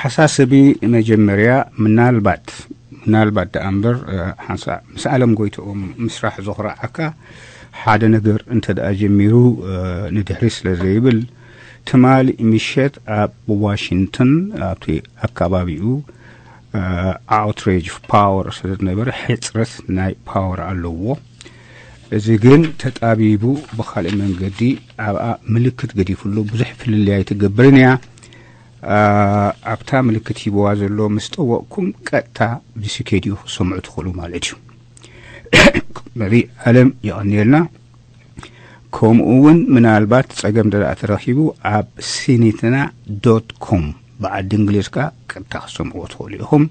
ሓሳስቢ መጀመርያ ምናልባት ምናልባት ደኣ እምበር ሓንሳ ምስ ኣለም ጎይትኦም ምስራሕ ዘኹርዓካ ሓደ ነገር እንተ ደኣ ጀሚሩ ንድሕሪ ስለ ዘይብል ትማሊ ምሸት ኣብ ዋሽንግተን ኣብቲ ኣካባቢኡ outrage of power ስለ ዝነበረ ሕፅረት ናይ ፓወር ኣለዎ። እዚ ግን ተጣቢቡ ብካልእ መንገዲ ኣብኣ ምልክት ገዲፍሉ ብዙሕ ፍልልይ ኣይትገብርን እያ። ኣብታ ምልክት ሂብዋ ዘሎ ምስ ጠወቕኩም ቀጥታ ብስኬድዩ ክሰምዑ ትኽእሉ ማለት እዩ። ነዚ ኣለም የቐንየልና። ከምኡ እውን ምናልባት ጸገም ደኣ ተረኺቡ ኣብ ሲኒትና ዶት ኮም ብዓዲ እንግሊዝ ከኣ ቀጥታ ክሰምዕዎ ትኽእሉ ኢኹም።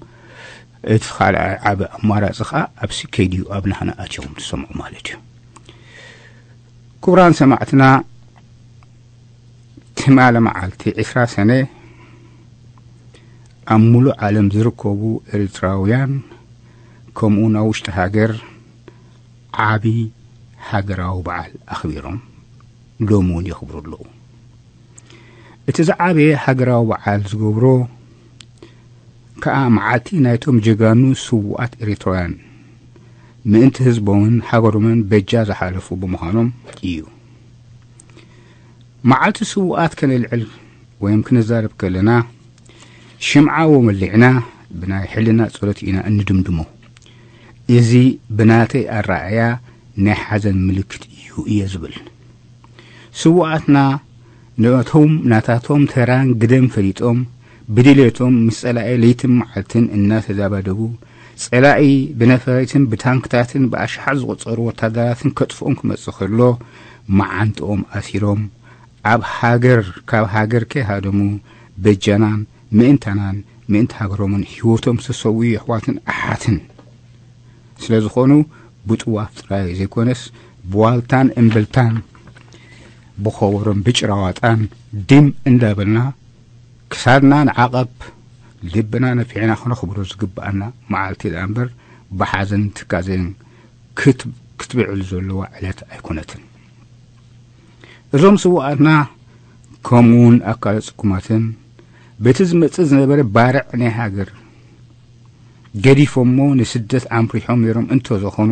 እቲ ካልኣይ ዓቢ ኣማራጺ ከኣ ኣብ ስኬድዩ ኣብ ናህና ኣትዮም ትሰምዑ ማለት እዩ። ክቡራን ሰማዕትና፣ ትማሊ መዓልቲ ዕስራ ሰነ ኣብ ሙሉእ ዓለም ዝርከቡ ኤርትራውያን ከምኡ ናብ ውሽጢ ሃገር ዓቢ ሃገራዊ በዓል ኣኽቢሮም ሎሚ እውን የኽብሩ ኣለዉ። እቲ ዝዓበየ ሃገራዊ በዓል ዝገብሮ ከኣ መዓልቲ ናይቶም ጀጋኑ ስዉኣት ኤርትራውያን ምእንቲ ህዝቦምን ሃገሮምን በጃ ዝሓለፉ ብምዃኖም እዩ። መዓልቲ ስዉኣት ከነልዕል ወይም ክንዛረብ ከለና ሽምዓ ወመሊዕና ብናይ ሕልና ጸሎት ኢና እንድምድሞ። እዚ ብናተይ ኣረኣእያ ናይ ሓዘን ምልክት እዩ እየ ዝብል። ስዉኣትና ነቶም ናታቶም ተራን ግደን ፈሊጦም ብድሌቶም ምስ ጸላኢ ለይትን መዓልትን እናተዛባደቡ ጸላኢ ብነፈሪትን ብታንክታትን ብኣሽሓት ዝቑጸሩ ወታደራትን ከጥፍኦም ክመጽእ ከሎ መዓንጥኦም ኣሲሮም ኣብ ሃገር ካብ ሃገር ከይሃደሙ በጃናን ምእንታናን ምእንቲ ሃገሮምን ህይወቶም ዝተሰውኡ የሕዋትን ኣሓትን ስለ ዝኾኑ ብጥዋፍ ጥራይ ዘይኮነስ ብዋልታን እምብልታን ብኸበሮን ብጭራዋጣን ድም እንዳበልና ክሳድና ንዓቐብ ልብና ነፊሕና ክነኽብሮ ዝግብኣና መዓልቲ ደኣ እምበር ብሓዘን ትካዜን ክትብዕል ዘለዋ ዕለት ኣይኮነትን። እዞም ስውኣትና ከምኡውን ኣካለ ጽጉማትን በቲ ዝመጽእ ዝነበረ ባርዕ ናይ ሃገር ገዲፎሞ ንስደት ኣምሪሖም ነይሮም እንተዘኾኑ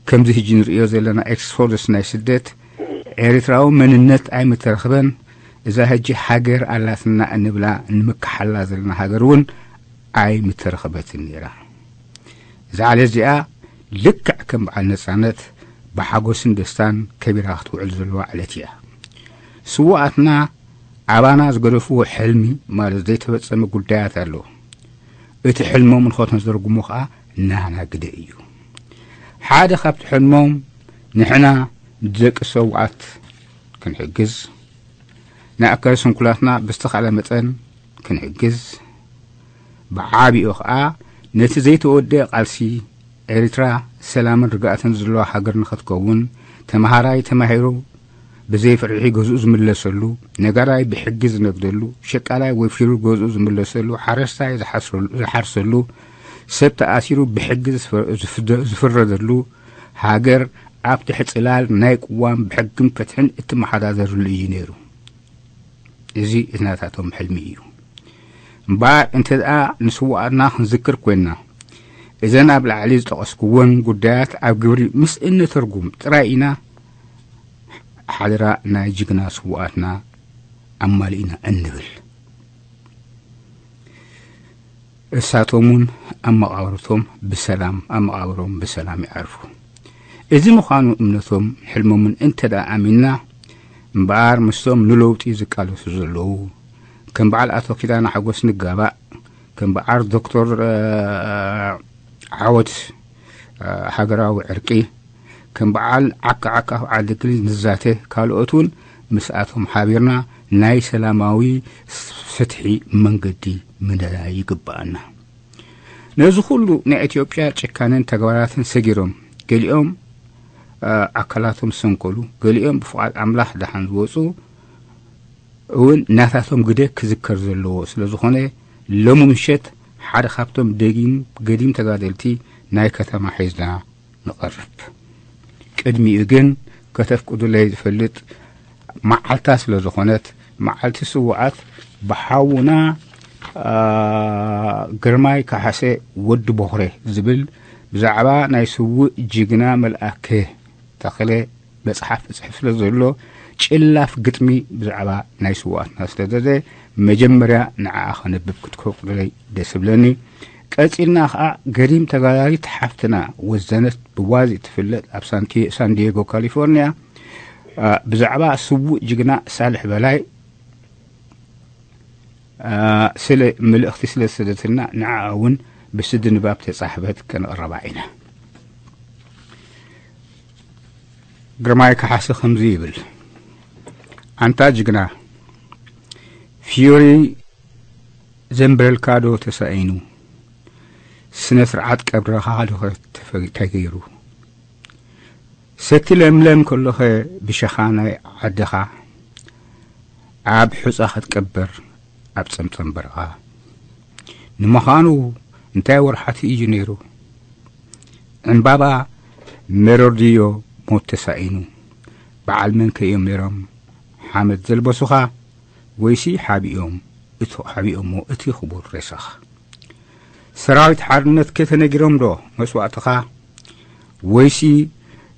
ከምዚ ሕጂ ንርእዮ ዘለና ኤክስፎደስ ናይ ስደት ኤርትራዊ መንነት ኣይምተረኽበን። እዛ ሕጂ ሃገር ኣላትና እንብላ ንምክሓላ ዘለና ሃገር እውን ኣይምተረኽበትን ነይራ። እዛ ዕለት እዚኣ ልክዕ ከም በዓል ነጻነት ብሓጎስን ደስታን ከቢራ ክትውዕል ዘለዋ ዕለት እያ። ስውኣትና ኣባና ዝገደፍዎ ሕልሚ ማለት ዘይተፈጸመ ጉዳያት ኣሎ። እቲ ሕልሞም ንኸተዘርጉሞ ኸኣ ናህና ግደ እዩ። ሓደ ካብቲ ሕልሞም ንሕና ደቂ ሰውኣት ክንሕግዝ፣ ንኣካል ስንኩላትና ብዝተኻለ መጠን ክንሕግዝ፣ ብዓቢኡ ኸኣ ነቲ ዘይተወደአ ቃልሲ ኤርትራ ሰላምን ርግኣትን ዘለዋ ሃገር ንኽትከውን ተመሃራይ ተማሂሩ ብዘይ ፍርሒ ገዝኡ ዝምለሰሉ፣ ነጋዳይ ብሕጊ ዝነግደሉ፣ ሸቃላይ ወፊሩ ገዝኡ ዝምለሰሉ፣ ሓረስታይ ዝሓስረሉ- ዝሓርሰሉ፣ ሰብ ተኣሲሩ ብሕጊ ዝፈ- ዝፍደ- ዝፍረደሉ፣ ሃገር ኣብ ትሕቲ ጽላል ናይ ቅዋም ብሕግን ፍትሕን እትመሓዳደርሉ እዩ ነይሩ። እዚ እቲ ናታቶም ሕልሚ እዩ። እምበኣር እንተ ደኣ ንስውኣትና ክንዝክር ኮይንና እዘን ኣብ ላዕሊ ዝጠቐስኩወን ጉዳያት ኣብ ግብሪ ምስ እነተርጉም ጥራይ ኢና ሓደራ ናይ ጅግና ስውኣትና ኣማሊእና እንብል። እሳቶም እውን ኣብ መቓብርቶም ብሰላም ኣብ መቓብሮም ብሰላም ይዓርፉ። እዚ ምዃኑ እምነቶም ሕልሞምን እንተ ደኣ ኣሚንና እምበኣር ምስቶም ንለውጢ ዝቃለሱ ዘለዉ ከም በዓል ኣቶ ኪዳነ ሓጎስ ንጋባእ ከም በዓል ዶክተር ዓወት ሃገራዊ ዕርቂ ከም በዓል ዓካ ዓካ ዓዲ ክሊ ንዛተ ካልኦት እውን ምስኣቶም ሓቢርና ናይ ሰላማዊ ፍትሒ መንገዲ ምንዳይ ይግብኣና። ነዚ ኩሉ ናይ ኢትዮጵያ ጭካነን ተግባራትን ሰጊሮም ገሊኦም ኣካላቶም ዝሰንከሉ ገሊኦም ብፍቓድ ኣምላኽ ደሓን ዝወፁ እውን ናታቶም ግደ ክዝከር ዘለዎ ስለ ዝኾነ ሎሚ ምሸት ሓደ ካብቶም ደጊም ገዲም ተጋደልቲ ናይ ከተማ ሒዝና ንቐርብ። ቅድሚኡ ግን ከተፍቅዱለይ ዝፈልጥ መዓልታ ስለ ዝኾነት መዓልቲ ስውኣት ብሓውና ግርማይ ካሓሰ ወዲ ቦኽረ ዝብል ብዛዕባ ናይ ስውእ ጅግና መልኣከ ተኽለ መጽሓፍ እጽሕፍ ስለ ዘሎ፣ ጭላፍ ግጥሚ ብዛዕባ ናይ ስውኣትና ስለ ዘለ፣ መጀመርያ ንዓኣ ከነብብ ክትፈቕዱለይ ደስ ብለኒ። ቀጺልና ኸኣ ገዲም ተጋዳሊት ሓፍትና ወዘነት ብዋዚ እትፍለጥ ኣብ ሳንዲየጎ ካሊፎርኒያ ብዛዕባ ስውእ ጅግና ሳልሕ በላይ ስለ ምልእኽቲ ስለ ዝሰደትና ንዓኣ እውን ብስዲ ንባብ ተጻሕፈት ከነቕረባ ኢና። ግርማይ ካሓሲ ከምዚ ይብል። ኣንታ ጅግና፣ ፊዮሪ ዘንብረልካ ዶ ተሳኢኑ? ስነ ስርዓት ቀብርኻ ዶ ተፈ- ተገይሩ? ሰቲ ለምለም ከሎኸ ብሸኻ ናይ ዓድኻ ኣብ ሑጻ ክትቀበር ኣብ ጸምጸም በረኻ። ንምዃኑ እንታይ ወርሓት እዩ ነይሩ? ዕምባባ መረርድዮ ሞት ተሳኢኑ። በዓል መን ከ እዮም ነይሮም ሓመድ ዘልበሱኻ? ወይሲ ሓቢኦም እቲ ሓቢኦሞ እቲ ክቡር ሬሳኻ? ሰራዊት ሓርነት ከ ተነጊሮም ዶ መስዋእትኻ? ወይሲ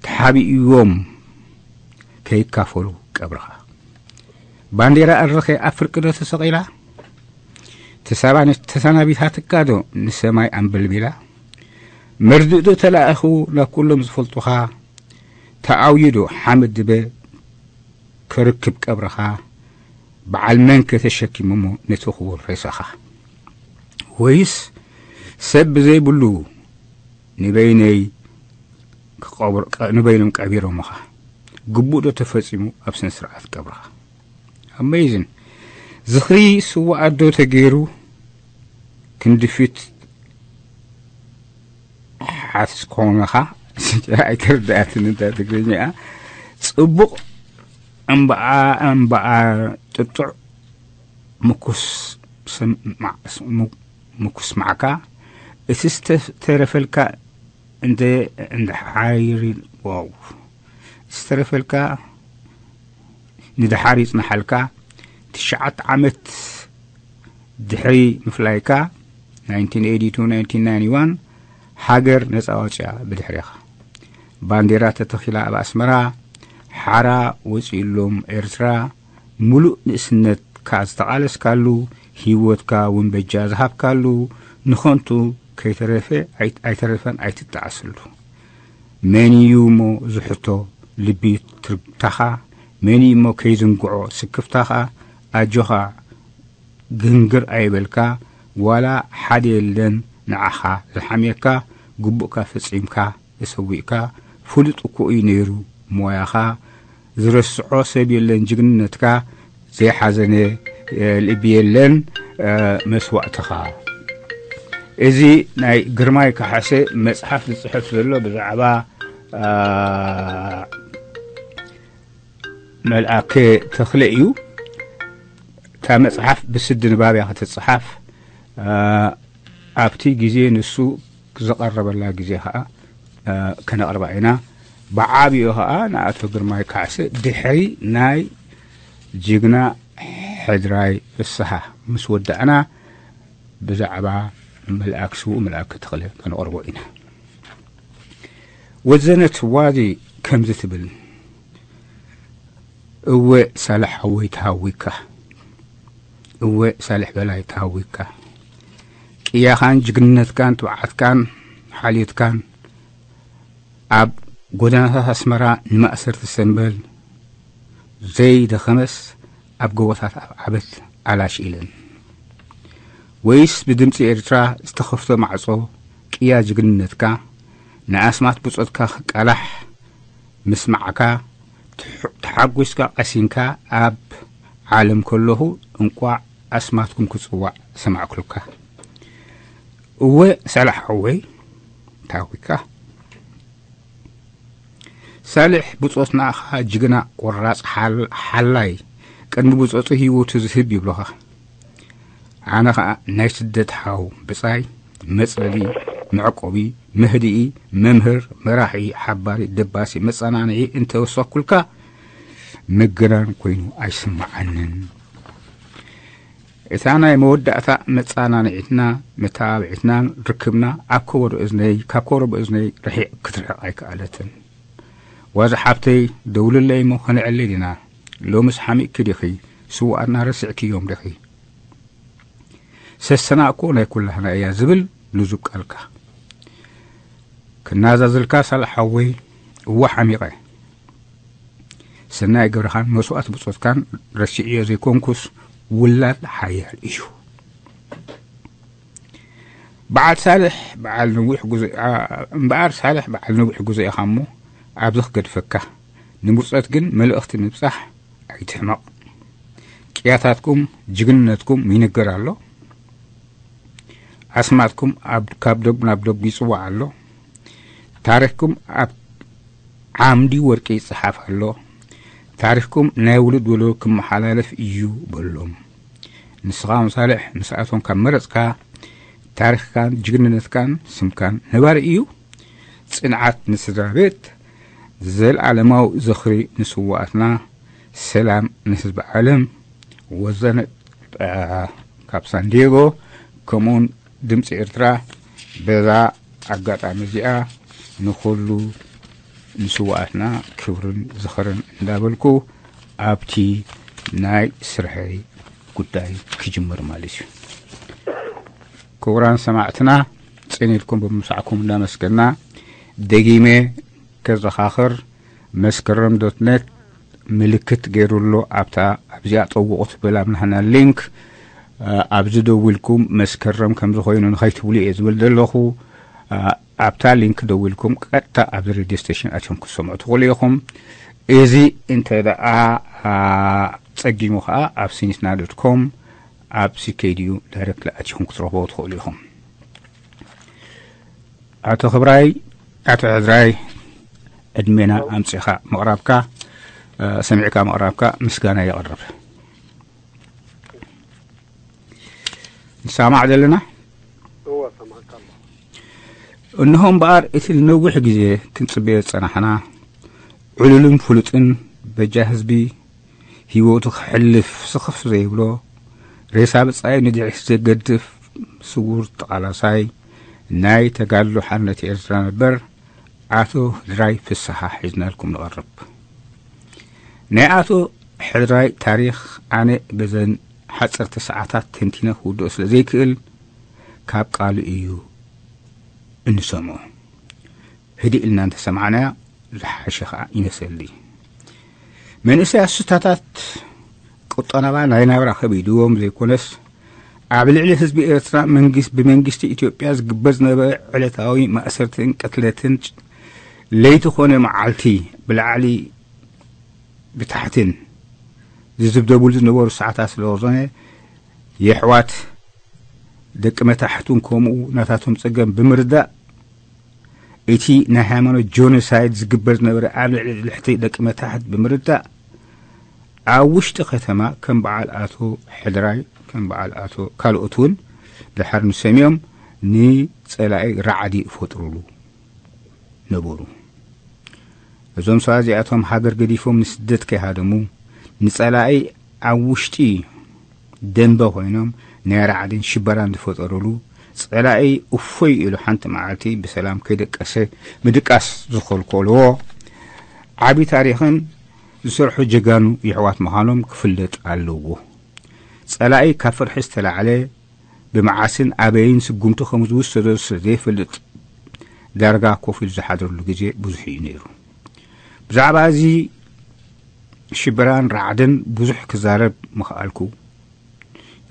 ተሓቢእዎም ከይካፈሉ ቀብርኻ? ባንዴራ እርኸ ኣብ ፍርቂ ዶ ተሰቒላ? ተሳባኒ- ተሰናቢታትካ ዶ ንሰማይ ኣንበልቢላ? መርድእ ዶ ተላኢኹ ናብ ኩሎም ዝፈልጡኻ? ተኣውዩ ዶ ሓመድ ድበ ከርክብ ቀብርኻ? በዓል መን ከ ተሸኪሞሞ ነቲ ክቡር ሬሳኻ? ወይስ ሰብ ብዘይብሉ ንበይነይ ክቐብር- ቀ- ንበይኖም ቀቢሮምኻ? ግቡእ ዶ ተፈጺሙ ኣብ ስነ ስርዓት ቀብርኻ? ኣሜዚን። ዝኽሪ ስውኣት ዶ ተገይሩ? ክንድፊት ሓትስ ከሆንኻ ኣይተረዳኣትን እንዳ ትግርኛኣ። ጽቡቕ እምበኣ እምበኣ ጥጡዕ ምኩስ ስማዕ- ምኩስ ማዕካ። እቲ ዝተረፈልካ እንደ እንደ ሓይሪ ዋው ዝተረፈልካ ንድሓር ይጽናሓልካ። ትሽዓተ ዓመት ድሕሪ ምፍላይካ፣ ናይንቲን ኤይቲቱ ናይንቲን ናይንቲ ዋን፣ ሃገር ነጻ ወጺኣ ብድሕሬኻ። ባንዴራ ተተኺላ ኣብ ኣስመራ፣ ሓራ ወጺኡሎም ኤርትራ፣ ምሉእ ንእስነትካ ዝተቓለስካሉ፣ ህይወትካ እውን በጃ ዝሃብካሉ፣ ንኸንቱ ከይተረፈ ኣይት- ኣይተረፈን ኣይትጠዓሰሉ። መን እዩ እሞ ዝሕቶ ልቢ ትርታኻ? መን እዩ እሞ ከይዝንግዖ ስክፍታኻ? ኣጆኻ ግንግር ኣይበልካ፣ ዋላ ሓደ የለን ንዓኻ ዝሓምየካ፣ ግቡእካ ፈጺምካ ተሰዊእካ፣ ፍሉጥ እኮ እዩ ነይሩ ሞያኻ፣ ዝረስዖ ሰብ የለን ጅግንነትካ፣ ዘይሓዘነ ልቢ የለን መስዋእትኻ። እዚ ናይ ግርማይ ካሓሰ መጽሓፍ ዝጽሕፍ ዘሎ ብዛዕባ መልኣከ ተኽለ እዩ። እታ መጽሓፍ ብስዲ ንባብ እያ ክትጽሓፍ። ኣብቲ ግዜ ንሱ ዝቐረበላ ግዜ ኸዓ ከነቕርባ ኢና። ብዓብዮ ኸዓ ንኣቶ ግርማይ ካሕሰ ድሕሪ ናይ ጅግና ሕድራይ ፍስሃ ምስ ወዳእና ብዛዕባ መልኣክ ስዉእ መልኣክ ተኽለ ከነቕርቦ ኢና። ወዘነት ዋዚ ከምዚ ትብል፣ እወ ሳልሕ ሓወይ ተሃዊካ፣ እወ ሳልሕ በላይ ተሃዊካ፣ ቅያኻን ጅግንነትካን ትብዓትካን ሓልዮትካን ኣብ ጎደናታት ኣስመራ ንማእሰርቲ ሰምበል ዘይደኸመስ ኣብ ጎቦታት ኣብ ዓበት ኣላሽ ኢለን። ወይስ ብድምፂ ኤርትራ ዝተኸፍቶ ማዕጾ ቅያ ጅግንነትካ ንኣስማት ብጾትካ ክቃላሕ ምስማዕካ ተሓጒስካ ቀሲንካ ኣብ ዓለም ከለኹ እንቋዕ ኣስማትኩም ክጽዋዕ ሰማዕኩልካ። እወ ሳልሕ ሓወይ ታዊካ ሳልሕ ብጾትና ኸኣ ጅግና ቆራጽ ሓላይ ቅድሚ ብጾቱ ህይወቱ ዝህብ ይብሉኻ። ኣነ ኸኣ ናይ ስደት ሓው ብጻይ መጽለሊ መዕቆቢ መህድኢ መምህር መራሒ ሓባሪ ደባሲ መጸናንዒ እንተወሰኩልካ ምግናን ኮይኑ ኣይስምዓንን። እታ ናይ መወዳእታ መጸናንዒትና፣ መተባብዒትናን ርክብና ኣብ ከበዶ እዝነይ፣ ካብ ከበዶ እዝነይ ርሒቕ ክትርሕቕ ኣይከኣለትን። ዋዛ ሓብተይ፣ ደውልለይ እሞ ከነዕልል ኢና። ሎምስ ሓሚቕኪ ዲኺ? ስውኣትና ረሲዕክዮም ዲኺ? ሰሰና እኮ ናይ ኩላህና እያ ዝብል ልዙብ ቃልካ። ክናዛዝልካ ሳልሕ ሓወይ፣ እወ ሓሚቐ። ሰናይ ግብርኻን መስዋእቲ ብጾትካን ረሲዕዮ ዘይኮንኩስ፣ ውላድ ሓያል እዩ። በዓል ሳልሕ በዓል ነዊሕ ጉዞ፣ ኣ፣ እምበኣር ሳልሕ በዓል ነዊሕ ጉዞ ኢኻ እሞ፣ ኣብዚ ክገድፈካ። ንምርጸት ግን መልእኽቲ ምብጻሕ ኣይትሕመቕ። ቅያታትኩም፣ ጅግንነትኩም ይንገር ኣሎ። ኣስማትኩም ኣብ፣ ካብ ዶብ ናብ ዶብ ይጽዋዕ ኣሎ። ታሪኽኩም ኣብ ዓምዲ ወርቂ ይጽሓፍ ኣሎ። ታሪኽኩም ናይ ውሉድ ወለዶ ክመሓላለፍ እዩ በሎም። ንስኻ እውን ሳልሕ ምስኣቶም ካብ መረጽካ፣ ታሪኽካን ጅግንነትካን ስምካን ነባሪ እዩ። ጽንዓት ንስድራ ቤት፣ ዘልኣለማዊ ዝኽሪ ንስውኣትና፣ ሰላም ንህዝቢ ዓለም። ወዘነ፣ አ፣ ካብ ሳንዲየጎ፣ ከምኡውን ድምፂ ኤርትራ። በዛ ኣጋጣሚ እዚኣ ንኹሉ ንስውኣትና ክብርን ዝኽርን እንዳበልኩ፣ ኣብቲ ናይ ስርሐይ ጉዳይ ክጅምር ማለት እዩ። ክቡራን ሰማዕትና፣ ጽን ኢልኩም ብምሳዕኩም እናመስገና፣ ደጊመ ከዘኻኽር፣ መስከረም ዶት ኔት ምልክት ገይሩ ኣሎ። ኣብታ ኣብዚኣ ጠውቑ ትብል ኣብ ናህና ሊንክ፣ እ፣ ኣብዚ ደዊልኩም መስከረም ከም ዝኾይኑ ንኸይትብሉ እየ ዝብል ዘለኹ። እ፣ ኣብታ ሊንክ ደዊልኩም ቀጥታ ኣብዚ ሬድዮ ስቴሽን ኣትዮም ክትሰምዑ ትኽእሉ ኢኹም። እዚ እንተ ደኣ፣ እ፣ ጸጊሙ ኸኣ ኣብ ሲኒትና ዶት ኮም ኣብ ሲኬድዩ ዳይሬክት ኣትኹም ክትረኽቦ ትኽእሉ ኢኹም። ኣቶ ክብራይ፣ ኣቶ ሕዝራይ፣ ዕድሜና ኣምጺኻ ምቕራብካ፣ እ፣ ሰሚዕካ ምቕራብካ ምስጋና የቕርብ። ንሰማዕ ዘለና? እወ፣ ሰማዕካ ኣለኹ። እንሆ እምበኣር፣ እቲ ንነዊሕ ግዜ ክንጽበዮ ዝጸናሕና፣ ዕሉልን ፍሉጥን በጃ ህዝቢ ህይወቱ ክሕልፍ ስኽፍ ዘይብሎ፣ ሬሳ ብጻዩ ንድሕሪት ዘገድፍ ስዉር ተቓላሳይ ናይ ተጋድሎ ሓርነት ኤርትራ ነበር ኣቶ ሕድራይ ፍስሓ ሒዝናልኩም ንቐርብ። ናይ ኣቶ ሕድራይ ታሪኽ ኣነ በዘን ሓጸርቲ ሰዓታት ተንቲነ ክውድኦ ስለ ዘይክእል፣ ካብ ቃሉ እዩ እንሰምዖ። ህድእ ኢልና እንተሰማዕናያ ዝሓሸ ኸኣ ይመስለኒ። መንእሰያት ስታታት ቁጠባ ናይ ናብራ ከቢድዎም ዘይኮነስ፣ ኣብ ልዕሊ ህዝቢ ኤርትራ መንግስ-፣ ብመንግስቲ ኢትዮጵያ ዝግበር ዝነበረ ዕለታዊ ማእሰርትን ቅትለትን፣ ለይቲ ኮነ መዓልቲ ብላዕሊ ብታሕትን ዝዝብደቡሉ ዝነበሩ ሰዓታት ስለ ዝኾነ፣ የሕዋት ደቂ መታሕቱን ከምኡ ናታቶም ጸገም ብምርዳእ፣ እቲ ናይ ሃይማኖት ጆኖሳይድ ዝግበር ዝነበረ ኣብ ልዕሊ ልሕቲ ደቂ መታሕት ብምርዳእ፣ ኣብ ውሽጢ ከተማ ከም በዓል ኣቶ ሕድራይ፣ ከም በዓል ኣቶ ካልኦት እውን ድሓር ንሰሚኦም ንጸላኢ ራዕዲ ይፈጥሩሉ ነበሩ። እዞም ሰባት እዚኣቶም ሃገር ገዲፎም ንስደት ከይሃደሙ፣ ንጸላኢ ኣብ ውሽጢ ደንበ ኮይኖም ናይ ራዕድን ሽበራን ዝፈጠሩሉ፣ ጸላኢ እፎይ ኢሉ ሓንቲ መዓልቲ ብሰላም ከይደቀሰ ምድቃስ ዝኸልከልዎ ዓቢ ታሪኽን ዝሰርሑ ጀጋኑ የሕዋት ምዃኖም ክፍለጥ ኣለዎ። ጸላኢ ካብ ፍርሒ ዝተላዕለ ብመዓስን ኣበይን ስጉምቲ ከም ዝውሰዶ ስለ ዘይፈልጥ፣ ዳርጋ ኮፍ ኢሉ ዝሓድረሉ ግዜ ብዙሕ እዩ ነይሩ። ብዛዕባ እዚ ሽበራን ራዕድን ብዙሕ ክዛረብ ምኽኣልኩ።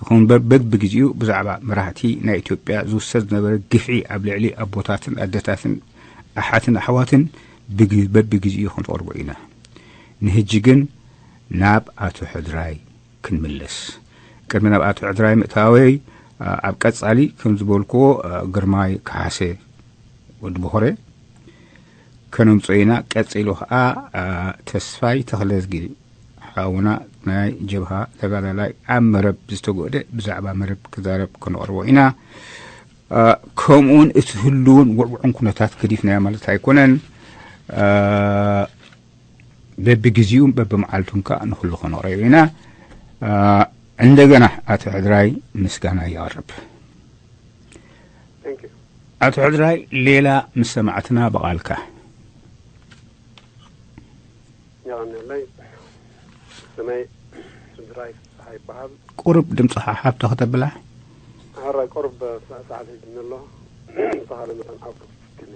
ይኹን እምበር፣ በብግዜኡ ብዛዕባ መራሕቲ ናይ ኢትዮጵያ ዝውሰድ ዝነበረ ግፍዒ ኣብ ልዕሊ ኣቦታትን ኣደታትን ኣሓትን ኣሕዋትን ብግ-፣ በብግዜኡ ክንቐርቦ ኢና። ንህጂ ግን ናብ ኣቶ ሕድራይ ክንምለስ። ቅድሚ ናብ ኣቶ ሕድራይ ምእታወይ፣ ኣ-፣ ኣብ ቀጻሊ ከም ዝበልክዎ፣ ኣ፣ ግርማይ ካሕሴ ወዲ ቦኸረ ከነምጽኦ ኢና። ቀጺሉ ኸኣ፣ ኣ፣ ተስፋይ ተኽለዝጊ ሓውና ናይ ጀብሃ ተጋዳላይ ኣብ መረብ ዝተጎእደ ብዛዕባ መረብ ክዛረብ ከነቕርቦ ኢና። ኣ፣ ከምኡውን እቲ ህሉውን ውዕውዕን ኩነታት ገዲፍናዮ ማለት ኣይኮነን። ኣ፣ በብግዜኡን በብመዓልቱን ከኣ ንኹሉ ከነቕርብ ኢና። ኣ፣ እንደገና ኣቶ ሕድራይ ምስጋና የቕርብ። Thank you። ኣቶ ሕድራይ፣ ሌላ ምስ ሰማዕትና ብቓልካ። የቐንየለይ። ስመይ ሕድራይ ፍስሓ ይበሃል። ቁሩብ ድምፅኻ ሓብቶ ከተብላ። ሕራይ ቁሩብ ሰዓት ሒዝኒ ኣሎ። ብዝተኻለ መጠን ዓውዱ ክትክልኒ።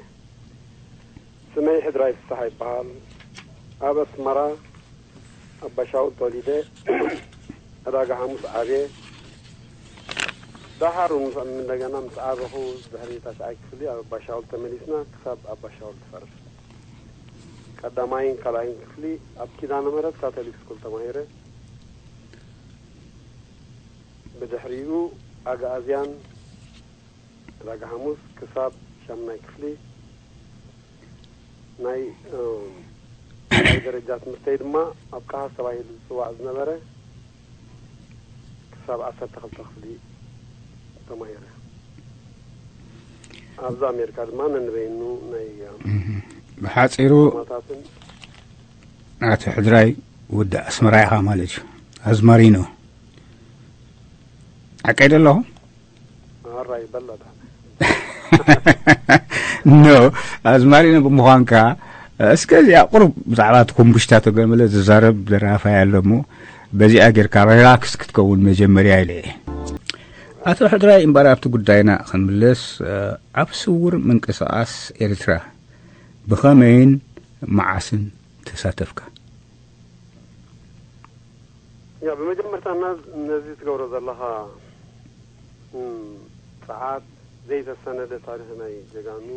ስመይ ሕድራይ ፍስሓ ይበሃል። ኣብ ኣስመራ ኣብ ባሻውል ተወሊደ። ዕዳጋ ሓሙስ ዓብየ። ደሓር እውን ምስ እንደገና ምስ ዓበኹ ድሕሪ ታሽዓይ ክፍሊ ኣብ ኣባሻውል ተመሊስና ክሳብ ኣባሻውል ትፈርስ ቀዳማይን ካልኣይን ክፍሊ ኣብ ኪዳነ ምሕረት ካቶሊክ ስኩል ተማሂረ። ብድሕሪኡ ኣግኣዝያን ዕዳጋ ሓሙስ ክሳብ ሻምናይ ክፍሊ ናይ ናይ ደረጃ ትምህርተይ ድማ ኣብ ቀሃስ ተባሂሉ ዝፅዋዕ ዝነበረ ክሳብ ዓሰርተ ክልተ ክፍሊ ተማሂረ። ኣብዚ ኣሜሪካ ድማ ነንበይኑ ናይ ብሓፂሩ ማታትን ኣቶ ሕድራይ ወዲ ኣስመራ ኢኻ ማለት እዩ። ኣዝማሪኖ ሓቀይ ዶ ኣለኹ? ኣራይ በለታ ኖ፣ ኣዝማሪኖ ብምዃንካ እስከ እዚኣ ቁሩብ ብዛዕባ እቲ ኮምቡሽታ ተገመለ ዝዛረብ ደራፋይ ኣሎ እሞ በዚኣ ጌርካ ሪላክስ ክትከውን መጀመርያ ኢለ እየ። ኣቶ ሕድራይ እምበኣር ኣብቲ ጉዳይና ክንምለስ፣ ኣብ ስውር ምንቅስቓስ ኤርትራ ብኸመይን መዓስን ተሳተፍካ? ያ ብመጀመርታ እና ነዚ ትገብሮ ዘለኻ ም፣ ጸዓት ዘይተሰነደ ታሪኽ ናይ ጀጋኑ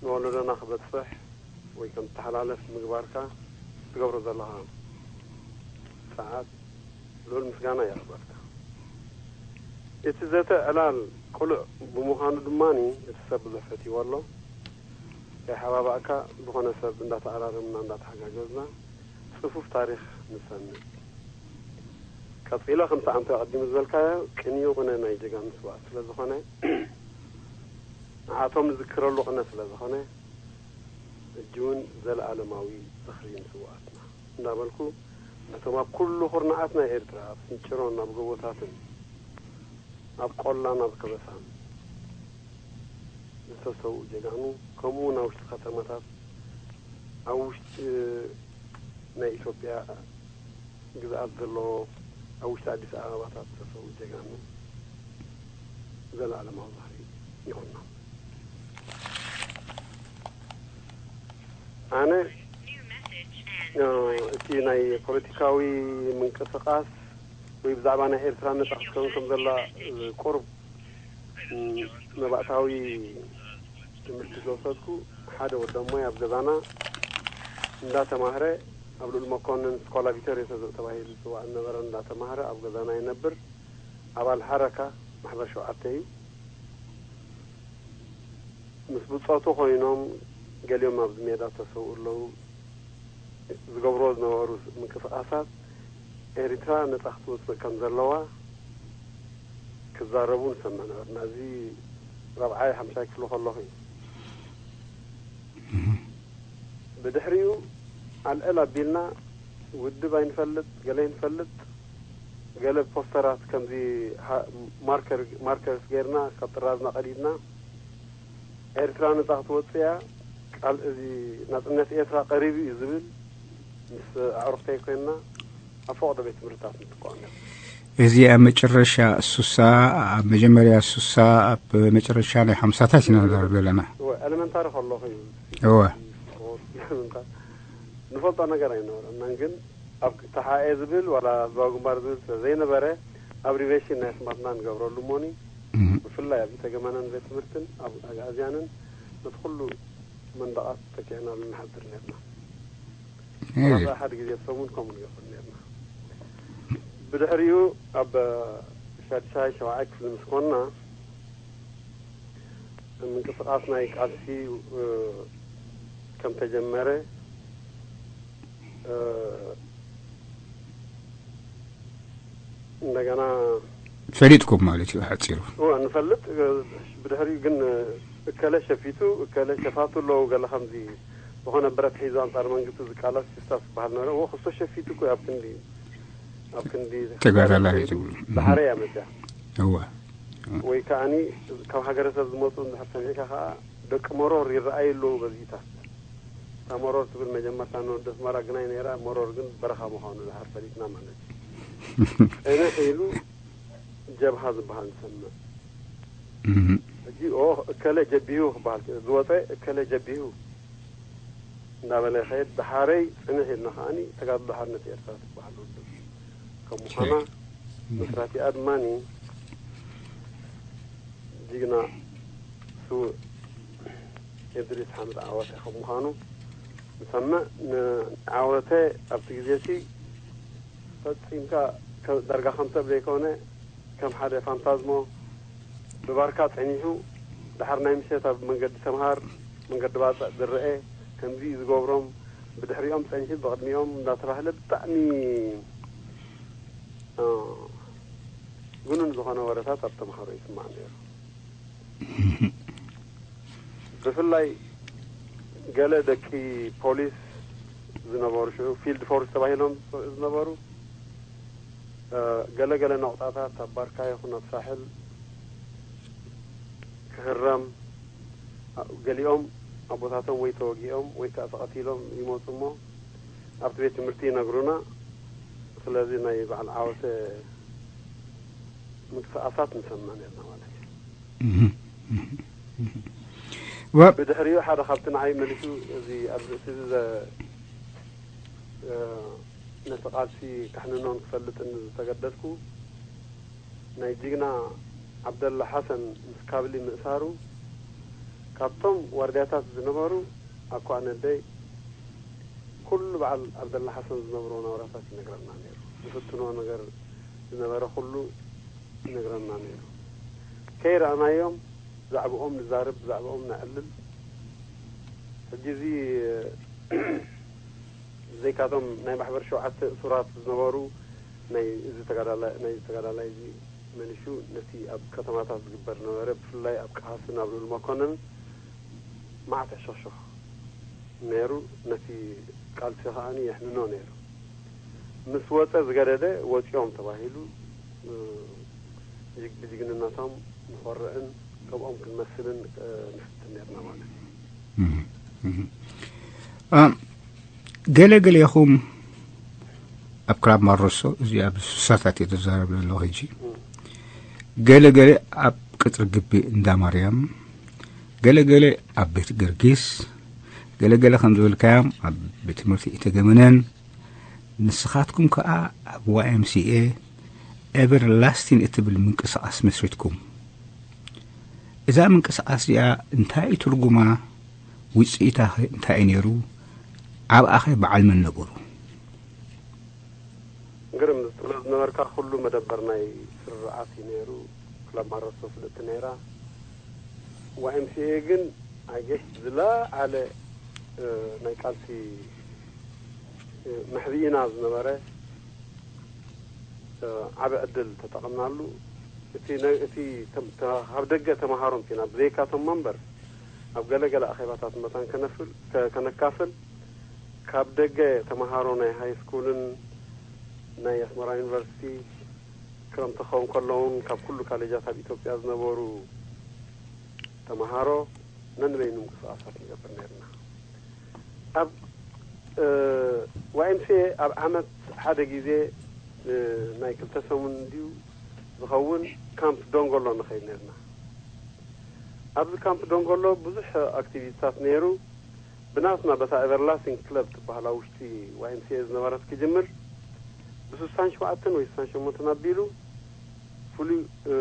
ንወለዶና ክበጽሕ ወይ ከም ተሓላለፍ ምግባርካ ትገብሮ ዘለኻ ጸዓት ልዑል ምስጋና የቕርበልካ። እቲ ዘተ ዕላል ቅሉዕ ብምዃኑ ድማ እቲ ሰብ ብዙሕ ፈትይዎ ኣሎ። ከይሓባባእካ ዝኾነ ሰብ እንዳተኣራረምና እንዳተሓጋገዝና ጽፉፍ ታሪኽ ንሰንድ። ቀጺለ ከምቲ ኣንተ ኣቐዲሙ ዝበልካዮ ቅንዩ ቅነ ናይ ጀጋኑ ስውኣት ስለ ዝኾነ ንዓቶም ንዝክረሉ ቅነ ስለ ዝኾነ ሕጂ እውን ዘለኣለማዊ ዝኽሪ ንስውኣትና እንዳበልኩ ነቶም ኣብ ኩሉ ኩርናዓት ናይ ኤርትራ ኣብ ስንጭሮን ኣብ ጎቦታትን ኣብ ቆላን ኣብ ከበሳን ዝተሰውኡ ጀጋኑ ከምኡ እውን ኣብ ውሽጢ ከተማታት ኣብ ውሽጢ ናይ ኢትዮጵያ ግዝኣት ዘለዎ ኣብ ውሽጢ ኣዲስ ኣበባታት ዝተሰውኡ ጀጋኑ ዘለኣለማዊ ዝኽሪ ይኹኖም። ኣነ እቲ ናይ ፖለቲካዊ ምንቅስቃስ ወይ ብዛዕባ ናይ ኤርትራ ነጻ ክትከውን ከም ዘላ ቁሩብ መባእታዊ ትምህርቲ ዝወሰድኩ ሓደ ወዲ ኣሞይ ኣብ ገዛና እንዳተማህረ ኣብ ልኡል መኮንን ስኳላ ቪተርዮ ተባሂሉ ዝፅዋዕ ዝነበረ እንዳተማህረ ኣብ ገዛና ይነብር። ኣባል ሓረካ ማሕበር ሸውዓተ እዩ። ምስ ብፆቱ ኮይኖም ገሊኦም ኣብዚ ሜዳ ተሰውኡ ኣለዉ። ዝገብርዎ ዝነበሩ ምንቅስቃሳት ኤሪትራ ነፃ ክትወፅእ ከም ዘለዋ ክዛረቡ ንሰምዕ ነበርና። እዚ ራብዓይ ሓምሻይ ክፍሊ ከለኹ እዩ። ብድሕሪኡ ኣልዕል ኣቢልና ውድብ ኣይንፈልጥ ገለ ኣይንፈልጥ ገለ ፖስተራት ከምዚ ማርከርስ ገይርና ካብ ጥራዝና ቀዲድና ኤርትራ ነጻ ክትወጽእ እያ፣ ቃል እዚ ናጽነት ኤርትራ ቀሪቡ እዩ ዝብል ምስ ኣዕሩኽተይ ኮይንና ኣብ ፈቐዶ ቤት ትምህርትታት ንጥቀም ነርና። እዚ ኣብ መጨረሻ ሱሳ፣ ኣብ መጀመርያ ሱሳ፣ ኣብ መጨረሻ ናይ ሓምሳታት ኢና ንዛረብ ዘለና። እወ፣ ኤለመንታሪ ከለኹ እዩ። እወ። ኤለመንታሪ ንፈልጦ ነገር ኣይነበረናን፣ ግን ኣብ ተሓኤ ዝብል ዋላ ህዝባዊ ግንባር ዝብል ስለ ዘይነበረ ኣብሪቬሽን ናይ ኣስማትና ንገብረሉ እሞኒ ብፍላይ ኣብ ኢተገመነን ቤት ትምህርትን ኣብ ኣግኣዝያንን ነቲ ኩሉ መንደቓት ተኪዕናሉ ንሓድር ነርና። ዋላ ሓደ ግዜ ሰሙን ከምኡ ንገብር ነርና። ብድሕሪኡ ኣብ ሻድሻይ ሸውዓይ ክፍሊ ምስ ኮንና ምንቅስቃስ ናይ ቃልሲ ከም ተጀመረ እንደገና ፈሊጥኩም ማለት እዩ ሓፂሩ። እወ ንፈልጥ። ብድሕሪኡ ግን እከለ ሸፊቱ እከለ ሸፋቱ ኣለዉ ገለ ከምዚ ዝኾነ ብረት ሒዙ ኣንፃር መንግስቲ ዝቃለስ ሲስታስ ዝበሃል ነበረ። እወ ክስቶ ሸፊቱ እኮ ኣብ ክንዲ ኣብ ክንዲ ተጋዳላይ ከይዱ ዝብሉ። ብሓረይ ኣመፅያ እወ ወይ ከዓኒ ካብ ሃገረሰብ ዝመፁ እንድሕር ሰሚዕካ ከዓ ደቂ መሮር ይረኣዩ ኣለዉ በዚታት። እታ መሮር ትብል መጀመርታ ንወዲ ኣስመራ ግናይ ነይራ። መሮር ግን በረኻ ምዃኑ ድሓር ፈሊጥና ማለት እዩ። ፅንሕ ኢሉ ጀብሃ ዝበሃል ንሰምዕ። እህ ሕጂ ኦ እከለ ጀቢሁ ክበሃል ዝወፀ እከለ ጀቢሁ እንዳበለ ይኸይድ። ድሓረይ ፅንሕ ኢልና ከዓኒ ተጋድሎ ሓርነት ኤርትራ ትበሃል ውድብ ከም ምዃና መስራቲኣ ድማኒ ጅግና ስዉእ እድሪስ ሓመድ ዓወተ ከም ምዃኑ ንሰምዕ። ንዓወተ ኣብቲ ግዜ እቲ ፈጺምካ ከ- ዳርጋ ከም ሰብ ዘይኮነ ከም ሓደ ፋንታዝሞ ብባርካ ጸኒሑ ድሓር ናይ ምሸት ኣብ መንገዲ ሰምሃር መንገዲ ባጽዕ ዝረአ ከምዚ እዩ ዝገብሮም ብድሕሪኦም ጸኒሑ ብቕድሚኦም እንዳተባህለ ብጣዕሚ እ፣ ግኑን ዝኾነ ወረታት ኣብ ተምሃሮ ይስማዕ ነይሩ። ብፍላይ ገለ ደቂ ፖሊስ ዝነበሩ ሽዑ ፊልድ ፎርስ ተባሂሎም ዝነበሩ እ፣ ገለ ገለ ነቑጣታት ኣብ ባርካ ይኹን ኣብ ሳሕል ክህረም ኣ- ገሊኦም ኣቦታቶም ወይ ተወጊኦም ወይ ከዓ ተቐቲሎም ይመፁ እሞ ኣብቲ ቤት ትምህርቲ ይነግሩና። ስለዚ ናይ በዓል ዓወተ ምንቅስቃሳት ንሰምዕ ነርና ማለት እዩ። ወ- ብድሕሪኡ ሓደ ካብቲ ንዓይ መሊሱ እዚ ኣብ ርእሲ እዚ ዘ- እ፣ ነቲ ቃልሲ ከሕንኖን ክፈልጥን ዝተገደድኩ ናይ ጅግና ዓብደላ ሓሰን ምስ ካብሊ ምእሳሩ ካብቶም ዋርድያታት ዝነበሩ ኣኳ ነደይ ኩሉ በዓል ዓብደላ ሓሰን ዝነብሮ ናውራታት ይነግረና ነይሩ። ዝፍትኖ ነገር ዝነበረ ኩሉ ይነግረና ነይሩ። ከይረኣናዮም ብዛዕባኦም ንዛረብ፣ ብዛዕባኦም ነዕልል። ሕጂ እዚ ብዘይካቶም ናይ ማሕበር ሸውዓተ እሱራት ዝነበሩ ናይ እዚ ተጋዳላይ ናይ ተጋዳላይ እዚ መሊሹ ነቲ ኣብ ከተማታት ዝግበር ነበረ ብፍላይ ኣብ ቃሃስን ኣብ ልኡል መኮንን ማዕት ሕሸኽሸኽ ነይሩ። ነቲ ቃልሲ ከዓኒ የሕንኖ ነይሩ። ምስ ወፀ ዝገደደ ወፂኦም ተባሂሉ እ፣ ጅግ- ብጅግንነቶም ንኾርዕን ከምኦም ክንመስልን እ፣ ንፍትን ነርና ማለት እዩ። ገለ ገሌኹም ኣብ ክላብ ማረሶ እዚ ኣብ ሱሳታት እየ ተዛረብ ዘለኹ ሕጂ። ገለ ገለ ኣብ ቅጽሪ ግቢ እንዳ ማርያም፣ ገለ ገለ ኣብ ቤት ገርጊስ፣ ገለ ገለ ከም ዝበልካዮም ኣብ ቤት ትምህርቲ ኢተገምነን። ንስኻትኩም ከኣ ኣብ ዋይ ኤም ሲ ኤ ኤቨርላስቲን እትብል ምንቅስቓስ መስሪትኩም። እዛ ምንቅስቓስ እዚኣ እንታይ እዩ ትርጉማ? ውጽኢታ ኸ እንታይ እዩ ነይሩ? ኣብኣ ኸ በዓል መን ነበሩ? ግርም ዝጥሎ ዝነበርካ ኩሉ መደበር ናይ ስርዓት እዩ ነይሩ። ክለብ ማረሶ ፍልጥቲ ነይራ። ዋይ ኤም ሲ ኤ ግን ኣይ ጌስ ዝለዓለ እ፣ ናይ ቃልሲ እ፣ መሕብኢና ዝነበረ እ፣ ዓቢ ዕድል ተጠቐምናሉ። እቲ ነ- እቲ ተም- ተ- ካብ ደገ ተመሃሮ እንቲና ብዘይካቶም መንበር ኣብ ገለ ገለ ኣኼባታት መታን ከነፍል ከ- ከነካፍል ካብ ደገ ተመሃሮ ናይ ሃይ ስኩልን ናይ ኣስመራ ዩኒቨርሲቲ ክረምቲ ክኸውን ከሎ እውን ካብ ኩሉ ካሌጃት ኣብ ኢትዮጵያ ዝነበሩ ተመሃሮ ነንበይኑ ምንቅስቃሳት ንገብር ነርና። ኣብ ዋይ ኤም ሲ ኤ ኣብ ዓመት ሓደ ግዜ እ፣ ናይ ክልተ ሰሙን እንድዩ ዝኸውን ካምፕ ዶንጎሎ ንኸይድ ነርና። ኣብዚ ካምፕ ዶንጎሎ ብዙሕ ኣክቲቪቲታት ነይሩ። ብናትና በታ ኤቨርላስቲንግ ክለብ ትበሃል ኣብ ውሽጢ ዋይ ኤም ሲ ኤ ዝነበረት ክጅምር ብስሳን ሸውዓተን ወይ ስሳን ሸሞንተን ኣቢሉ ፍሉይ እ፣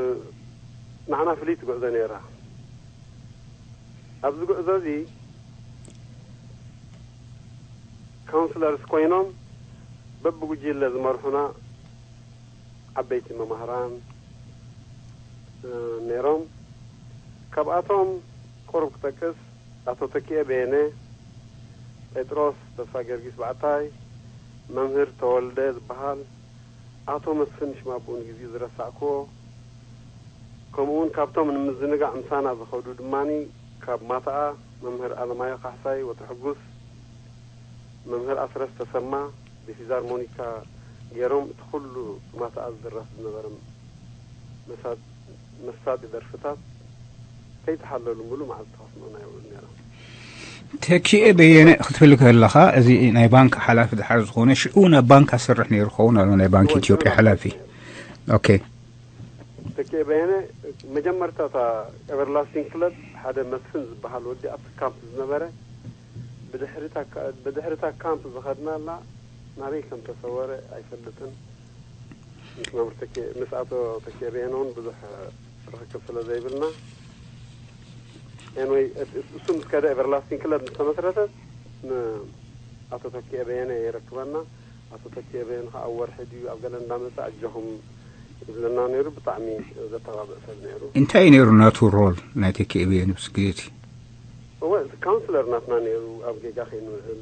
ንዓና ፍልይቲ ጉዕዞ ነይራ። ኣብዚ ጉዕዞ እዚ ካውንስለርስ ኮይኖም በብጉጅለ ዝመርሑና ዓበይቲ መማህራን እ፣ ነይሮም። ካብኣቶም ቁሩብ ክጠቅስ ኣቶ ተኪኤ በየነ፣ ጴጥሮስ ተስፋ ጊዮርጊስ ባዕታይ፣ መምህር ተወልደ ዝበሃል፣ ኣቶ መስፍን ሽማብኡ ንግዚኡ ዝረሳዕክዎ፣ ከምኡውን ካብቶም ንምዝንጋዕ ምሳና ዝኸዱ ድማኒ ካብ ማትኣ መምህር ኣለማዮ ካሕሳይ ወትሩ ሕጉስ፣ መምህር ኣስረስ ተሰማ፣ ቤፊዛርሞኒካ ገይሮም፣ እቲ ኩሉ ማትኣ ዝድረፍ ዝነበረ መሳጢ ደርፍታት ከይተሓለሉ ሙሉእ መዓልቲ ከስምዑና ይውዕሉ ነይሮም። ተኪኤ በየነ ክትብል ከለኻ፣ እዚ ናይ ባንክ ሓላፊ ድሓር ዝኾነ፣ ሽዑ ናብ ባንክ ኣሰርሕ ነይሩ ክኸውን ኣሎ፣ ናይ ባንክ ኢትዮጵያ ሓላፊ። ኦኬ። ተኪኤ በየነ መጀመርታ እታ ኤቨርላስቲንግ ክለብ ሓደ መስፍን ዝበሃል ወዲ ኣብቲ ካምፕ ዝነበረ፣ ብድሕሪ እታ ካ- ብድሕሪ እታ ካምፕ ዝኸድናላ ናበይ ከም ተሰወረ ኣይፈልጥን። ምስ መምህር ተኪኤ ምስ ኣቶ ተኪኤ በየነ እውን ብዙሕ ርክክብ ስለ ዘይብልና፣ ኤንወይ እሱ ምስ ከደ ኤቨርላስቲንግ ክለብ ምስ ተመስረተት፣ ንኣቶ ተኪኤ በየነ የረክበና። ኣቶ ተኪኤ በየነ ከዓ ኣብ ወርሒ ድዩ ኣብ ገለ እንዳመፀ ኣጆኹም ይብለና ነይሩ። ብጣዕሚ ዘተባብዕ ሰብ ነይሩ። እንታይ እዩ ነይሩ ናቱ ሮል ናይ ተኪኤ በየነ ብስ ግዜ እቲ? እወ፣ እቲ ካውንስለር ናትና ነይሩ። ኣብ ጌጋ ከይንውዕል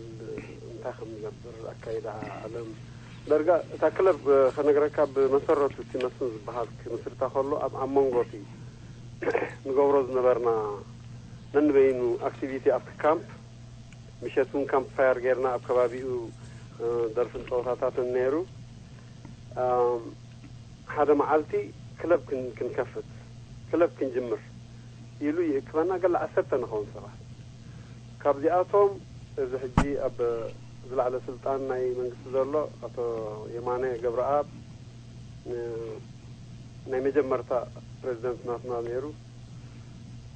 እንታይ ከም ንገብር፣ ኣካይዳ ዓለም ደርጋ እታ ክለብ ከነግረካ፣ ብመሰረቱ እቲ መስፍን ዝበሃል ክምስርታ ከሎ ኣብ ኣብ መንጎ እቲ ንገብሮ ዝነበርና ነንበይኑ ኣክቲቪቲ ኣብቲ ካምፕ፣ ምሸት እውን ካምፕ ፋየር ጌርና ኣብ ከባቢኡ ደርፍን ፀወታታትን ነይሩ። ሓደ መዓልቲ ክለብ ክንከፍት፣ ክለብ ክንጅምር ኢሉ ይእክበና። ገለ ዓሰርተ ንኸውን ሰባት። ካብዚኣቶም እዚ ሕጂ ኣብ ዝለዓለ ስልጣን ናይ መንግስቲ ዘሎ ኣቶ የማነ ገብረኣብ ናይ መጀመርታ ፕሬዚደንት ናትና ነይሩ።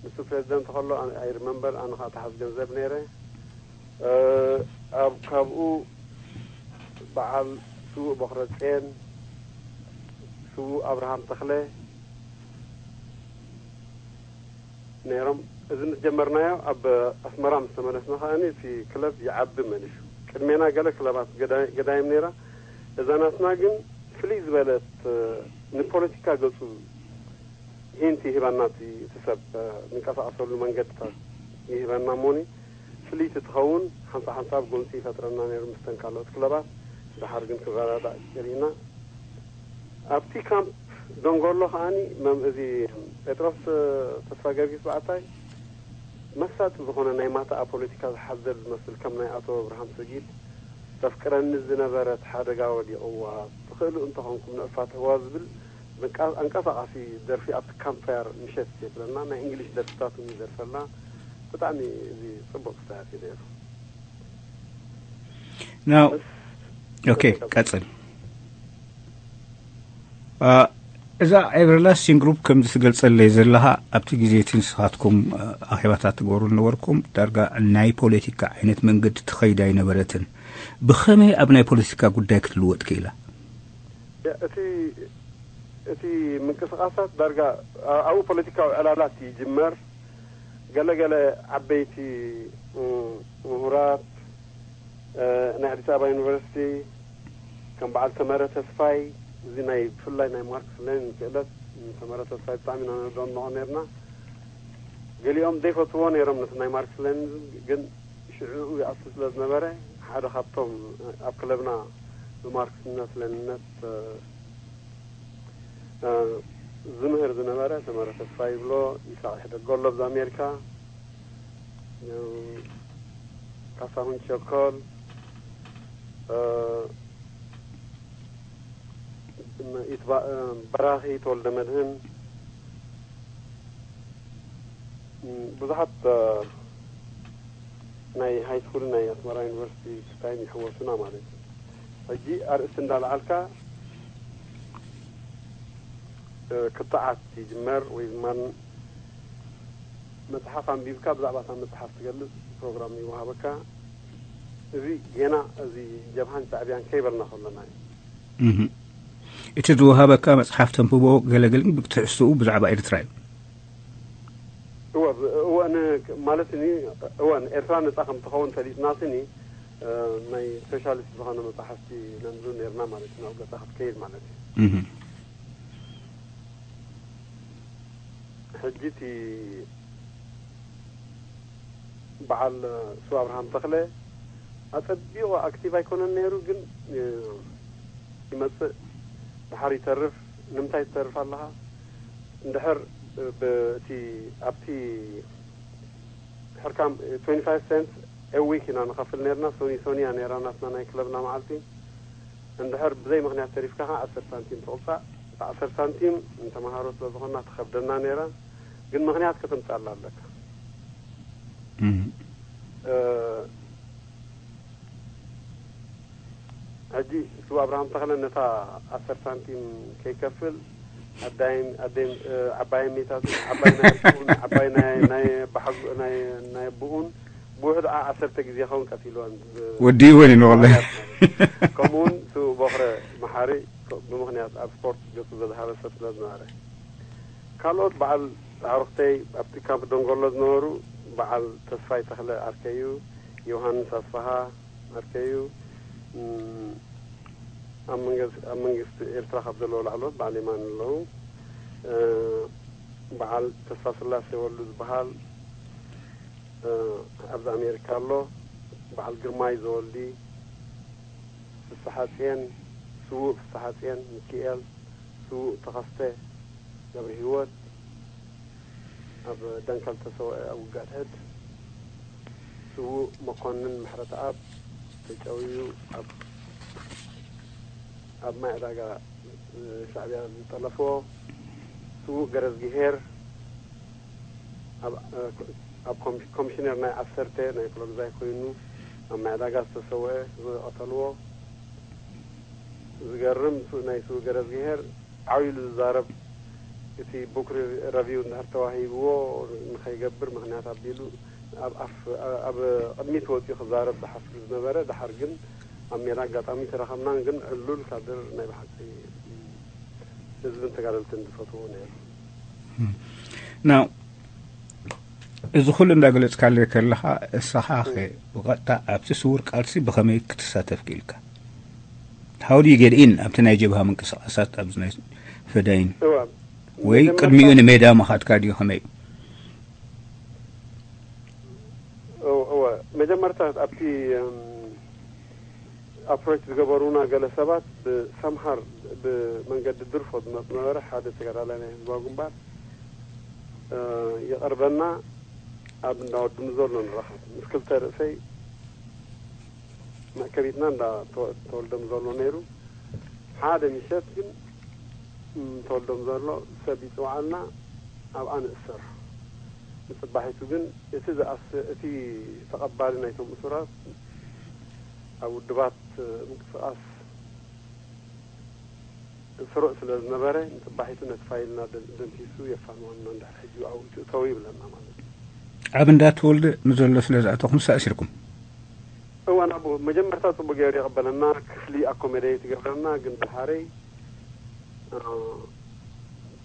ንሱ ፕሬዚደንት ከሎ፣ ኣይ ሪመምበር፣ ኣነ ከዓ ተሓዝ ገንዘብ ነይረ። ኣብ ካብኡ በዓል ስዉእ ቦኽረጼን፣ ስዉእ ኣብርሃም ተኽለ ነይሮም። እዚ ምስ ጀመርናዮ፣ ኣብ ኣስመራ ምስ ተመለስና ከኣ እቲ ክለብ ይዓቢ መሊሱ። ቅድሜና ገለ ክለባት ገዳይም ነይራ። እዛ ናትና ግን ፍልይ ዝበለት፣ ንፖለቲካ ገጹ ሂንት ይህበና፣ እቲ ሰብ ንንቀሳቐሰሉ መንገድታት ይህበና እሞኒ፣ ፍልይቲ ትኸውን ሓንሳብ ሓንሳብ ጎንፂ ይፈጥረና ነይሩ ምስተን ካልኦት ክለባት። ደሓር ግን ክረዳዳእ ርኢና። ኣብቲ ካምፕ ደንጎሎ ከዓኒ መም እዚ ጴጥሮስ ተስፋ ገርጊስ በዓታይ መሳጢ ዝኾነ ናይ ማታኣ ፖለቲካ ዝሓዘል ዝመስል፣ ከም ናይ ኣቶ ኣብርሃም ሰጊድ፣ ተፍቅረኒ ዝነበረት ሓደጋ ወዲቕዋ፣ ትኽእሉ እንተኾንኩም ንእፋትሕዋ ዝብል ኣንቀሳቓሲ ደርፊ ኣብቲ ካምፕ ፋየር ምሸት የብለና። ናይ እንግሊሽ ደርፍታት እውን ይደርፈልና። ብጣዕሚ እዚ ፅቡቕ ክስተያት እዩ ነይሩ። ናው ኦኬ፣ ቀጽል። እዛ ኤቨርላስቲንግ ግሩፕ ከም ዝትገልጸለይ ዘለኻ፣ ኣብቲ ግዜ እቲ ንስኻትኩም ኣኼባታት ትገብሩ ነበርኩም፣ ዳርጋ ናይ ፖለቲካ ዓይነት መንገዲ ትኸይድ ኣይነበረትን። ብኸመይ ኣብ ናይ ፖለቲካ ጉዳይ ክትልወጥ ክኢላ? እቲ እቲ ምንቅስቃሳት ዳርጋ ኣብኡ ፖለቲካዊ ዕላላት ይጅመር። ገለ ገለ ዓበይቲ ምሁራት ናይ ኣዲስ ኣበባ ዩኒቨርሲቲ ከም በዓል ተመረ ተስፋይ፣ እዚ ናይ ብፍላይ ናይ ማርክስ ሌኒን ክእለት ተመረ ተስፋይ ብጣዕሚ ኢና ነድንቖ ነርና። ገሊኦም ዘይፈትዎ ነይሮም ነቲ ናይ ማርክስ ሌኒን፣ ግን ሽዑ ይኣቱ ስለ ዝነበረ ሓደ ካብቶም ኣብ ክለብና ብማርክስነት ሌኒነት ዝምህር ዝነበረ ተመረ ተስፋ ይብሎ፣ ይሳቕ ይሕደጎ ኣሎ ኣብዚ ኣሜሪካ፣ ካሳሁን ቸኮል፣ በራኺ ተወልደ መድህን፣ ብዙሓት ናይ ሃይ ስኩል ናይ ኣስመራ ዩኒቨርሲቲ ክስታይን ይሕወሱና ማለት እዩ። ሕጂ ኣርእስቲ እንዳለዓልካ ክትዓት ይጅመር ወይ ድማ መጽሓፍ ኣንቢብካ ብዛዕባ እታ መጽሓፍ ትገልጽ ፕሮግራም ይወሃበካ። እዚ ጌና እዚ ጀብሃን ሻዕብያን ከይበልና ከለና እዩ። እቲ ዝወሃበካ መጽሓፍ ተንብቦ ገለገለ ግን ትሕዝትኡ ብዛዕባ ኤርትራ እዩ። እወ እወ ማለት ኒ እወ ኤርትራ ነጻ ከም ትኸውን ፈሊጥና ስኒ ናይ ሶሻሊስት ዝኾነ መጽሓፍቲ ነንብብ ነርና ማለት እዩ። ናብ ገጻ ክትከይድ ማለት እዩ። ሕጂ እቲ በዓል ሱ ኣብርሃም ተኽለ ኣጸቢቑ ኣክቲቭ ኣይኮነን ነይሩ፣ ግን ይመጽእ፣ ድሓር ይተርፍ። ንምንታይ ትተርፍ ኣለኻ? እንድሕር ብእቲ ኣብቲ ሕርካም ትዌንቲ ፋይቭ ሰንት ኤ ዊክ ኢና ንኸፍል ነርና። ሶኒ ሶኒ እያ ነይራ ናትና ናይ ክለብና መዓልቲ። እንድሕር ብዘይ ምኽንያት ተሪፍካ ኸዓ ዓሰርተ ሳንቲም ትቕጻዕ። እታ ዓሰርተ ሳንቲም ንተምሃሮ ስለ ዝኾና ትኸብደና ነይራ፣ ግን ምኽንያት ከተምጽኣላ ኣለካ። ሕጂ ስው ኣብርሃም ተኽለ ነታ ዓሰርተ ሳንቲም ከይከፍል ኣዳይን ኣደይን ዓባይ ሜታቱ ዓባይ ናይ ኣቦኡን ዓባይ ናይ ናይ ኣባሓጎ ናይ ናይ ኣቦኡን ብውሕዱ ዓ ዓሰርተ ግዜ ኸውን ቀቲልወን። ወዲእወን እዩ ንቕለ። ከምኡ እውን ስው ቦኽረ መሓሪ ብምኽንያት ኣብ ስፖርት ገጹ ዘዝሃበ ሰብ ስለ ዝነበረ። ካልኦት በዓል ኣዕሩኽተይ ኣብቲ ካምፕ ደንጎሎ ዝነበሩ በዓል ተስፋይ ተኽለ ዓርከይ እዩ፣ ዮሃንስ ኣስፍሃ ዓርከይ እዩ። ኣብ መንግስቲ ኤርትራ ካብ ዘለዉ ላዕለዎት በዓል የማን ኣለዉ። በዓል ተስፋስላሴ ወልዱ ዝበሃል ኣብዚ ኣሜሪካ ኣሎ። በዓል ግርማይ ዘወልዲ፣ ፍስሓጽየን፣ ስዉእ ፍስሓጽየን ሚኪኤል፣ ስዉእ ተኸስተ ገብረሂወት፣ ኣብ ደንከል ተሰውአ ኣብ ውግእ ኣድሕድ፣ ስዉእ መኮንን ምሕረተኣብ ተጨውዩ ኣብ ኣብ ማይ ዕዳጋ ሻዕብያ ዝጠለፍዎ፣ ስዉእ ገረዝግሄር ኣብ ኮሚሽነር ናይ ዓሰርተ ናይ ፖለግዛይ ኮይኑ ኣብ ማይ ዕዳጋ ዝተሰውአ ዝቐተልዎ፣ ዝገርም ናይ ስዉእ ገረዝግሄር ዓው ኢሉ ዝዛረብ፣ እቲ ቡክ ረቪው እንድሕር ተዋሂብዎ ንኸይገብር ምኽንያት ኣቢሉ ኣብ ኣፍ ኣብ ቅድሚት ወፂኡ ክዛረብ ዝሓፍር ዝነበረ፣ ድሓር ግን ኣብ ሜዳ ኣጋጣሚ ተራኸብናን ግን ዕሉል ካድር ናይ ብሓቂ ህዝብን ተጋደልትን ዝፈትዎ ነይሩ። ናው እዚ ኩሉ እንዳገለጽካለይ ከለኻ እስኻ ኸ ብቐጥታ ኣብቲ ስውር ቃልሲ ብኸመይ ክትሳተፍ ክኢልካ? How do you get in ኣብቲ ናይ ጀብሃ ምንቅስቃሳት ኣብዚ ናይ ፈዳይን እዋ ወይ ቅድሚኡ ንሜዳ ምኻድካ ድዩ ከመይ? እወ መጀመርታ ኣብቲ ኣፕሮች ዝገበሩና ገለ ሰባት ብሰምሃር ብመንገዲ ድርፎ ዝመፁ ነበረ። ሓደ ተጋዳላይ ናይ ህዝባዊ ግንባር ይቐርበና፣ ኣብ እንዳ ወዲ ምዘሎ ንራኸብ ምስ ክልተ ርእሰይ መእከቢትና እንዳ ተወልደ ምዘሎ ነይሩ። ሓደ ምሸት ግን ተወልደ ምዘሎ ሰብ ይፅውዓልና፣ ኣብኣ ንእሰር። ንፅባሒቱ ግን እቲ ዝኣስ እቲ ተቐባሊ ናይቶም እሱራት ኣብ ውድባት ምንቅስቃስ ስሩዕ ስለ ዝነበረ ንፅባሒቱ ነቲ ፋይልና ደምሲሱ የፋንወና፣ እንድሕር ሕጂ ኣብኡ ትእተው ይብለና ማለት እዩ። ኣብ እንዳ ተወልደ ንዘሎ ስለ ዝኣተኹም ተኣሲርኩም? እዋን ኣብኡ መጀመርታ ፅቡቅ ገይሩ ይቕበለና፣ ክፍሊ ኣኮመደይት ይገብረና፣ ግን ድሓረይ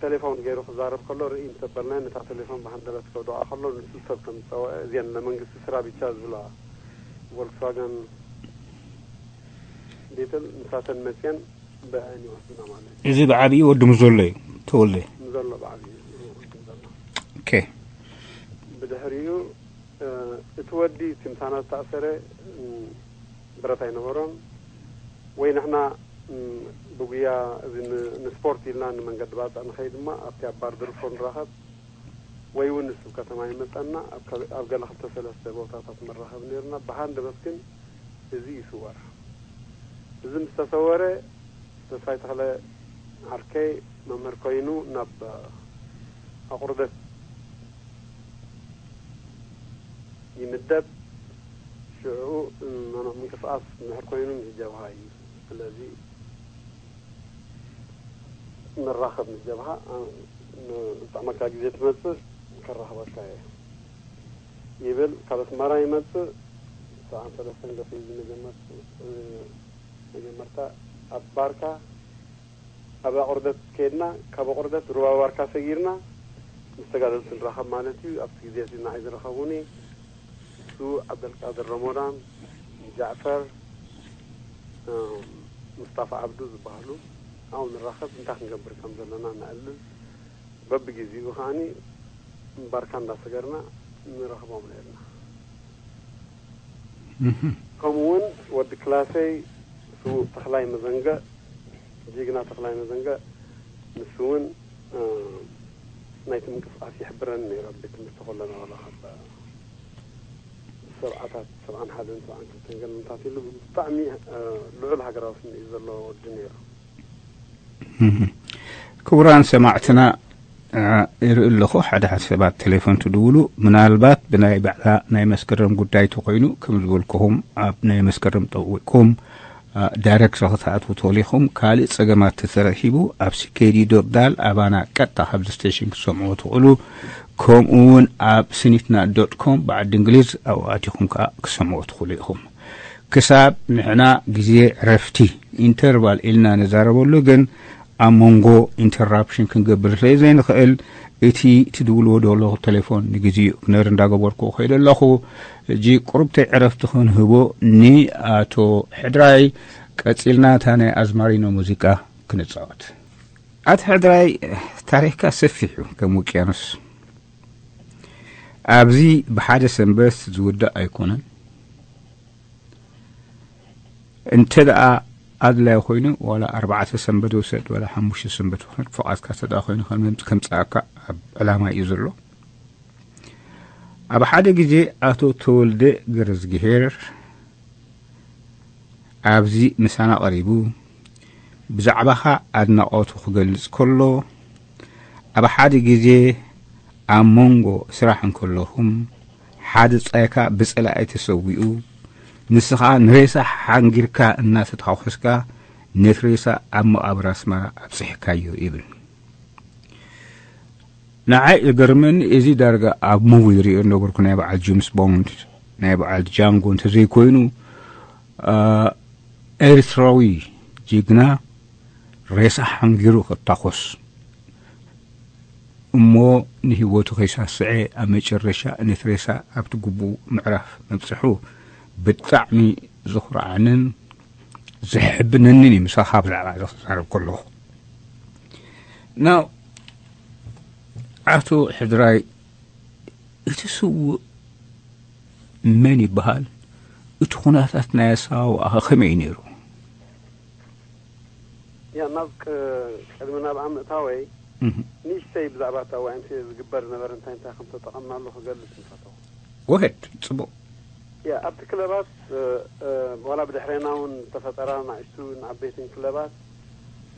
ቴሌፎን ገይሩ ክዛረብ ከሎ ርኢ እንተበልና ነታ ቴሌፎን ብሃንደበት ከውድቃ ከሎ ንሱ ሰብ ከም ዝፀወዐ እዚአን ለመንግስቲ ስራ ብቻ ዝብላ ቮልክስዋገን ቤትል ንሳተን መፅየን ብአን ይወስዱና ማለት እዩ። እዚ ብዓብዪ ወዲ ምዘሎ እዩ ተወልደ። ምዘሎ ብዓብዪ ወዲ ምዘሎ። ኦኬ። ብድሕሪኡ እቲ ወዲ እቲ ምሳና ዝተኣሰረ ብረት ኣይነበሮን። ወይ ንሕና ብጉያ እዚ ንስፖርት ኢልና ንመንገዲ ባጽዕ ንኸይድ ድማ ኣብቲ ኣብ ባር ድርፎ ንራኸብ፣ ወይ እውን ንሱ ከተማ ይመጸና ኣብ ገለ ክልተ ሰለስተ ቦታታት ንራኸብ ነይርና። ብሃንደበት ግን እዚ ይስወር። እዚ ምስ ተሰወረ ተስፋይ ተኽለ ዓርከይ መምህር ኮይኑ ናብ ኣቑርደት ይምደብ። ሽዑ ምንቅስቃስ ምሕር ኮይኑ ምስ ጀብሃ እዩ። ስለዚ ንራኸብ ምስ ጀብሃ፣ ዝጥዕመካ ግዜ ትመጽእ ከራኽበካ እየ ይብል። ካብ ኣስመራ ይመጽእ። ሰብዓን ሰለስተን ገፊ መጀመርታ ኣብ ባርካ ኣብ ኣቑርደት ከይድና፣ ካብ ኣቑርደት ሩባ ባርካ ሰጊርና ምስ ተጋደልቲ ንራኸብ ማለት እዩ። ኣብቲ ግዜ እቲ ንዓይ ዝረኸቡኒ እሱ ዓብደልቃድር ረሞዳን፣ ጃዕፈር፣ ሙስጣፋ ዓብዱ ዝበሃሉ ኣብኡ ንራኸብ፣ እንታይ ክንገብር ከም ዘለና ነዕልል። በብግዜኡ ከዓኒ ባርካ እንዳሰገርና ንረኽቦም ነይርና። ከምኡ እውን ወዲ ክላሰይ ስዉእ ተኽላይ መዘንገእ፣ ጅግና ተኽላይ መዘንገእ፣ ንሱ እውን ናይቲ ምንቅስቃስ ይሕብረኒ ነይሩ። ኣብ ቤት ትምህርቲ ከለና ዋላ ካብ ሰብዓታት፣ ሰብዓን ሓደን ሰብዓን ክልተን ገለምታት ኢሉ ብጣዕሚ ልዑል ሃገራዊ ስምዒት ዘለዎ ወዲ ነይሩ። ክቡራን ሰማዕትና፣ ይርኢ ኣለኹ ሓደ ሓደ ሰባት ቴሌፎን ትድውሉ። ምናልባት ብናይ ባዕላ ናይ መስከረም ጉዳይ ተኮይኑ፣ ከም ዝበልኩኹም፣ ኣብ ናይ መስከረም ጠዊቕኩም ዳይሬክት ክትኣትዉ ተኽእሉ ኢኹም። ካልእ ጸገማት ተተረኺቡ፣ ኣብ ሲኬዲ ዶት ዳል ኣባና ቀጥታ ካብዚ ስቴሽን ክትሰምዕዎ ትኽእሉ። ከምኡ እውን ኣብ ስኒትና ዶት ኮም ብዓዲ እንግሊዝ፣ ኣብኡ ኣቲኹም ከኣ ክትሰምዕዎ ትኽእሉ ኢኹም። ክሳብ ንሕና ግዜ ዕረፍቲ፣ ኢንተርቫል ኢልና ንዛረበሉ፣ ግን ኣብ መንጎ ኢንተራፕሽን ክንገብር ስለ ዘይንኽእል፣ እቲ ትድውልዎ ዘለኹ ቴሌፎን ንግዜኡ ክነር እንዳገበርኩ ከይደ ኣለኹ። ሕጂ ቁሩብተይ ዕረፍቲ ክንህቦ ንኣቶ ሕድራይ፣ ቀጺልና እታ ናይ ኣዝማሪኖ ሙዚቃ ክንጻወት። ኣቶ ሕድራይ፣ ታሪኽካ ሰፊሕ እዩ ከም ውቅያኖስ። ኣብዚ ብሓደ ሰንበት ዝውዳእ ኣይኮነን። እንተ ደኣ ኣድላይ ኮይኑ፣ ዋላ ኣርባዕተ ሰንበት ውሰድ፣ ዋላ ሓሙሽተ ሰንበት ውሰድ፣ ፍቓድካ እንተ ደኣ ኮይኑ ከም-፣ ከምጽኣካ ኣብ ዕላማ እዩ ዘሎ። ኣብ ሓደ ግዜ ኣቶ ተወልደ ገረዝግሄር ኣብዚ ምሳና ቀሪቡ፣ ብዛዕባኻ ኣድናቖቱ ክገልጽ ከሎ፣ ኣብ ሓደ ግዜ ኣብ መንጎ ስራሕ እንከለኹም፣ ሓደ ጻይካ ብጸላኢ ተሰዊኡ፣ ንስኻ ንሬሳ ሓንጊርካ እናተታኾስካ፣ ነቲ ሬሳ ኣብ መቓብር ኣስመራ ኣብጺሕካዮ ይብል። ንዓይ ዝገርመኒ፣ እዚ ዳርጋ ኣብ ሙቪ ዝሪኦ ነበርኩ፣ ናይ በዓል ጄምስ ቦንድ፣ ናይ በዓል ጃንጎ እንተዘይኮይኑ፣ አ፣ ኤርትራዊ ጅግና ሬሳ ሓንጊሩ ክታኾስ እሞ ንህይወቱ ከይሳስዐ ኣብ መጨረሻ ነቲ ሬሳ ኣብቲ ግቡእ ምዕራፍ ምብጽሑ ብጣዕሚ ዘኹርዓንን ዘሕብነንን እዩ፣ ምሳኻ ብዛዕባ እዚ ክዛረብ ከለኹ። ናው ኣቶ ሕድራይ፣ እቲ ስዉእ መን ይበሃል? እቲ ኩነታት ናይ ኣሰዋውኣኸ ከመይ እዩ ነይሩ? ያ፣ ናብ ቅ-፣ ቅድሚ ናብኣ ምእታወይ፣ እህ። ንእሽተይ ብዛዕባ እታ ዋይ ኤም ሲ ኤ ዝግበር ዝነበረ እንታይ እንታይ ከም ተጠቐምናሉ ክገልጽ ምፈተኹ። ጎሄድ፣ ጽቡቕ። ያ፣ ኣብቲ ክለባት፣ እ፣ እ፣ ዋላ ብድሕሬና እውን ዝተፈጠራ ንኣሽቱን ዓበይትን ክለባት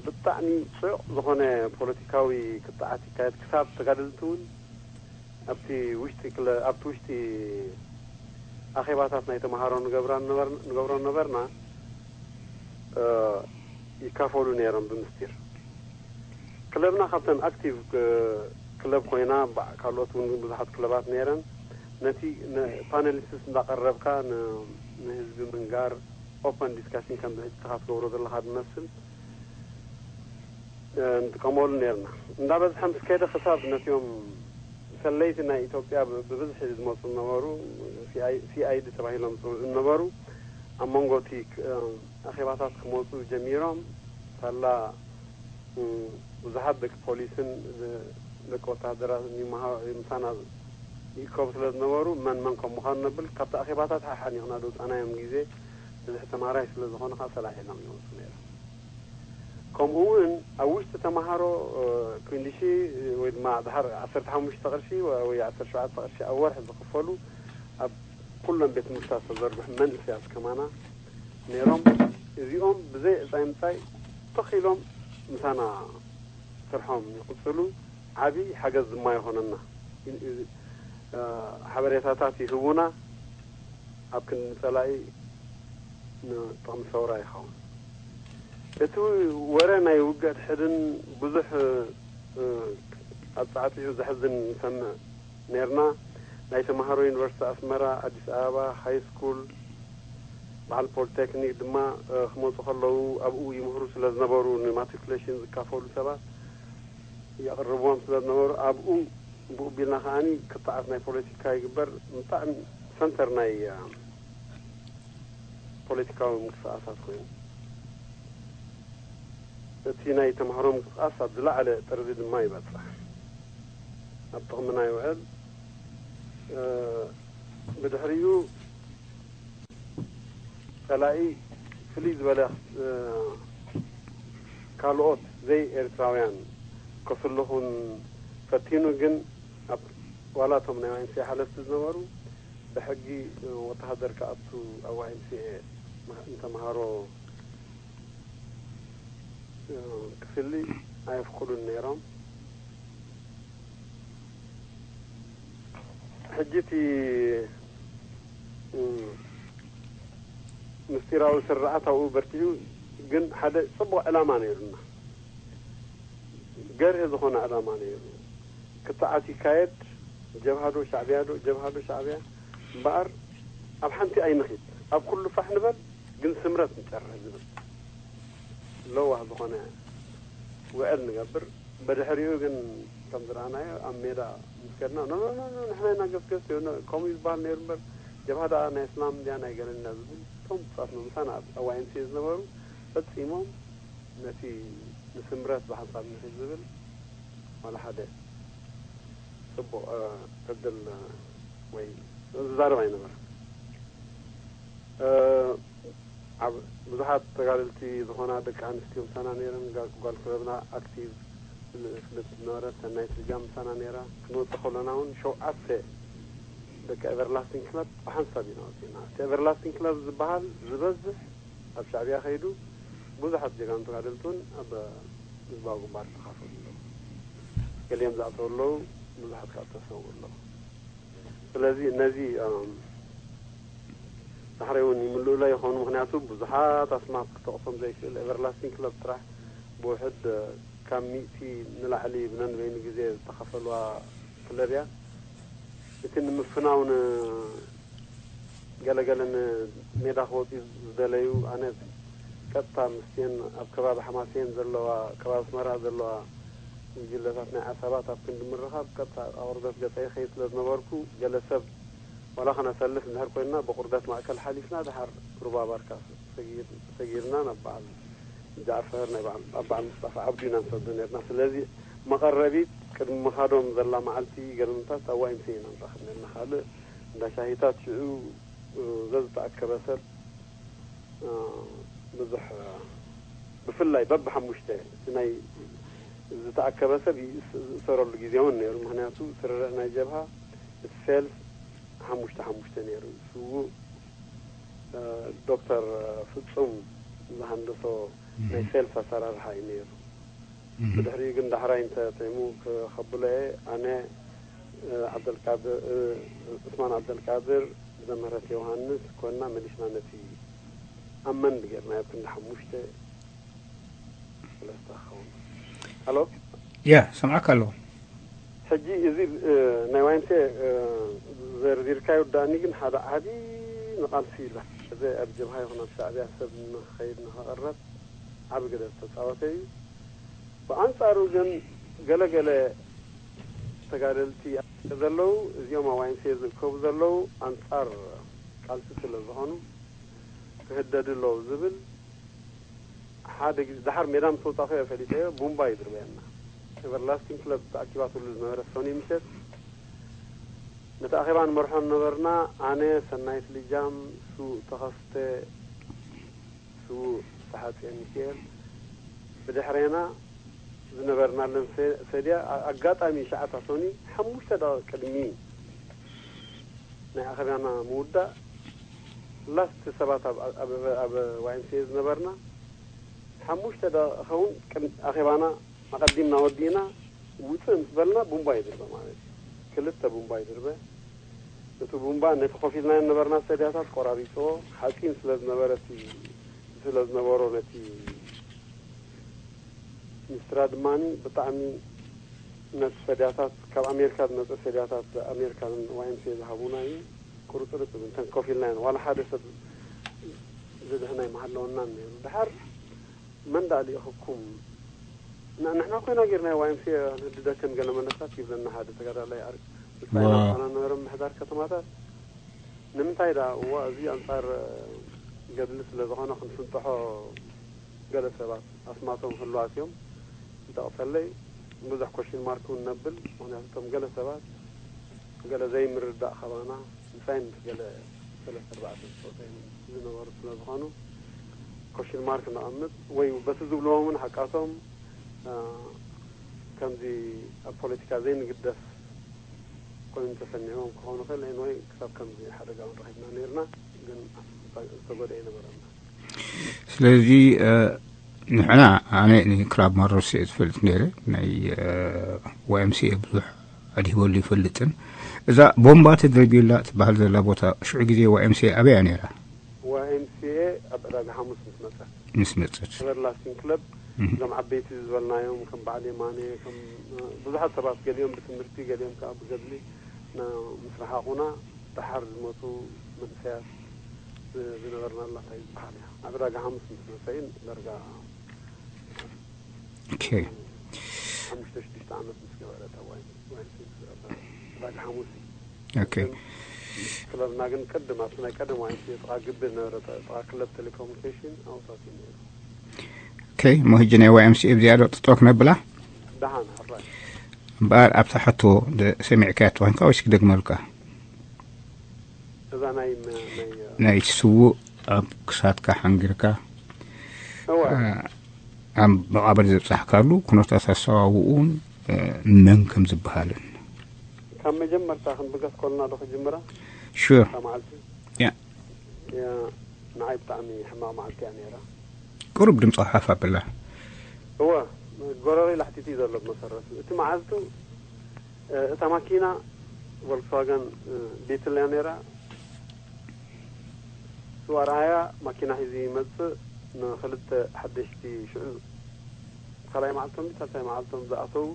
ብጣዕሚ ጽዑቕ ዝኾነ ፖለቲካዊ ክትዓት ይካየድ፣ ክሳብ ተጋደልቲ እውን ኣብቲ ውሽጢ ክለ-፣ ኣብቲ ውሽጢ ኣኼባታት ናይ ተምሃሮ ንገብራ ነበርን-፣ ንገብሮ ነበርና፣ እ፣ ይካፈሉ ነይሮም ብምስጢር። ክለብና ካብተን ኣክቲቭ፣ እ፣ ክለብ ኮይና፣ ባ-፣ ካልኦት እውን ብዙሓት ክለባት ነይረን። ነቲ ነ-፣ ፓነሊስትስ እንዳቐረብካ ን-፣ ንህዝቢ ምንጋር፣ ኦፐን ዲስካሽን ከም ብሕጂ ኢኻ ትገብሮ ዘለኻ ዝመስል፣ እ፣ ንጥቀመሉ ነይርና። እንዳበዝሐ ምስ ከደ ክሳብ ነቲኦም ሰለይቲ ናይ ኢትዮጵያ ብ-፣ ብብዝሒ ዝመጹ ነበሩ፣ ሲ ኣይ፣ ሲ ኣይ ዲ ተባሂሎም ዝጽውዑ ነበሩ። ኣብ መንጎ እቲ ክ-፣ እ፣ ኣኼባታት ክመጹ ጀሚሮም፣ ሳላ፣ እ፣ ብዙሓት ደቂ ፖሊስን፣ እ፣ ደቂ ወታደራት ይመሃ-፣ ምሳና ይእከቡ ስለ ዝነበሩ፣ መን መን ከም ምዃኑ ነብል፣ ካብቲ ኣኼባታት ሓሓኒቕና ዝወጻናዮም ግዜ፣ ብዝሒ ተማሃራይ ስለ ዝኾነ፣ ካብ ሰላሕ ኢሎም ይመጹ ነይሮም። ከምኡ እውን ኣብ ውሽጢ ተምሃሮ፣ እ፣ ክንዲ ሺ ወይ ድማ ድሓር ዓሰርተ ሓሙሽተ ቅርሺ ወ-፣ ወይ ዓሰርተ ሸውዓተ ቅርሺ ኣብ ወርሒ ዝኽፈሉ ኣብ ኩሎም ቤት ትምህርትታት ዝተዘርግሑ መንእሰያት ከማና ነይሮም። እዚኦም ብዘይ ዕጻይ ምጻይ ትኽ ኢሎም ምሳና ስርሖም ይቕጽሉ። ዓቢ ሓገዝ ድማ ይኾነና። እ፣ ሓበሬታታት ይህቡና። ኣብ ክንዲ ጸላኢ ንጥቕሚ ሰውራ ይኸውን። እቲ ወረ ናይ ውግእ ድሕድን ብዙሕ፣ እ፣ ኣጻዕጺዑ ዘሕዝን ንሰምዕ ነይርና። ናይ ተምሃሮ ዩኒቨርሲቲ ኣስመራ፣ ኣዲስ ኣበባ፣ ሃይ ስኩል፣ በዓል ፖሊቴክኒክ ድማ፣ እ፣ ክመጹ ከለዉ ኣብኡ ይምህሩ ስለ ዝነበሩ፣ ንማትሪኩሌሽን ዝካፈሉ ሰባት የቕርብዎም ስለ ዝነበሩ፣ ኣብኡ ብኡ ቢልና ከኣኒ ክትዓት ናይ ፖለቲካ ይግበር። ብጣዕሚ ሰንተር ናይ፣ እ፣ ፖለቲካዊ ምንቅስቃሳት ኮይኑ፣ እቲ ናይ ተምሃሮ ምንቅስቃስ ኣብ ዝለዓለ ጥርዚ ድማ ይበጽሕ፣ ኣብ ጥቕምና ይውዕል። እ፣ ብድሕሪኡ ጸላኢ ፍልይ ዝበለ፣ እ፣ ካልኦት ዘይ ኤርትራውያን ከስልኹን ፈቲኑ፣ ግን ኣብ ዋላ እቶም ናይ ዋይ ኤም ሲ ኤ ሓለፍቲ ዝነበሩ ብሕጊ ወተሃደር ክኣቱ ኣብ ዋይኤምሲኤ ንተምሃሮ ክፍሊ ኣየፍቅዱን ነይሮም። ሕጂ እቲ ምስጢራዊ ስርዓት ኣብኡ በርቲዑ፣ ግን ሓደ ጽቡቕ ዕላማ ነይሩና። ገርህ ዝኾነ ዕላማ ነይሩ። ክትዓት ይካየድ፣ ጀብሃዶ ሻዕብያዶ፣ ጀብሃዶ ሻዕብያ። እምበኣር ኣብ ሓንቲ ኣይንኺድ፣ ኣብ ኩሉ ፋሕ ንበል፣ ግን ስምረት ንጨርሕ ዝብል ለዋህ ዝኾነ ውዕል ንገብር። ብድሕሪኡ ግን ከም ዝረኣናዮ ኣብ ሜዳ ምስ ከድና፣ ኖ፣ ኖ፣ ኖ፣ ኖ፣ ንሕና ኢና ገስገስ፣ ከምኡ እዩ ዝበሃል ነይሩ እምበር፣ ጀብሃ ደኣ ናይ እስላም እንድያ ናይ ገለን እንድያ ዝብል፣ እቶም ብጻት ምምሳን ኣብ ዋይኤምሲኤ ዝነበሩ ፈጺሞም ነቲ ንስምረት ብሓንሳብ ንኺድ ዝብል ዋላ ሓደ ጽቡቕ ዕድል ወይ ዝዛረብ ኣይነበረን። ኣብ ብዙሓት ተጋደልቲ ዝኾና ደቂ ኣንስትዮ ምሳና ነይረን። ጓል ክለብና ኣክቲቭ ፍልጥ ዝነበረት ሰናይት ልጃም ምሳና ነይራ። ክንወፅእ ከለና እውን ሸውዓተ ደቂ ኤቨርላስቲንግ ክለብ ብሓንሳብ ኢና ወፂእና። እቲ ኤቨርላስቲንግ ክለብ ዝበሃል ዝበዝሕ ኣብ ሻዕብያ ከይዱ፣ ብዙሓት ጀጋኑ ተጋደልቲ እውን ኣብ ህዝባዊ ግንባር ተኻፈሉ ኣለዉ። ገሊኦም ዝኣተዉ ኣለዉ፣ ብዙሓት ከዓ ተሰውኡ ኣለዉ። ስለዚ ነዚ ዳሕረይ እውን ይምልኡሎ ይኾኑ። ምክንያቱ ብዙሓት ኣስማት ክጠቕሶም ዘይክእል ኤቨርላስቲንግ ክለብ ጥራሕ ብውሕድ ካብ ሚእቲ ንላዕሊ ብነንበይኑ ግዜ ዝተኸፈሉዋ ክለብ እያ። እቲ ንምፍናው ገለገለ ንሜዳ ክወፁ ዝደለዩ፣ ኣነ ቀጥታ ምስቲን ኣብ ከባቢ ሓማሴን ዘለዋ፣ ከባቢ ኣስመራ ዘለዋ ጉጅለታት ናይ ዓሳባት ኣብ ክንዲ ምርኻብ ቀጥታ ኣቑርደት ገፀ ይኸይድ ስለ ዝነበርኩ፣ ገለ ሰብ ዋላ ከነሰልፍ እንድሕር ኮይንና ብቑርደት ማእከል ሓሊፍና ድሓር ሩባ ባርካ ሰጊርና ናብ በዓል ጃዕፈር ናይ በዓል ኣብ በዓል ሙስጣፋ ዓብዱ ኢና ንሰዶ ነርና። ስለዚ መቐረቢት ቅድሚ ምኻዶም ዘላ መዓልቲ ገለምታት ኣብ ዋይምሴ ኢና ንራኸብ ነርና። ካልእ እንዳ ሻሂታት ሽዑ ዘዝተኣከበ ሰብ ብዙሕ፣ ብፍላይ በብሓሙሽተ እቲ ናይ ዝተኣከበ ሰብ ዝእሰረሉ ግዜ እውን ነይሩ። ምክንያቱ ስርርዕ ናይ ጀብሃ እቲ ሴልስ ሓሙሽተ ሓሙሽተ ነይሩ። ስዉእ ዶክተር ፍጹም ዝሃንደሶ ናይ ሴልስ ኣሰራርሓ እዩ ነይሩ። ብድሕሪኡ ግን ዳሕራይ እንተጥዕሙ ክኸብሎ እየ። ኣነ፣ ዓብደልቃድር፣ ዑስማን ዓብደልቃድር፣ ዘምህረት ዮሃንስ ኮንና መሊስና ነቲ ኣመንድ ጌርናዮ። ኣብ ክንዲ ሓሙሽተ ሰለስተ ክኸውን። ሃሎ? ያ፣ ሰምዓካ ኣለኹ። ሕጂ እዚ፣ እ፣ ናይ ዋይምሴ፣ እ፣ ዘርዚርካዮ ዳእኒ ግን ሓደ ዓቢ ንቓልሲ ኢላ። እዚ ኣብ ጀብሃ ይኹን ኣብ ሻዕብያ ሰብ ንኽኸይድ ንኽቐረብ ዓቢ ግደ ዝተጻወተ እዩ። ብኣንጻሩ ግን ገለገለ ተጋደልቲ ዘለዉ፣ እዚኦም ኣብ ዋይምሴ ዝእከቡ ዘለዉ ኣንጻር ቃልሲ ስለ ዝኾኑ ክህደዱ ኣለዉ ዝብል ሓደ ግዜ፣ ደሓር ሜዳ ምስ ወጻኹ እየ ፈሊጠዮ። ቡምባ እዩ ድርበየና። ኤቨርላስቲንግ ክለብ ተኣኪባትሉ ዝነበረ ሶኒ ምሸት፣ ነቲ ኣኼባ ንመርሖ ነበርና። ኣነ፣ ሰናይት ልጃም፣ ስዉእ ተኸስተ፣ ስዉእ ተሓጽየ ሚካኤል፣ ብድሕሬና ዝነበርናለን ሰ-፣ ሰድያ፣ ኣ-፣ ኣጋጣሚ ሸዓታ ሶኒ፣ ሓሙሽተ ደቂቕ ቅድሚ ናይ ኣኼባና ምውዳእ፣ ላስት ሰባት ኣብ፣ ኣብ፣ ኣብ ዋይምሴ ዝነበርና፣ ሓሙሽተ ደቂቕ ክኸውን ቅድሚ ኣኼባና ኣቐዲምና ወዲእና፣ ውፅእ ምስ በልና ቡምባ ይድርበ ማለት እዩ። ክልተ ቡምባ ይድርበ። እቲ ቡምባ ነቲ ኮፍ ኢልናዮ ዝነበርና ሰድያታት ቆራሪፅዎ። ሓፂን ስለ ዝነበረ እቲ፣ ስለ ዝነበሮ ነቲ ሚስትራ ድማኒ ብጣዕሚ ነቲ ሰድያታት፣ ካብ ኣሜሪካ ዝመፀ ሰድያታት ኣሜሪካን ዋይምሴ ዝሃቡና እዩ። ቁርፅርፅ እተን ኮፍ ኢልናየን ዋላ ሓደ ሰብ ዝድሕና ኣይምሃለወናን ነይሩ። ድሓር መን ደኣ ልኢኽኩም? ን-፣ ንሕና ኮይና ጌርናዮ፣ ዋይምሴ ንህድደክን ገለ መለሳት ይብለና ሓደ ተጋዳላይ። ኣር-፣ ብጻይና ዋው። ምዃና ነበረ ምምሕዳር ከተማታት። ንምንታይ ደኣ? እዋ፣ እዚ ኣንጻር፣ እ፣ ገድሊ ስለ ዝኾነ ክንፍንጥሖ ገለ ሰባት ኣስማቶም ህሉዋት እዮም። እንተቕተለይ ብዙሕ ኮሽን ማርክ እውን ነብል። ምኽንያቱ እቶም ገለ ሰባት ገለ ዘይምርዳእ ካባና ምሳይን ምስ ገለ ሰለስተ ኣርባዕተ ዝፈተዩ ዝነበሩ ስለ ዝኾኑ፣ ኮሽን ማርክ ነቐምጥ ወይ በቲ ዝብልዎም እውን ሓቃቶም፣ አ፣ ከምዚ ኣብ ፖለቲካ ዘይንግደስ ኮይኑ ተሰሚዕዎም ክኾኑ ክእል። ኤንወይ ክሳብ ከምዚ ሓደጋ እውን ረኺብና ነይርና፣ ግን ዝተጎድአ ኣይነበረና። ስለዚ ንሕና ኣነ ንክላብ ማሮስ እየ ዝፈልጥ ነይረ። ናይ ዋይኤምሲኤ ብዙሕ ኣድሂበሉ ይፈልጥን። እዛ ቦምባ ተደርብዩላ ትበሃል ዘላ ቦታ ሽዑ ግዜ ዋይኤምሲኤ ኣበያ ነይራ? ዋይኤምሲኤ ኣብ ዕዳጋ ሓሙስ ምስ መፀት ምስ መፀት ኤቨርላስቲንግ ክለብ እዞም ዓበይቲ ዝበልናዮም ከም በዓል የማነ ከም ብዙሓት ሰባት ገሊኦም ብትምህርቲ ገሊኦም ከዓ ብገድሊ ምስ ረሓቑና ደሓር ዝመፁ መንእሰያት ዝነበርናላ እንታይ ዝበሃል እያ ኣብ ዕዳጋ ሓሙስ ምስ መፀ እዩ ዳርጋ ኦኬ ሓሙሽተ ሽዱሽተ ዓመት ምስ ገበረ እታ ዋይን ዋይን ዕዳጋ ሓሙስ እዩ ኦኬ ክለብና ግን ቅድም ኣብቲ ናይ ቀደም ዋይን ጥቓ ግቢ ዝነበረ ጥቓ ክለብ ቴሌኮሙኒኬሽን ኣውታት እዩ ነይሩ ኦኬ እሞ ሕጂ ናይ ዋይኤምሲኤ ብዚኣ ዶ ጥጦ ክነብላ ደሓን ሕራይ እምበኣር ኣብታ ሕቶ ሰሚዕካያ ትኾንካ ወይስ ክደግመልካ እዛ ናይ መ- ናይ ናይ ስዉእ ኣብ ክሳድካ ሓንጊርካ እዋ ኣብ መቓብር ዘብፃሕካሉ ኩነታት ኣሰዋውኡን መን ከም ዝበሃልን ካብ መጀመርታ ክንብገስ ከለና ዶ ክጅምራ ሹር እታ መዓልቲ ያ። ያ፣ ንዓይ ብጣዕሚ ሕማቕ መዓልቲ እያ ነይራ ቁሩብ ድምፂ ሓፍ ኣብላ እወ ጎረሪ ላሕቲቲ እዩ ዘሎ ብመሰረቱ እቲ መዓልቱ እ፣ እታ ማኪና ቮልክስዋገን እ፣ ቢትል እያ ነይራ ስዋርኣያ ማኪና ሒዙ ይመፅእ ንክልተ ሓደሽቲ ሽዑ ካልኣይ መዓልቶም ሳልሳይ መዓልቶም ዝኣተዉ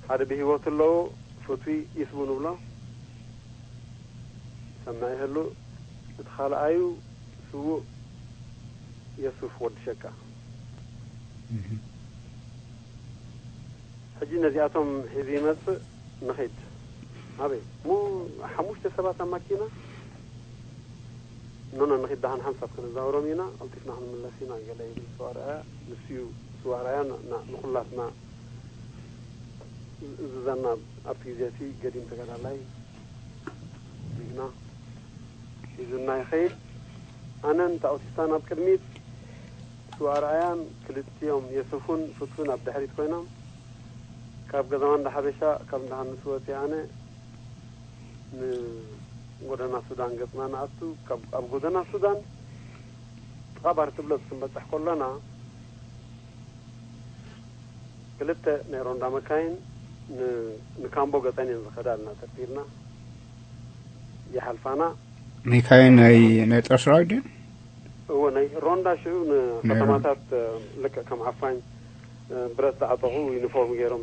ሓደ ብሂወት ኣለዉ ፍትዊ ይስቡ ንብሎ ሰምዕ ይህሉ እቲ ካልኣዩ ስዉእ የሱፍ ወዲ ሸቃ ሕጂ ነዚኣቶም ሒዙ ይመፅእ ንኺድ ኣበይ ሙ ሓሙሽተ ሰባት ኣብ ማኪና ኖኖ ንኺድ ደሓን ሓንሳብ ክንዛውሮም ኢና ቀልጢፍና ክንምለስ ኢና ገለ ይብል ስዋርኣያ ንስዩ ስዋርኣያ ንኩላትና ዝዘና ኣብቲ ግዜ እቲ ገዲም ተጋዳላይ ጅግና ሒዙና ይኸይድ ኣነን ታኦቲስታን ኣብ ቅድሚት ስዋርኣያን ክልቲኦም የሱፍን ፍቱን ኣብ ድሕሪት ኮይኖም ካብ ገዛማ እንዳ ሓበሻ ካብ እንዳ ሃንስ ወፂ ኣነ ንጎደና ሱዳን ገፅና ንኣቱ ኣብ ጎደና ሱዳን ጥቓ ባር ትብለፅ ክንበፅሕ ከሎና ክልተ ናይ ሮንዳ መካይን ንካምቦ ገፀን እየን ዝኸዳ ኣለና ተርቲብና ይሓልፋና ሚካኤል ናይ ናይ ጦር ሰራዊት ድን እዎ ናይ ሮንዳ ሽዑ ንከተማታት ልክዕ ከም ዓፋኝ ብረት ዝዓጠቑ ዩኒፎርም ገይሮም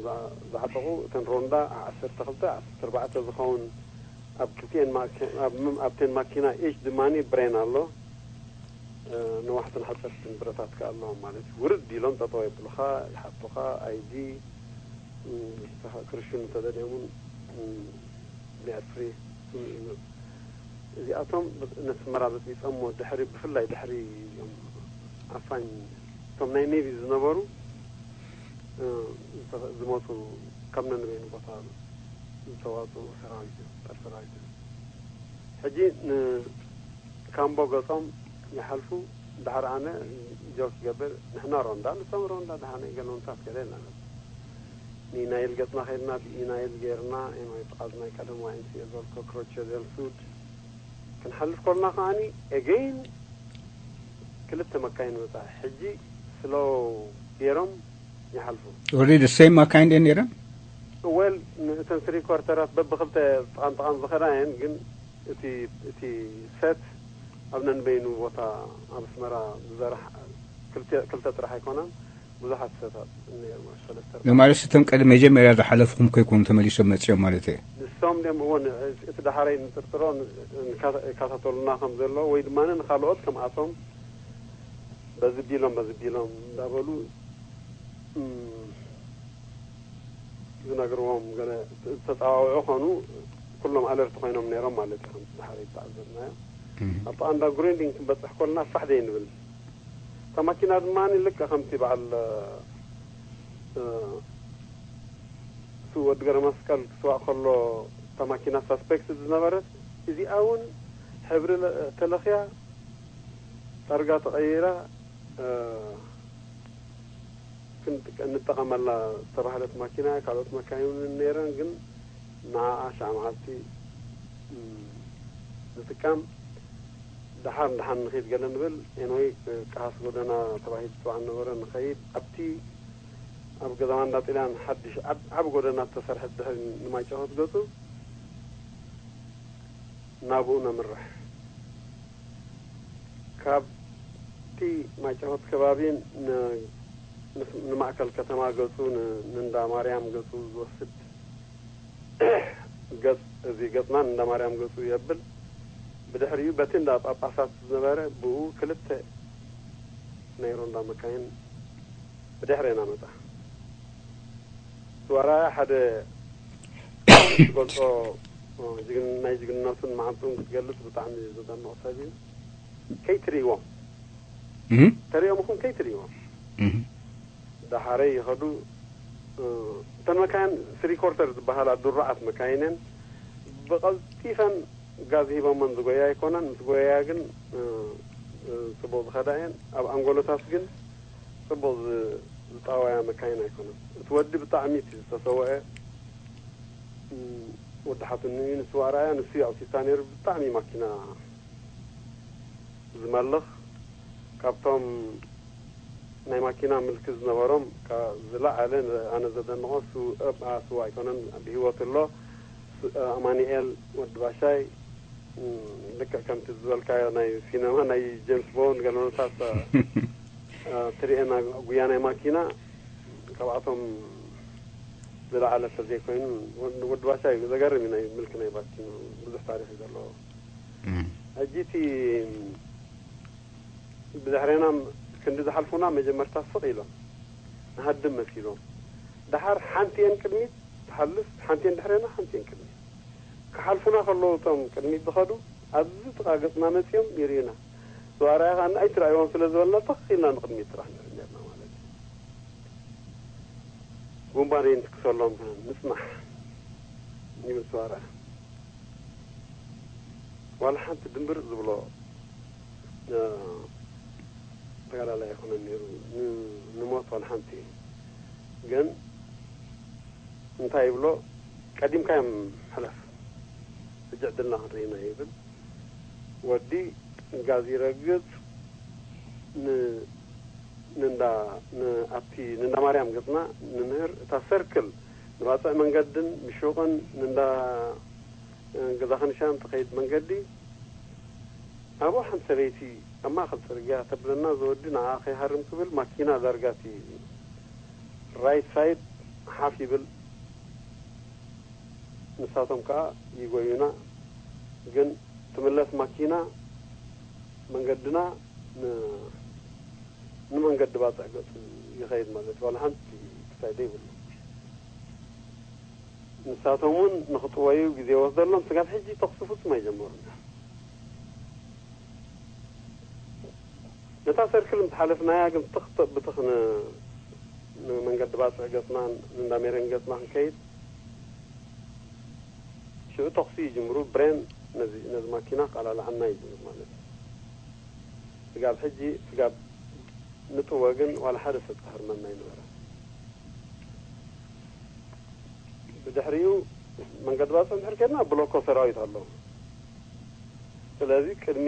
ዝዓጠቑ እተን ሮንዳ ዓሰርተ ክልተ ዓሰርተ ኣርባዕተ ዝኸውን ኣብ ክልቲኤን ኣብተን ማኪና ኤች ድማ ብሬን ኣሎ ነዋሕትን ሓፀርትን ብረታት ከኣ ኣለዎም ማለት እዩ ውርድ ኢሎም ጠጠው የብሉኻ ይሓቱኻ ኣይዲ ክርሽኑ ተደልዮም እውን ሊኣፍሪ እዚኣቶም ነስመራ በፂፀሞ ድሕሪ ብፍላይ ድሕሪ እዮም ዓፋኝ እቶም ናይ ኔቪ ዝነበሩ ዝመፁ ካብ ነንበይኑ ቦታ ዝተዋፅኡ ሰራዊት እዮም ጣር ሰራዊት እዮም ሕጂ ንካምቦ ገፆም ይሓልፉ ድሓር ኣነ ጆክ ይገብር ንሕና ሮንዳ ንሶም ሮንዳ ድሓነ ገለውንታት ገለ ኢና ንናይል ገፅና ከይድና ብኢናይል ገይርና ኤማይ ብዓዝ ናይ ቀደም ዋይንቲ የዘልኮ ክሮቸ ዘልሱድ ክንሓልፍ ኮልና ከዓኒ ኤገይን ክልተ መካይን መፃ ሕጂ ስሎ ገይሮም ይሓልፉ ወዲ the same መካይን ድየን ነይረን ወል እተን ስሪ ኳርተራት በብክልተ ጥቓን ጥቓን ዝኸዳ እየን ግን እቲ እቲ ሰት ኣብ ነንበይኑ ቦታ ኣብ ኣስመራ ዝዘራሕ ክልተ ጥራሕ ኣይኮነን ብዙሓት ሰታት ነይሩ ሰለስተ ማለት እቶም ቀደም መጀመርያ ዝሓለፍኩም ከይኮኑ ተመሊሶም መፅኦም ማለት እዩ ንሶም ድም እዎ እቲ ዳሓረይ ንጥርጥሮ ይከታተሉና ከም ዘሎ ወይ ድማ ንካልኦት ከምኣቶም በዚ ቢሎም በዚ ቢሎም እንዳበሉ ዝነግርዎም ዝተፀዋውዑ ኮኑ ኩሎም ኣለርቲ ኮይኖም ነይሮም ማለት እዩ ከምቲ ዳሓረይ ዝተዓዘብናዮ ኣብ ኣንዳ ግሪንዲንግ ክንበፅሕ ኮልና ፋሕ ዘይንብል እታ ማኪና ድማ ልክዕ ከምቲ በዓል ስው ወዲ ገረመስቀል ክስዋእ ከሎ እታ ማኪና ሳስፔክት ዝነበረት እዚኣ እውን ሕብሪ ተለኽያ ጣርጋ ተቐይራ እንጠቐመላ ዝተባህለት ማኪና ካልኦት መካይን እውን ነይረን ግን ንዓኣ ሻዕ መዓልቲ ንጥቀም። ደሓር ንደሓን ንኸይድ ገለ ንብል። ኤንወይ፣ ቃሃስ ጎደና ተባሂሉ ዝፅዋዕ ነበረ። ንኸይድ ኣብቲ ኣብ ገዛ ማንዳ ጥልያን ሓድሽ ዓብ- ዓብ ጎደና ዝተሰርሐት ድሕሪ ንማይጨኸት ገፁ ናብኡ ነምርሕ። ካብቲ ማይጨኸት ከባቢ ን- ንማእከል ከተማ ገፁ ን- ንእንዳ ማርያም ገፁ ዝወስድ ገፅ፣ እዚ ገፅና ንእንዳ ማርያም ገፁ የብል። ብድሕሪኡ በቲ እንዳ ጳጳሳት ዝነበረ ብኡ ክልተ ናይ ሮንዳ መካይን ብድሕሬና መፃ። ስዋራ ሓደ ዝገልፆ ጅግን- ናይ ጅግንነቱን መዓንጥኡን ክትገልፅ ብጣዕሚ ዘደንቕ ሰብ እዩ። ከይትርእይዎም እህ፣ ተሪኦም ኹም ከይትርእይዎም እህ። ደሓረይ ይኸዱ። እተን መካይን ስሪ ኮርተር ዝበሃላ ድሩዓት መካይን እየን። ብቐልጢፈን ጋዝ ሂቦመን ዝጎያ ኣይኮነን። ምስ ጎያ ግን ጽቡቕ ዝኸዳ እየን። ኣብ ኣንጎሎታት ግን ጽቡቕ ዝጣወያ መካይን ኣይኮነን። እቲ ወዲ ብጣዕሚ እቲ ዝተሰወአ ወዲ ሓትኒ ንሱ ኣርኣያ ንሱ ኣውቲታ ነይሩ። ብጣዕሚ ማኪና ዝመልኽ ካብቶም ናይ ማኪና ምልኪ ዝነበሮም ዝለዓለ ኣነ ዘደንቖ ስውእ ኣይኮነን። ብህይወት ኣሎ ኣማኒኤል ወዲ ባሻይ። ልክዕ ከምቲ ዝበልካዮ ናይ ሲነማ ናይ ጀምስ ቦንድ ገለመታት ትርኤና ጉያ ናይ ማኪና ካብኣቶም ዝለዓለ ተዘይኮይኑ ወዲ ባሻይ ዘገርም እዩ። ናይ ምልኪ ናይ ማኪና ብዙሕ ታሪክ እዩ ዘለዎ። ሕጂ እቲ ብድሕሬና ክንዲ ዝሓልፉና መጀመርታ ስቕ ኢሎም ንሃድም መሲሎም፣ ደሓር ሓንቲ እየን ቅድሚት ትሓልፍ፣ ሓንቲ እየን ድሕሬና፣ ሓንቲ እየን ቅድሚት። ክሓልፉና ከለዉ እቶም ቅድሚት ዝኸዱ ኣብዚ ጥቓ ገጽና መጺኦም ይርእዩና። ዝዋራያ ከኣ ኣይትረኣይዎም ስለ ዝበልና ተኽ ኢልና ንቕድሚት ጥራሕ ንርኢ ነርና ማለት እዩ። ጉንባር ይንትክሰሎም ንጽናሕ ይብል ዝዋራያ። ዋላ ሓንቲ ድምብር ዝብሎ ተጋዳላይ ኣይኮነን ነይሩ። ንሞት ዋላ ሓንቲ ግን እንታይ ይብሎ፣ ቀዲምካዮም ሕለፍ፣ ሕጂ ዕድልና ክንርኢ ኢና ይብል። ወዲ ጋዝ ይረግጽ። ንእንዳ ኣብቲ ንእንዳ ማርያም ገጽና ንምህር እታ ሰርክል ንባጽዕ መንገድን ንሹቕን ንእንዳ ገዛ ክንሻን ትኸይድ መንገዲ ኣብኡ ሓንቲ ሰበይቲ ኣብ ማእከል ጽርግያ ተብለና፣ ዝወዲ ንዓ ከይሃርም ክብል ማኪና ዳርጋ እቲ ራይት ሳይድ ሓፍ ይብል። ንሳቶም ከኣ ይጎዩና። ግን ትምለስ ማኪና መንገድና ንመንገዲ ባጽዕ ገጹ ይኸይድ ማለት ዋላ ሓንቲ ክሳይ ደይብሉ። ንሳቶም እውን ንኽጥወዩ ግዜ ወስደሎም። ስጋብ ሕጂ ተኽሲ ፍጹም ኣይጀመሩን። ነታ ሰርክል ምስ ሓለፍናያ ግን ትኽ ብትኽ ንመንገዲ ባጽዕ ገጽና ንእንዳ ሜረን ገጽና ክንከይድ ሽዑ ተኽሲ ይጅምሩ። ብሬን ነዚ ማኪና ቃላልዓና ይጅምር ማለት እዩ። ስጋብ ሕጂ ስጋብ ንጥወ ግን ዋላ ሓደ ሰብ ክሃርመና ኣይነበረ። ብድሕሪኡ መንገዲ ባጽዕ እንድሕር ከድና ብሎኮ ሰራዊት ኣሎ። ስለዚ ቅድሚ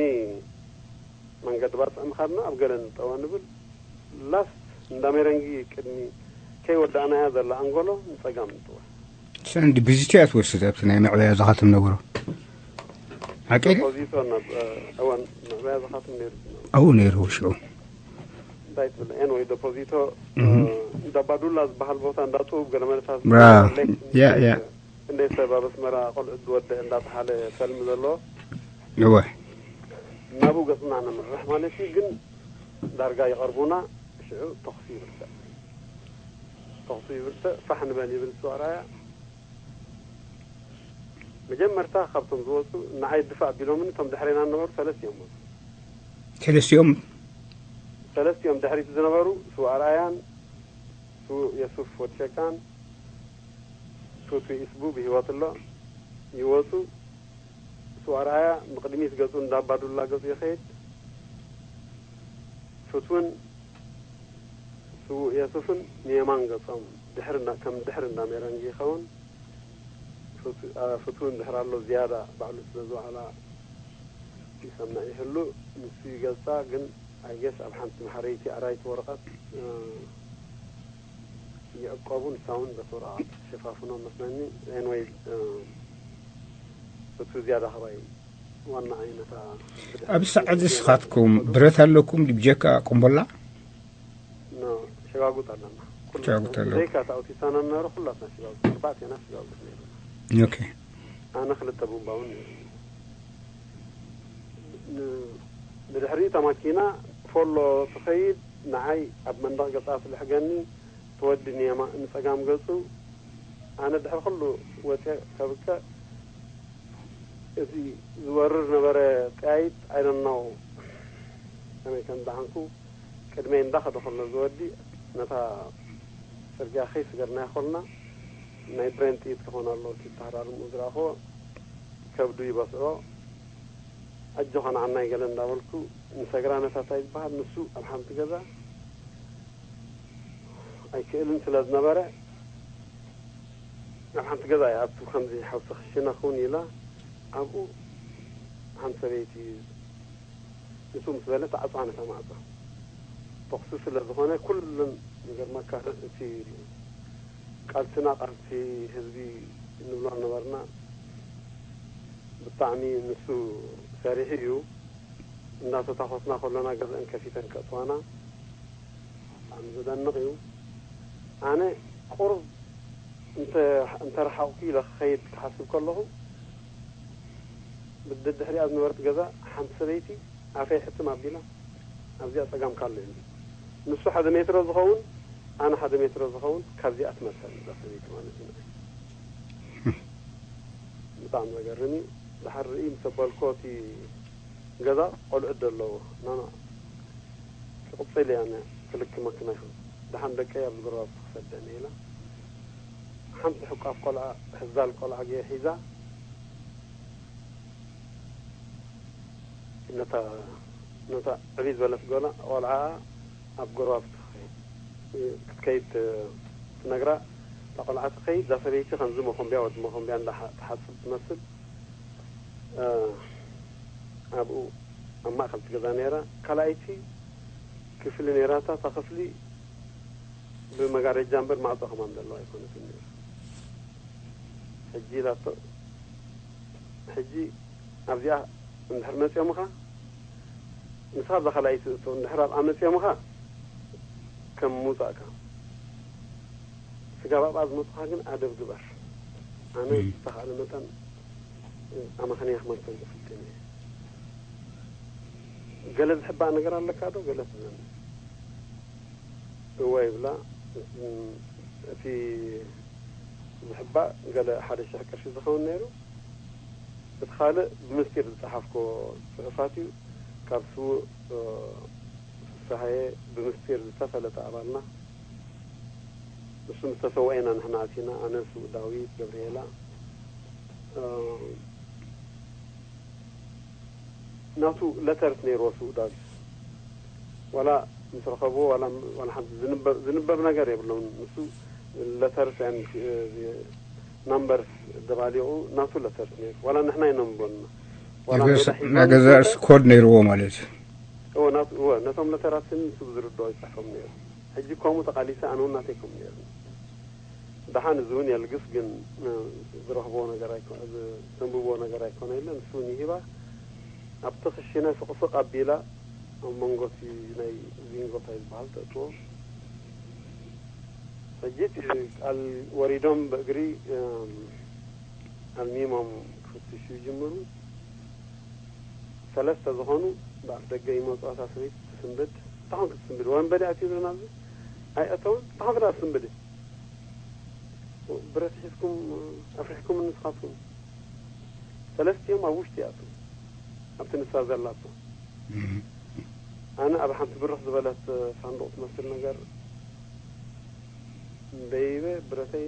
መንገዲ ባጽዕ ምኻድና ኣብ ገለ ንጠወ ንብል። ላስት እንዳ ሜረንጊ ቅድሚ ከይወዳእናያ ዘላ ኣንጎሎ ንጸጋም ንጥወ። ሰንዲ ብዝትያ ትወስድ ኣብቲ ናይ መዕበያ ዝኻትም ነበሮ ሓቂ ፖዚቶ ናብ እዋን መዕበያ ዝኻትም ነይሩ። ኣው ነይሩ ሽዑ እንታይ ትብል ኤንወይ ዶፖዚቶ እንዳባዱላ ዝበሃል ቦታ እንዳጥውብ ገለመለታት ያ ያ እንደ ሰብ ኣብ ኣስመራ ቆልዑ ዝወደ እንዳተሓለ ሰልሚ ዘሎ እወ ናብኡ ገፅና ንምርሕ ማለት እዩ። ግን ዳርጋ ይቐርቡና ሽዑ ተኽሲ ይብርትዕ ተኽሲ ይብርትዕ ፋሕ ንበል ይብል ስዋራያ። መጀመርታ ካብቶም ዝወፁ ንዓይ ድፋእ ቢሎምኒ እቶም ድሕሬና ነበሩ ሰለስቲኦም ወፁ። ሰለስቲኦም ሰለስቲኦም ድሕሪት ዝነበሩ ስዋራያን ስዉእ የሱፍ ወዲ ሸቃን ቱቱ ኢስቡ ብህይወት ኣሎ ይወፁ። ስዋራያ ንቕድሚት ገፁ እንዳባዱላ ገፁ ይኸይድ። ቱቱን ስዉእ የሱፍን ንየማን ገፆም ድሕሪ እንዳ- ከም ድሕሪ እንዳሜረንጊ ይኸውን። ፍቱ- ኣ፣ ፍቱው እንድሕር ኣሎ ዝያዳ ባዕሉ ስለ ዝወዓላ ይሰምዕ ይህሉ። ንሱ ይገልጻ፣ ግን ኣይገስ ኣብ ሓንቲ መሓረይቲ ኣራይቲ ወረቐት፣ እ፣ ይዕቀቡ፣ ንሳ እውን በቲ ወረቐት ትሸፋፍኖ መስለኒ። ኤንወይ፣ እ፣ ፍቱው ዝያዳ ከማይ ዋና ዓይነታ ብድሕሪ ኣብዚ ሰዓት እዚ ንስኻትኩም ብረት ኣለኩም ድዩ ብጀካ ቆምቦላ? ኖ፣ ሸጋጉጥ ኣለና። ኩሉ ሸጋጉጥ ኣለኩም። ዘይካ እቲ ኣውቲሳና እናረ ኩላትና ሸጋጉጥ፣ ኣርባዕቴና ሸጋጉጥ ነይሩና። ኦኬ። ኣነ ክልተ ቡምባ እውን ነይሩኒ። ን-፣ ብድሕሪ እታ ማኪና ፎሎ ትኸይድ፣ ንዓይ ኣብ መንደቕ ገጻ ትልሕገኒ፣ ትወዲ ንየማ-፣ ንጸጋም ገጹ። ኣነ ድሕሪ ኩሉ ወጽየ ከብቅዕ፣ እቲ ዝወርር ነበረ ጠያይት፣ I don't know ከመይ ከም ዝደሓንኩ፣ ቅድመይ እንዳኸደ ከሎ ዝወዲ ነታ ጽርግያ ከይስገርናያ ከሎና፣ ናይ ብሬን ጥይት ክኾን ኣለዎ እቲ ተሃራርምኡ ዝረኣኽዎ፣ ከብዱ ይበስዖ። ኣጆኻ ንዓናይ ገለ እንዳበልኩ ንሰግራ ነታ እንታይ ዝበሃል፣ ንሱ ኣብ ሓንቲ ገዛ ኣይክእልን ስለ ዝነበረ፣ ኣብ ሓንቲ ገዛ ይኣቱ፣ ከምዚ ሓውሲ ክሽነ ክውን ኢላ፣ ኣብኡ ሓንቲ ሰበይቲ ንሱ ምስ በለት፣ ተዓጽዋ ነታ ማዕጾ። ተኹሲ ስለ ዝኾነ፣ ኩለን፣ ይገርመካ፣ እቲ ቃልስና ቃልሲ ህዝቢ እንብሎ ነበርና። ብጣዕሚ ንሱ ሰሪሑ እዩ። እንዳተታኾስና ከሎና ገዝአን ከፊተን ከእትዋና። ብጣዕሚ ዘደንቕ እዩ። ኣነ ቁሩብ እንተ-፣ እንተረሓቕኩ ኢለ ክኸይድ ክሓስብ ከለኹ፣ ብደድሕሪኣ ዝነበረት ገዛ ሓንቲ ሰበይቲ ኣፈይ ሕትም ኣቢላ፣ ኣብዚኣ ጸጋም ካሎ እዩ። ንሱ ሓደ ሜትሮ ዝኸውን፣ ኣነ ሓደ ሜትሮ ዝኸውን፣ ካብዚኣ ትመልሰኒ እዛ ሰበይቲ ማለት እዩ። ብጣዕሚ ዘገርም እዩ። ድሓር ርኢ ምስ ኣበልኮ፣ እቲ ገዛ ቆልዑት ደለዎ። ናና ክቕጽል እያ፣ ነ-፣ ክልክ መኪና ይኹን። ደሓን ደቀይ ኣብዚ ጎረባብቲ ክሰደኒ ኢላ። ሓንቲ ሕቋፍ ቆልዓ፣ ሕዛል ቆልዓ ገይር ሒዛ፣ ነታ፣ ነታ ዕብይ ዝበለት ጎላ-፣ ቆልዓ ኣብ ጎረባብቲ ክትከይድ ትነግራ። እታ ቆልዓ ትኸይድ፣ እዛ ሰበይቲ ከምዚ መኾምቢያ፣ ወዲ መኾምቢያ እንዳ ሓ-፣ ትሓጽብ ትመስል። እ፣ ኣብኡ ኣብ ማእከል እቲ ገዛ ነይራ። ካልኣይቲ ክፍሊ ነይራታ። እታ ክፍሊ ብመጋረጃ እምበር ማዕጾ ከማን ዘለዋ ኣይኮነትን ነይራ። ሕጂ ኢላቶ፣ ሕጂ ኣብዚኣ እንድሕር መጺኦምኻ፣ ንስኻ ኣብዛ ካልኣይቲ እቶ፣ እንድሕር ኣብኣ መጺኦምኻ ከም ምውጻእካ። ስጋብ ኣብኣ ዝመጹኻ ግን ኣደብ ግበር። ኣነ እም። ዝተኻእለ መጠን ኣመኽንያ ክመልሰን ዝፍትን እየ። ገለ ዝሕባእ ነገር ኣለካ ዶ? ገለ ትብለኒ። እወ ይብላ። እቲ ዝሕባእ ገለ ሓደ ሽሕ ቅርሺ ዝኸውን ነይሩ። እቲ ካልእ ብምስጢር ዝጸሓፍኮ ጽሑፋት እዩ። ካብ ስዉእ፣ እ፣ ፍስሃየ ብምስጢር ዝተፈለጠ ኣባልና። ንሱ ምስ ተሰውአ ኢና ንሕና ኣቲና፣ ኣነ፣ ስዉእ ዳዊት፣ ገብርኤላ። እ፣ ናቱ ለተርስ ነይርዎ ስዉእ ዳዊት። ዋላ ምስ ረኸብዎ፣ ዋላ፣ ዋላ ሓንቲ ዝንበብ፣ ዝንበብ ነገር የብሎምን። ንሱ ለተርስ and፣ እ፣ ናምበርስ ደባሊቑ ናቱ ለተርስ ነይሩ። ዋላ ንሕና ኣይነንብቦን። ዋላ ናይ ገዛ-፣ ሜዳ ሒዝና ናይ ገዛ ንኸይድ ርእሲ ኮድ ነይርዎ ማለት እዩ። እወ፣ ናቱ፣ እወ፣ ነቶም ለተራት ግን ንሱ ብዝርድኦ ይጽሕፎም ነይሩ። ሕጂ ከምኡ ተቓሊሰ፣ ኣነ እውን ናተይ ከምኡ ነይሩ። ደሓን እዚ እውን የልግስ፣ ግን፣ እ፣ ዝረኽቦ ነገር ኣይኮ-፣ ዝ-፣ ዘንብቦ ነገር ኣይኮነ የለ፣ ንሱ እውን ይሂባ። ኣብቲ ክሽነ ስቕስቕ ኣቢላ ኣብ መንጎ እቲ ናይ ዚንጎ እንታይ ዝበሃል ተእትዎ። ሕጂ እቲ ቃል ወሪዶም ብእግሪ፣ እም፣ ኣልሚሞም ክፍትሹ ይጅምሩ። ሰለስተ ዝኾኑ ብኣፍ ደገ ይመጹ። እታ ሰበይቲ ትስንብድ። እንታይ ኮንክ ትስንብድ? ወንበዴ ኣትዩ ዝብለና ኣብዚ ኣይእተውን። እንታይ ኮንክ ደኣ ትስንብድ? ብረት ሒዝኩም ኣፍሪሕኩም ንስኻትኩም። ሰለስቲኦም ኣብ ውሽጢ ይኣትዉ። ኣብቲ ንሳ ዘላቶ። እም። ኣነ ኣብ ሓንቲ ብርኽ ዝበለት ሳንዱቕ ትመስል ነገር ደይበ ብረተይ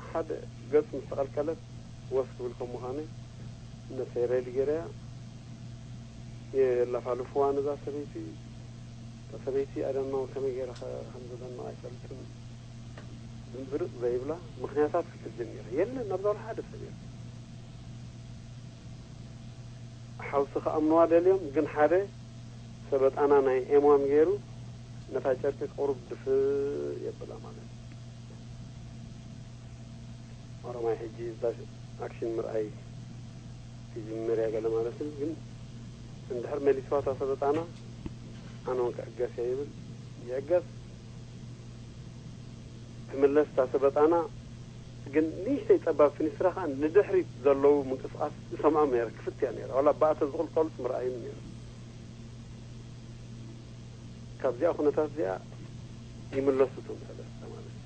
ሓደ ገጽ ምስ ተቐልቀለት ወስ ክብል ከም ምዃነይ ነብሰይ ሬዲ ገይረያ። የላፋልፍዋ ነዛ ሰበይቲ። እታ ሰበይቲ ኣደናው ከመይ ገይረ ከ-፣ ከም ዘደንቕ ኣይፈልጥን። ድምብርፅ ዘይብላ ምኽንያታት ክትብል ጀሚራ። የለን፣ ናብዛ ወላ ሓደ ሰብ የለን። ሓውሲ ክኣምንዋ ደልዮም፣ ግን ሓደ ሰበጣና ናይ ኤም ዋን ገይሩ ነታ ጨርቂ ቁሩብ ድፍእ የብላ ማለት እዩ። ኦሮማይ ሕጂ እዛ ኣክሽን ምርኣይ ክጅምር እያ ገለ ማለት እዩ። ግን እንድሕር መሊስዋ እታ ሰበጣና፣ ኣነ እውን ክዕገስ እየ ይብል፣ ይዕገስ። ትምለስ እታ ሰበጣና፣ ግን ንእሽተይ ጸባብ ፊኒስትራ ከኣ ንድሕሪት ዘለዉ ምንቅስቓስ ይሰምዖም ነይረ፣ ክፍት እያ ነይረ። ዋላ ብኣተ ዝቕልቀሉስ ምርኣይን ነይሩ። ካብዚኣ ኩነታት እዚኣ ይምለሱ እቶም ሰለስተ ማለት እዩ።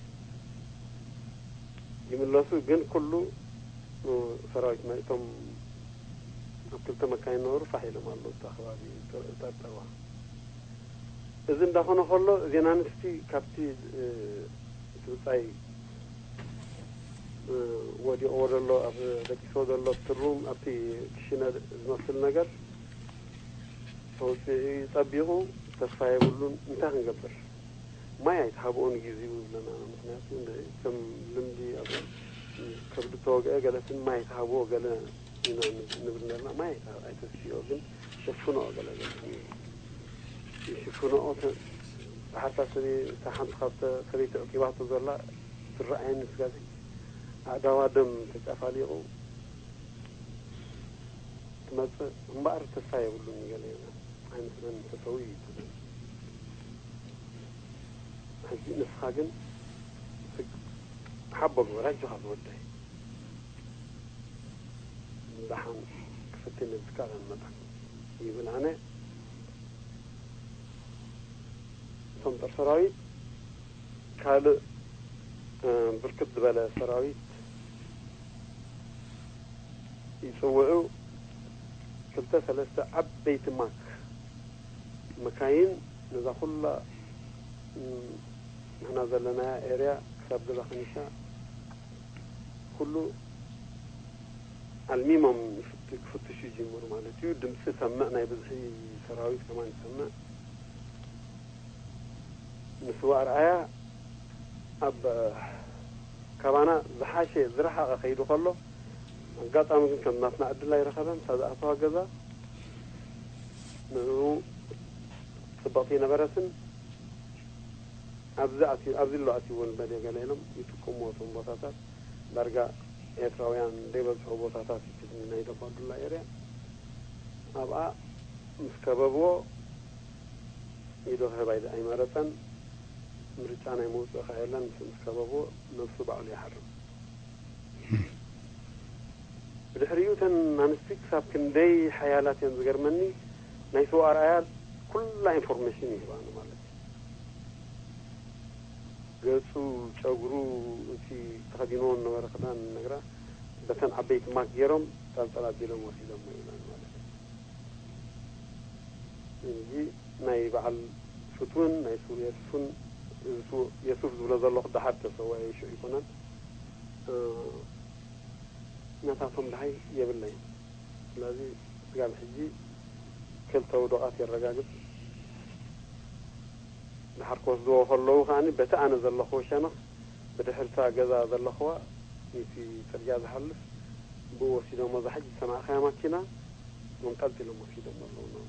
ይምለሱ፣ ግን ኩሉ ሰራዊት መሪቶም ኣብ ክልተ መካይን ነበሩ፣ ፋሕ ኢሎም ኣለዉ። እታ ከባቢ ጠርጠርዋ። እዚ እንዳኾነ ከሎ፣ እዘን ኣንስቲ ካብቲ፣ እ፣ እቲ ብጻይ፣ እ፣ ወዲቕዎ ዘሎ፣ ኣብ ደቂስዎ ዘሎ ትሩም፣ ኣብቲ ክሽነ ዝመስል ነገር ተውፅኡ ይጸቢቑ፣ ተስፋ የብሉን። እንታይ ክንገብር? ማይ ኣይትሃብኦ ንጊዜኡ ይብለና። ምኽንያቱ እንደ-፣ ከም ልምዲ ኣብ ከብዲ ተወግአ ገለትን ማይ ኣይትሃብኦ ገለ ኢና ንብ-፣ ንብል ነርና። ማይ ኣይተ-፣ ኣይተስፍዮ፣ ግን ሸፍኖ ገለ ገለ ይሽፍኖ። ተ-፣ ሓታ ሰበይ-፣ እታ ሓንቲ ካብተ ሰበይቲ ዕቂባቶ ዘላ ትረኣየኒ ስጋዚ ኣእዳዋ ደም ተጫፋሊቑ ትመጽእ እምበኣር ተስፋ የብሉን ገለ ኣይመስለንን ተሰዊኡ እዩ ትብል። ሕጂ ንስኻ ግን ስግ-፣ ሓቦ ግበር ኣጆኻ ዝወደይ። ደሓን ክፍትን ኢልካ መጣ ይብል። ኣነ እቶም ጦር ሰራዊት ካልእ፣ እ፣ ብርክት ዝበለ ሰራዊት ይጽውዑ። ክልተ ሰለስተ ዓበይቲ ማክ መካይን ነዛ ኩላ፣ እ፣ ንሕና ዘለናያ ኤርያ ክሳብ ገዛ ከኒሻ ኩሉ ኣልሚሞም ይፍት-፣ ክፍትሹ ይጅምሩ ማለት እዩ። ድምፂ ሰምዕ፣ ናይ ብዝሒ ሰራዊት ከማን ይሰምዕ። ንስዋ ኣርኣያ ኣብ ካባና ዝሓሸ ዝረሓቐ ከይዱ ከሎ፣ ኣጋጣሚ ግን ከም ናትና ዕድል ኣይረኸበን። እታ ዝኣተዋ ገዛ ንዕኡ ጽብቕቲ ኣይነበረትን። ኣብዚ ኣትዩ፣ ኣብዚ ኣሎ ኣትይዎ ንበል ገለ ኢሎም ይጥቀምዎ እቶም ቦታታት። ዳርጋ ኤርትራውያን ዘይበዝሖ ቦታታት እዩ እቲ ናይ ደባዱላ ኤርያ። ኣብኣ ምስ ከበብዎ፣ ኢዱ ክህብ ኣይ-፣ ኣይመረጸን። ምርጫ ናይ ምውጽእ ከኣ የለን። ምስ፣ ምስ ከበብዎ፣ ነብሱ ባዕሉ ይሓርም። ብድሕሪኡ እተን ኣንስቲ ክሳብ ክንደይ ሓያላት እየን ዝገርመኒ፣ ናይ ስውኣ ኣርኣያ ኩላ ኢንፎርሜሽን ይህባኒ ማለት እዩ። ገጹ፣ ጨጉሩ፣ እቲ ተኸዲንዎ ዝነበረ ክዳን ነግራ፣ በተን ዓበይቲ ማክ ገይሮም ጸብጸብ ኣቢሎም ወሲዶሞ ይብላኒ ማለት እዩ። እንጂ ናይ በዓል ፍትውን ናይ ስውእ የሱፍን፣ እዚ ስውእ የሱፍ ዝብሎ ዘለኹ ደሓር ተሰውአ እዩ፣ ሽዑ ኣይኮነን። እ፣ ናታቶም ደሃይ የብለይን። ስለዚ ስጋብ ሕጂ ክልተ ውዱቓት የረጋግጽ። ደሓር ክወስድዎ ከለዉ ከኣኒ በቲ ኣነ ዘለኹዎ ሸነኽ ብድሕርታ ገዛ ዘለኹዋ እቲ ጽርግያ ዝሓልፍ ብኡ ወሲዶሞ። እዛ ሕጂ ዝሰማዕካያ ማኪና መንጠልጢሎም ወሲዶሞ ኣለዉ።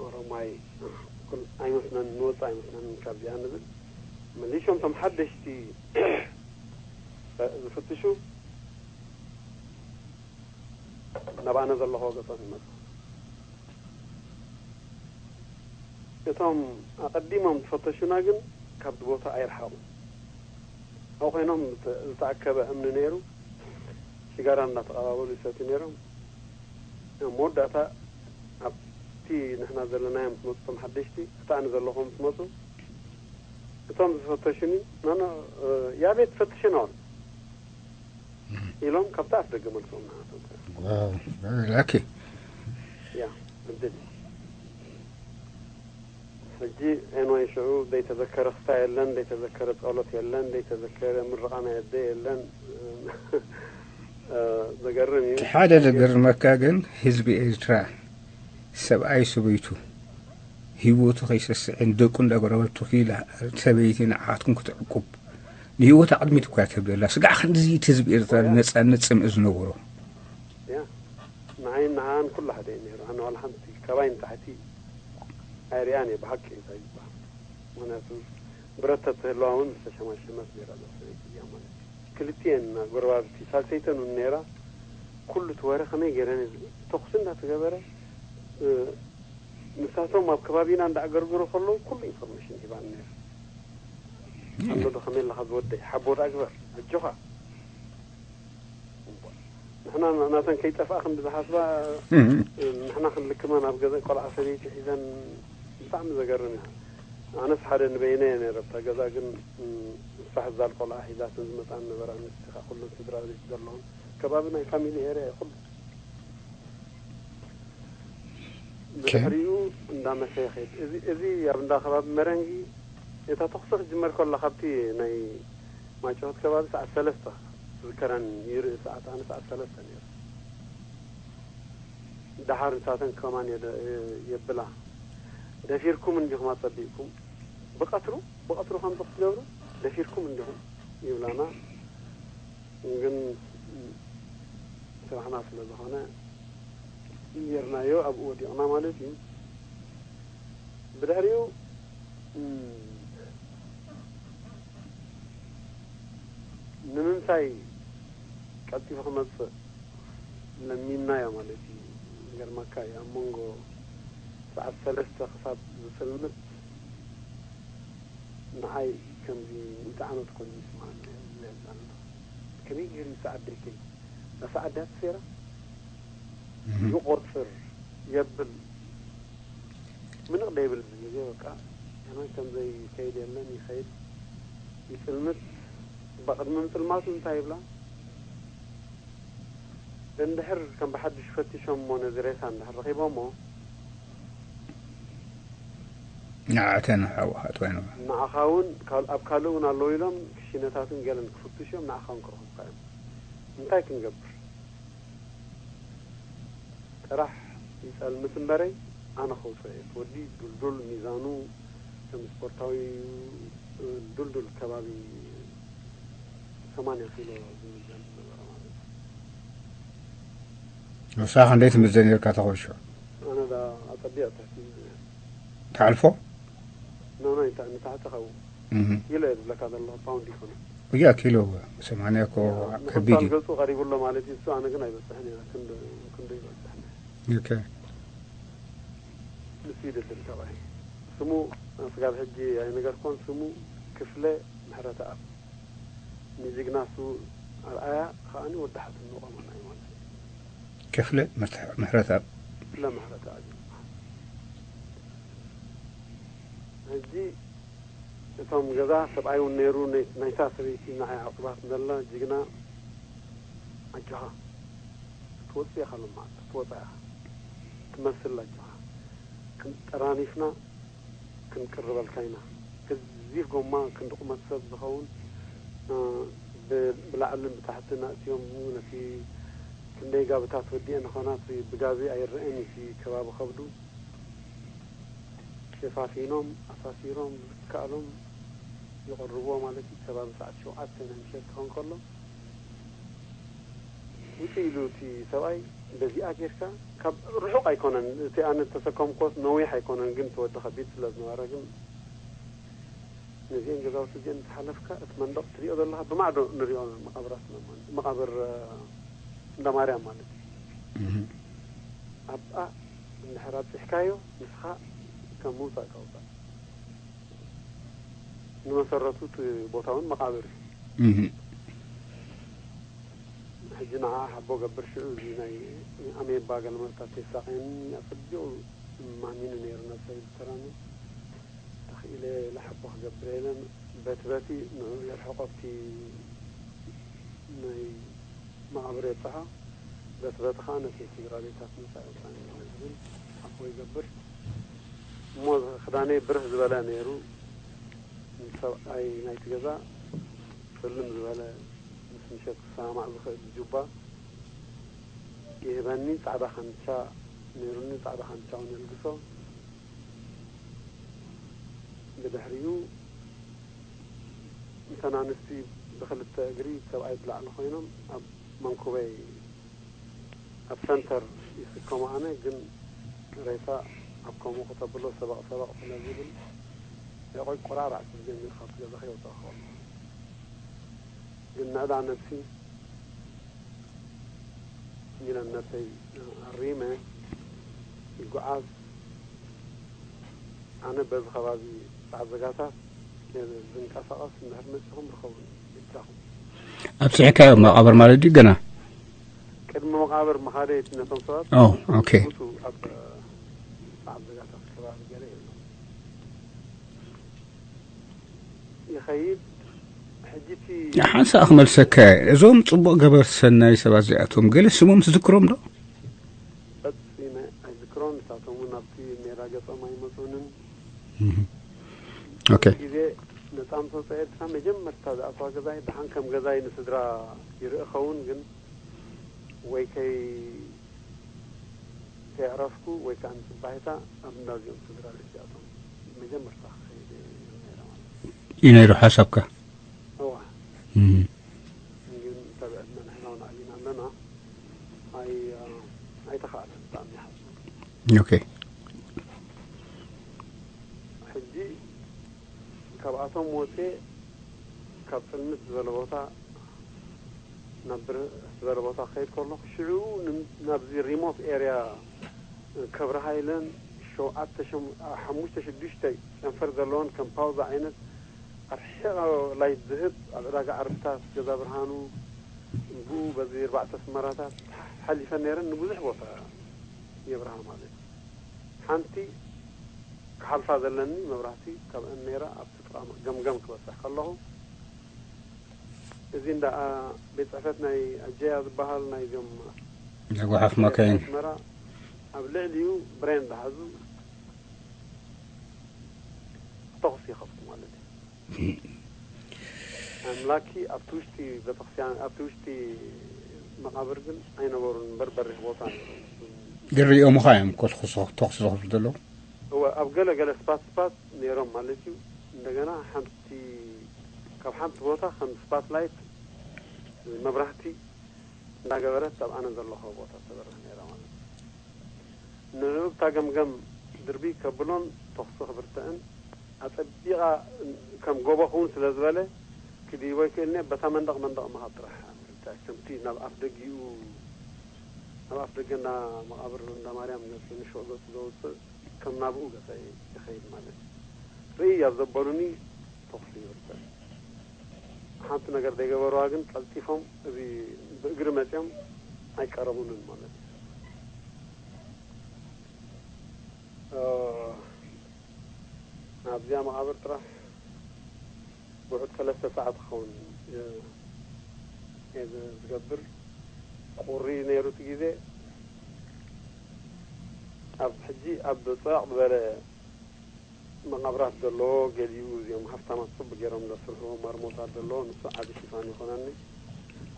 ኦሮማይ ኩል-፣ ኣይመስለንን፣ ንወፅእ ኣይመስለንን ካብዚኣ ንብል። መሊሾም እቶም ሓደሽቲ ዝፍትሹ ናብ ኣነ ዘለኹዎ ገጾም ይመፁ። እቶም ኣቐዲሞም ዝፈተሹና ግን ካብቲ ቦታ ኣይረሓቑን። ኣብኡ ኮይኖም ዝተ-፣ ዝተኣከበ እምኒ ነይሩ። ሲጋራ እናተቐባበሉ ይሰትዩ ነይሮም። ኣብ መወዳእታ ኣብቲ ንሕና ዘለናዮ ምስ መፁ እቶም ሓደሽቲ፣ እቲ ኣነ ዘለኹዎ ምስ መፁ፣ እቶም ዝፈተሹኒ፣ "ኖ፣ ኖ፣ እ፣ ያቤት ፈትሽን ኣሉ" ኢሎም ካብቲ ኣፍ ደገ መልሶም ንዓቶም። ዋው፣ very lucky። ያ፣ ዕድል። ሕጂ ኤንዋይ ሽዑ ዘይተዘከረ ክስታይ የለን፣ ዘይተዘከረ ጸሎት የለን፣ ዘይተዘከረ ምርቓ ናይ ኣደ የለን። እ፣ ዘገርም እዩ። እቲ ሓደ ዘገርመካ ግን ህዝቢ ኤርትራ፣ ሰብኣይ ሰበይቱ፣ ህይወቱ ከይሰስዕን ደቁ እንዳ ጎረባብቱ ክኢላ ሰበይቲ ንዓኻትኩም ክትዕቁብ ንህይወታ ቅድሚት እኳ እያ ትህብ ዘላ። ስጋዕ ክንድዚ እቲ ህዝቢ ኤርትራ ንነጻነት ጽምኢ ዝነበሮ። ያ ንዓይን ንሃን ኩሉ ሓደ እዩ ነይሩ። ኣነ ዋላ ሓንቲ ካባይ ንታሕቲ ኣይሪኣን እየ ብሓቂ እንታይ ዝበሃል። ምክንያቱ ብረት ተትህልዋ እውን ዝተሸማሸመት ነይራ እዛ ሰበይቲ እዚኣ ማለት እዩ። ክልቲኤን ጎረባብቲ ሳልሰይተን እውን ነይራ። ኩሉ እቲ ወረ ከመይ ገይረን ተኹሲ እንዳተገበረ ንሳቶም ኣብ ከባቢና እንዳኣገርግሩ ከለዉ ኩሉ ኢንፎርሜሽን ሂባን ነይራ። ኣሎ ዶ ከመይ ኣለኻ ዝወደይ ሓቦ ዳ ግበር ኣጆኻ። ንሕና ናተን ከይጠፍኣ ክንዲ ዝሓስባ ንሕና ክንልክመን ኣብ ገዛ ቆልዓ ሰበይቲ ሒዘን ብጣዕሚ ዘገርም እዩ። ኣነስ ሓደ ንበይነ እየ ነይረ ኣብታ ገዛ ግን ንሳ ሕዛል ቆልዓ ሒዛተን ዝመፃ ነበራ ንስኻ ኩሉ ስድራ ቤት ዘለውን ከባቢ ናይ ፋሚሊ ኤርያ እዩ ኩሉ ብድሕሪኡ እንዳመሸ ይኸይድ። እዚ ኣብ እንዳ ከባቢ መረንጊ እታ ተኹሲ ክጅመር ከሎ ካብቲ ናይ ማይጨወት ከባቢ ሰዓት ሰለስተ ዝከረን ይርኢ ሰዓት ኣነ ሰዓት ሰለስተ ነይሩ። ደሓር ንሳተን ከማን የብላ ደፊርኩም እንዲኹም ኣጸቢቕኩም ብቐትሩ ብቐትሩ ከምዚ ክትገብሩ ደፊርኩም እንዲኹም ይብላና። ግን ስራሕና ስለ ዝኾነ ጌርናዮ ኣብኡ ወዲቕና ማለት እዩ። ብድሕሪኡ ንምንታይ ቀልጢፉ ክመፅእ ለሚንናዮ ማለት እዩ። ገርመካ እዩ ኣብ መንጎ ሰዓት ሰለስተ ክሳብ ዝፅልምት ንዓይ ከምዚ ሚእቲ ዓመት ኮይኑ ይስምዓኒ። ከመይ ገይሩ እዩ ሰዓት ደይከይ እታ ሰዓት ድያ ተሰይራ ይቆፅር የብል ምንቕ ደይብል ግዜ በቃ ከመይ ከም ዘይከይድ የለን ይኸይድ ይፅልምት እባ ቅድሚ ምፅልማቱ እንታይ ይብላ እንድሕር ከም ብሓድሽ ፈቲሾም እሞ ነዚ ሬሳ እንድሕር ረኺቦሞ ንዓተን ሓውኻት ኮይኖም ንዓኻ እውን ኣብ ካልእ እውን ኣለዉ ኢሎም ክሽነታትን ገለን ክፍትሽ እዮም ንዓኻ እውን ክረኽቡካ እዮም እንታይ ክንገብር ጥራሕ ይፀልምት እምበረይ ኣነ ከውፅኦ እየ እቲ ወዲ ዱልዱል ሚዛኑ ከም ስፖርታዊ ዱልዱል ከባቢ ሰማንያ ኪሎ ዝምዘን ዝነበረ ማለት እዩ። ንስኻ ክንደይ ትምዘን ነርካ ተኸብሾ? ኣነ ዳ ኣጸቢቕ ትሕቲ ትሓልፎ? ኖ ኖ ይታ ንታሕቲ ኸው ኪሎ እየ ዝብለካ ዘለኹ ፓውንድ ይኮነ። እያ ኪሎ ሰማንያ እኮ ከቢድ እዩ። ገጹ ቀሪቡ ኣሎ ማለት እዩ። እሱ ኣነ ግን ኣይበጽሕን እየ ክንዱ ክንዱ ይበጽሕን። ኦኬ ንሱ ይደልል ካባይ ስሙ ስጋብ ሕጂ ኣይነገርኮን። ስሙ ክፍለ ምሕረተኣብ ንጅግና እሱ ኣርኣያ ከኣኒ ወዲ ሓትኖ ቆመና እዩ ማለት እዩ። ክፍለ ምሕረተኣብ ክፍለ ምሕረተኣብ እዩ። ሕጂ እቶም ገዛ ሰብኣይ እውን ነይሩ ናይታ ሰበይቲ ንዓይ ዓቁባት ዘላ ጅግና ኣጆኻ ክትወፅእ ኢኻ ሎማዓንቲ ክትወፃ ኢኻ ትመስል ኣጆኻ ክንጠራኒፍና ክንቅርበልካ ኢና። ገዚፍ ጎማ ክንዲ ቁመት ሰብ ዝኸውን ብላዕልን ብታሕትን ኣእትዮም ነቲ ክንደይ ጋብታት ወዲኤን ኾና እቲ ብጋቢ ኣይረአን እቲ ከባቢ ከብዱ ሸፋፊኖም ኣሳሲሮም ብዝከኣሎም ይቐርብዎ ማለት እዩ። ከባቢ ሰዓት ሸውዓተ ናይ ምሸት ክኸውን ከሎ ውፅእ ኢሉ እቲ ሰብኣይ በዚኣ ጌርካ ካብ ርሑቕ ኣይኮነን እቲ ኣነ ዝተሰከምኮስ ነዊሕ ኣይኮነን ግን እቲ ወዲ ከቢድ ስለ ዝነበረ ግን ነዚአን ገዛውቲ እዚአን ምስ ሓለፍካ እቲ መንደቕ ትሪኦ ዘለኻ ብማዕዶ ንሪኦ መቓብራት መቃብር እንዳ ማርያም ማለት እዩ ኣብኣ እንድሕር ኣብፂሕካዮ ንስኻ ካብ ምውፃእ ካውፃእ ንመሰረቱ እቲ ቦታ እውን መቃብር እዩ ሕጂ ንዓ ሓቦ ገብር ሽዑ እዚ ናይ ኣሜባ ገለመልታት የሳቀየኒ ኣፀቢቑ ማሚኑ ነይሩ ነብሰይ ዝተራመ ተኽኢለ ለሓቦ ክገብር የለን በቲ በቲ ንዑ የርሕቆ ኣብቲ ናይ መቓብር የብፅሖ በቲ በቲ ከዓ ነቲ ስድራ ቤታት ምፃእ የብፅሐኒ ዝብል ሓቦ ይገብር እሞ ክዳነይ ብርህ ዝበለ ነይሩ ሰብኣይ ናይቲ ገዛ ፅልም ዝበለ ምስ ምሸት ክሰማማዕ ዝኽእል ጁባ ይህበኒ ፃዕዳ ካምቻ ነይሩኒ ፃዕዳ ካምቻ እውን የልግሶ ድሕሪኡ እተን ኣንስቲ ብክልተ እግሪ ሰብኣይ ብላዕሊ ኮይኖም ኣብ መንኩበይ ኣብ ሰንተር ይስከሞ። ኣነ ግን ሬሳ ኣብ ከምኡ ክተብሎ ሰበቕ ሰበቕ ስለ ዝብል የቆይ ቆራራዕ ክብል ጀሚሩ ካብቲ ገዛ ከይወፀ ክኸውን ግን ንዕዳ ነብሲ ኢለን ነብሰይ ኣሪመ ይጓዓዝ። ኣነ በዚ ከባቢ ፃዕዘጋታት ዝንቀሳቐስ እንድሕር መፂኹም ርከቡኒ። ብቻኹም ኣብፅሕካዮ መቓብር ማለት ድዩ ገና? ቅድሚ መቓብር ምኻደይ ነቶም ሰባት ኦ ኦኬ። ቱ ኣብ ፃዕዘጋታት ከባቢ ገለ የሎ ይኸይድ። ሕጂ እቲ ሓንሳእ ክመልሰካ እየ። እዞም ፅቡቕ ገበርቲ ሰናይ ሰባት እዚኣቶም ገለ ስሞም ትዝክሮም ዶ? ፈፂመ ኣይዝክሮን። ንሳቶም እውን ኣብቲ ሜዳ ገፆም ኣይመፁንን። ኦኬ። ግዜ ነፃ ምስ ወፀ ኤርትራ መጀመርታ ዝኣትዋ ገዛይ ደሓን ከም ገዛይ ንስድራ ይርኢ ኸውን ግን ወይ ከይ ከየዕረፍኩ ወይ ከዓ ንፅባሒታ ኣብ እንዳዚኦም ስድራ ቤት እዚኣቶም መጀመርታ ክኸይድ እየ ነይረ ማለት እዩ። እዩ ነይሩ ሓሳብካ? እዋ እም። ግን ተብዕድና ንሕና እውን ዓሊና ኣለና። ኣይ ኣይተኻእለን ብጣዕሚ ይሓስብ። ኦኬ። ሕጂ ካብኣቶም ወፅየ ካብ ፅልምት ዝበለ ቦታ ናብ ብርህ ዝበለ ቦታ ክኸይድ ከለኹ ሽዑ ን- ናብዚ ሪሞት ኤርያ ከብሪ ሃይለን ሸውዓተ ሸም- ሓሙሽተ ሽዱሽተ ጨንፈር ዘለዎን ከም ፓውዛ ዓይነት ኣርሒቕ ላይት ዝህብ ኣብ ዕዳጋ ዓርብታት ገዛ ብርሃኑ ብኡ በዚ ኣርባዕተ ኣስመራታት ሓሊፈ ነይረን ንብዙሕ ቦታ የብርሃ ማለት እዩ። ሓንቲ ክሓልፋ ዘለኒ መብራህቲ ካብአን ነይራ ኣብቲ ጥቓ ገምገም ክበፅሕ ከለኹ እዚ እንዳ ቤት ፅሕፈት ናይ ኣጀያ ዝበሃል ናይዞም ናይ ጓሓፍ ማካይን ኣስመራ ኣብ ልዕሊኡ ብሬን ዝሓዙ ተኹሲ ይኸፍቱ ማለት እዩ። ኣምላኪ ኣብቲ ውሽጢ ቤተክርስትያን ኣብቲ ውሽጢ መቓብር ግን ኣይነበሩን እምበር በሪኽ ቦታ ነይሩ። ግን ሪኦምኻ እዮም ኮስኩሶ ተኹሲ ዘኽፍቱ ዘለዉ። እወ ኣብ ገለ ገለ ስፓት ስፓት ነይሮም ማለት እዩ። እንደገና ሓንቲ ካብ ሓንቲ ቦታ ከም ስፓት ላይት መብራህቲ እንዳገበረት ኣብ ኣነ ዘለኹ ቦታ ተበርህ ነይራ ማለት እዩ። ንእብታ ገምገም ድርቢ ከብሎን ተኹሲ ክብርትዕን ኣጸቢቓ ከም ጎቦ ክውን ስለ ዝበለ ክድይቦ ይክእልኒ በታ መንደቕ መንደቕ ምኻድ ጥራሕ ከምቲ ናብ ኣፍ ደጊኡ ናብ ኣፍ ደገ እንዳ መቓብር እንዳ ማርያም ገጽ ንሾቕ ገጹ ዘውፅእ ከም ናብኡ ገጸ ይኸይድ ማለት እዩ። ርእይ ኣብ ዘበሉኒ ተኹሲ ይብርትዕ። ሓንቲ ነገር ዘይገበርዋ ግን ቀልጢፎም እዚ ብእግሪ መፅዮም ኣይቀረቡንን ማለት እዩ። ኣብዚኣ መቓብር ጥራሕ ውሑድ ሰለስተ ሰዓት ክኸውን እየ ዝገብር። ቁሪ ነይሩ እቲ ግዜ ኣብ ሕጂ ኣብ ፅዕቕ ዝበለ መቓብራት ዘለዎ ገሊኡ እዚኦም ሃፍታማት ፅቡቅ ገይሮም ዘስርሑ ማርሞታት ዘለዎ ንሱ ዓቢ ሽፋን ይኾነኒ።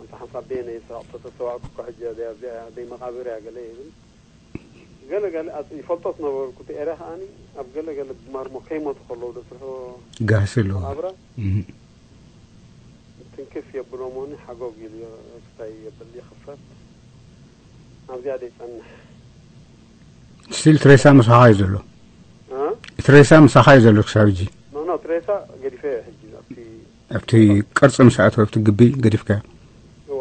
ኣንታ ሓንሳብ በየነ ይስሕቕ ተተስተዋዕኩ እኮ ሕጂ እዚኣ እዚኣ ደይ መቓብር እያ ገለ ይብል ገለ ገለ ኣፅ- ይፈልጦ ዝነበርኩ እቲ ኤርያ ከዓኒ ኣብ ገለ ገለ ብማርሞ ከይሞቱ ከለዉ ዘስርሑ ጋህሲ ኣለዎ። መቓብራት እም። ትንክፍ የብሎሞኒ ሓጎግ ኢሉ ክታይ የብል ይኽፈት ኣብዚኣ ደይ ጸንሕ ስቲል ትሬሳ ምሳኻ እዩ ዘሎ። እ? ትሬሳ ምሳኻ እዩ ዘሎ ክሳብ ሕጂ። ኖ ኖ ትሬሳ ገዲፈ ሕጂ ኣብቲ ኣብቲ ቅርፂ ምስ ኣተወ ኣብቲ ግቢ ገዲፍካዮ። እዋ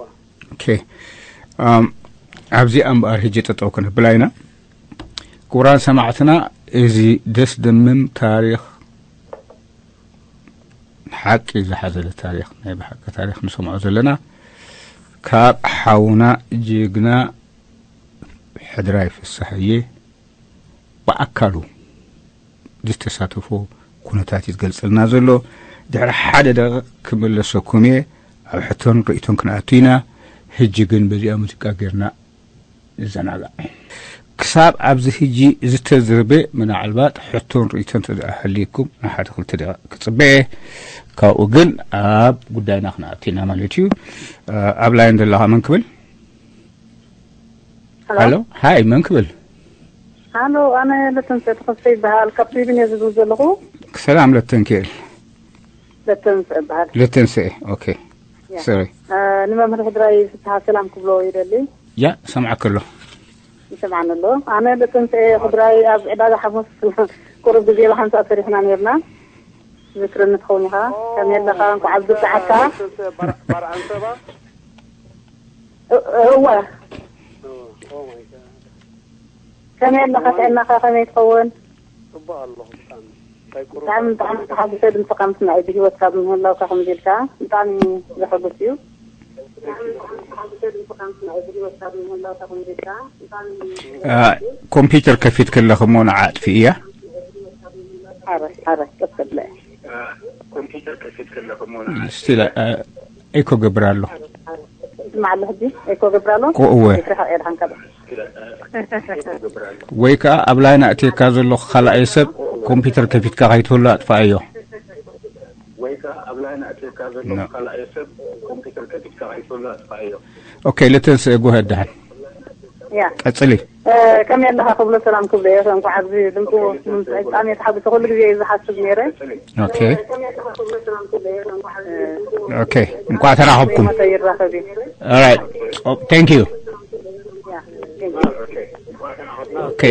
ኦኬ። ኣም፣ ኣብዚኣ እምበኣር ሕጂ ጠጠው ክነብላ ኢና። ክቡራን ሰማዕትና፣ እዚ ደስ ደምም ታሪኽ፣ ሓቂ ዝሓዘለ ታሪኽ፣ ናይ ብሓቂ ታሪኽ ንሰምዖ ዘለና ካብ ሓውና ጅግና ሕድራይ ፍስሃየ ብኣካሉ ዝተሳተፎ ኩነታት እዩ ዝገልጸልና ዘሎ። ድሕሪ ሓደ ደቂቕ ክምለሰኩም እየ። ኣብ ሕቶን ርእይቶን ክንኣቱ ኢና። ሕጂ ግን በዚኣ ሙዚቃ ጌርና ንዘናጋዕ። ክሳብ ኣብዚ ሕጂ ዝተዘርበ ምናልባት ሕቶን ርእይቶን እንተደኣ ሃልዩኩም ንሓደ ክልተ ደቂቕ ክጽበ እየ። ካብኡ ግን ኣብ ጉዳይና ክንኣቱ ኢና ማለት እዩ። ኣብ ላይን ዘለኻ መን ክብል? ሃሎ። ሃሎ፣ ሃይ፣ መን ክብል? ሃሎ፣ ኣነ ለተንሰ ተኸስተ ይበሃል። ካብ ስዊድን እየ ዝድውል ዘለኹ። ሰላም ለተንክኤል። ለተንስእ እበሃል። ለተንስእ፣ ኦኬ። ያ። ሶሪ። እ፣ ንመምህር ሕድራይ ፍትሃ ሰላም ክብሎ ይደሊ። ያ፣ ሰምዓክ ኣሎ። ይሰምዓኒ ኣሎ። ኣነ ለተንስእ ሕድራይ ኣብ ዕዳጋ ሓሙስ ቁሩብ ግዜ ብሓንሳእ ሰሪሕና ነርና። ዝክርኒ ትኸውን ኢኻ። ከመይ ኣለኻ? እንኳዕ ኣብ ዝብጽሓካ። ለተንስእ ባር-፣ ባርዓን ሰባ? እ-፣ እወ። ኦ፣ ኦ ማይ ጋድ። ከመይ ኣለኻ? ጥዕናኻ ከመይ ትኸውን? ጽቡቕ ኣለኹ ብጣዕሚ። እንታይ ቁሩብ ብጣዕሚ፣ ብጣዕሚ ተሓጒሰ ድምፅኻ ምስማዕ፣ ብህይወትካ ብምህላውካ ከምዚ ኢልካ ብጣዕሚ ዘሐጉስ እዩ። አ፣ ኮምፒውተር ከፊት ከለኽ እሞ ንዓ ኣጥፊእያ። ሓራይ፣ ሓራይ፣ ቀስ ከብለ። ስቲል፣ አ፣ ኤኮ ገብር ኣሎ። ስማዕ ኣሎ ሕጂ? ኤኮ ገብር ኣሎ? ኮ-፣ እወ። ኤፍሬኻ ኤድሓንካ ዶ? ወይ ከኣ ኣብ ላይን ኣእትየካ ዘለኹ ካልኣይ ሰብ ኮምፒውተር ከፊትካ ከይትህሉ ኣጥፍኣዮ። ኖ። ኦኬ፣ ለተንስእ፣ ጎ ሄድ ደሓን። ያ። ቀጽሊ። እ፣ ከመይ ኣለኻ ክብሎ ሰላም ክብሎ እየ። እንኳዕ ኣብዚ ድምፁ ንምስማዕ ብጣዕሚ እየ ተሓጒሰ። ኩሉ ግዜ እየ ዝሓስብ ነይረ። ኦኬ። እ፣ ኦኬ። እንኳዕ ተራኸብኩም። ሞተ ይራኸብ እዩ። ኦራይት። ኦ፣ ታንክ ዩ። ያ፣ ታንክ ዩ። ኦኬ።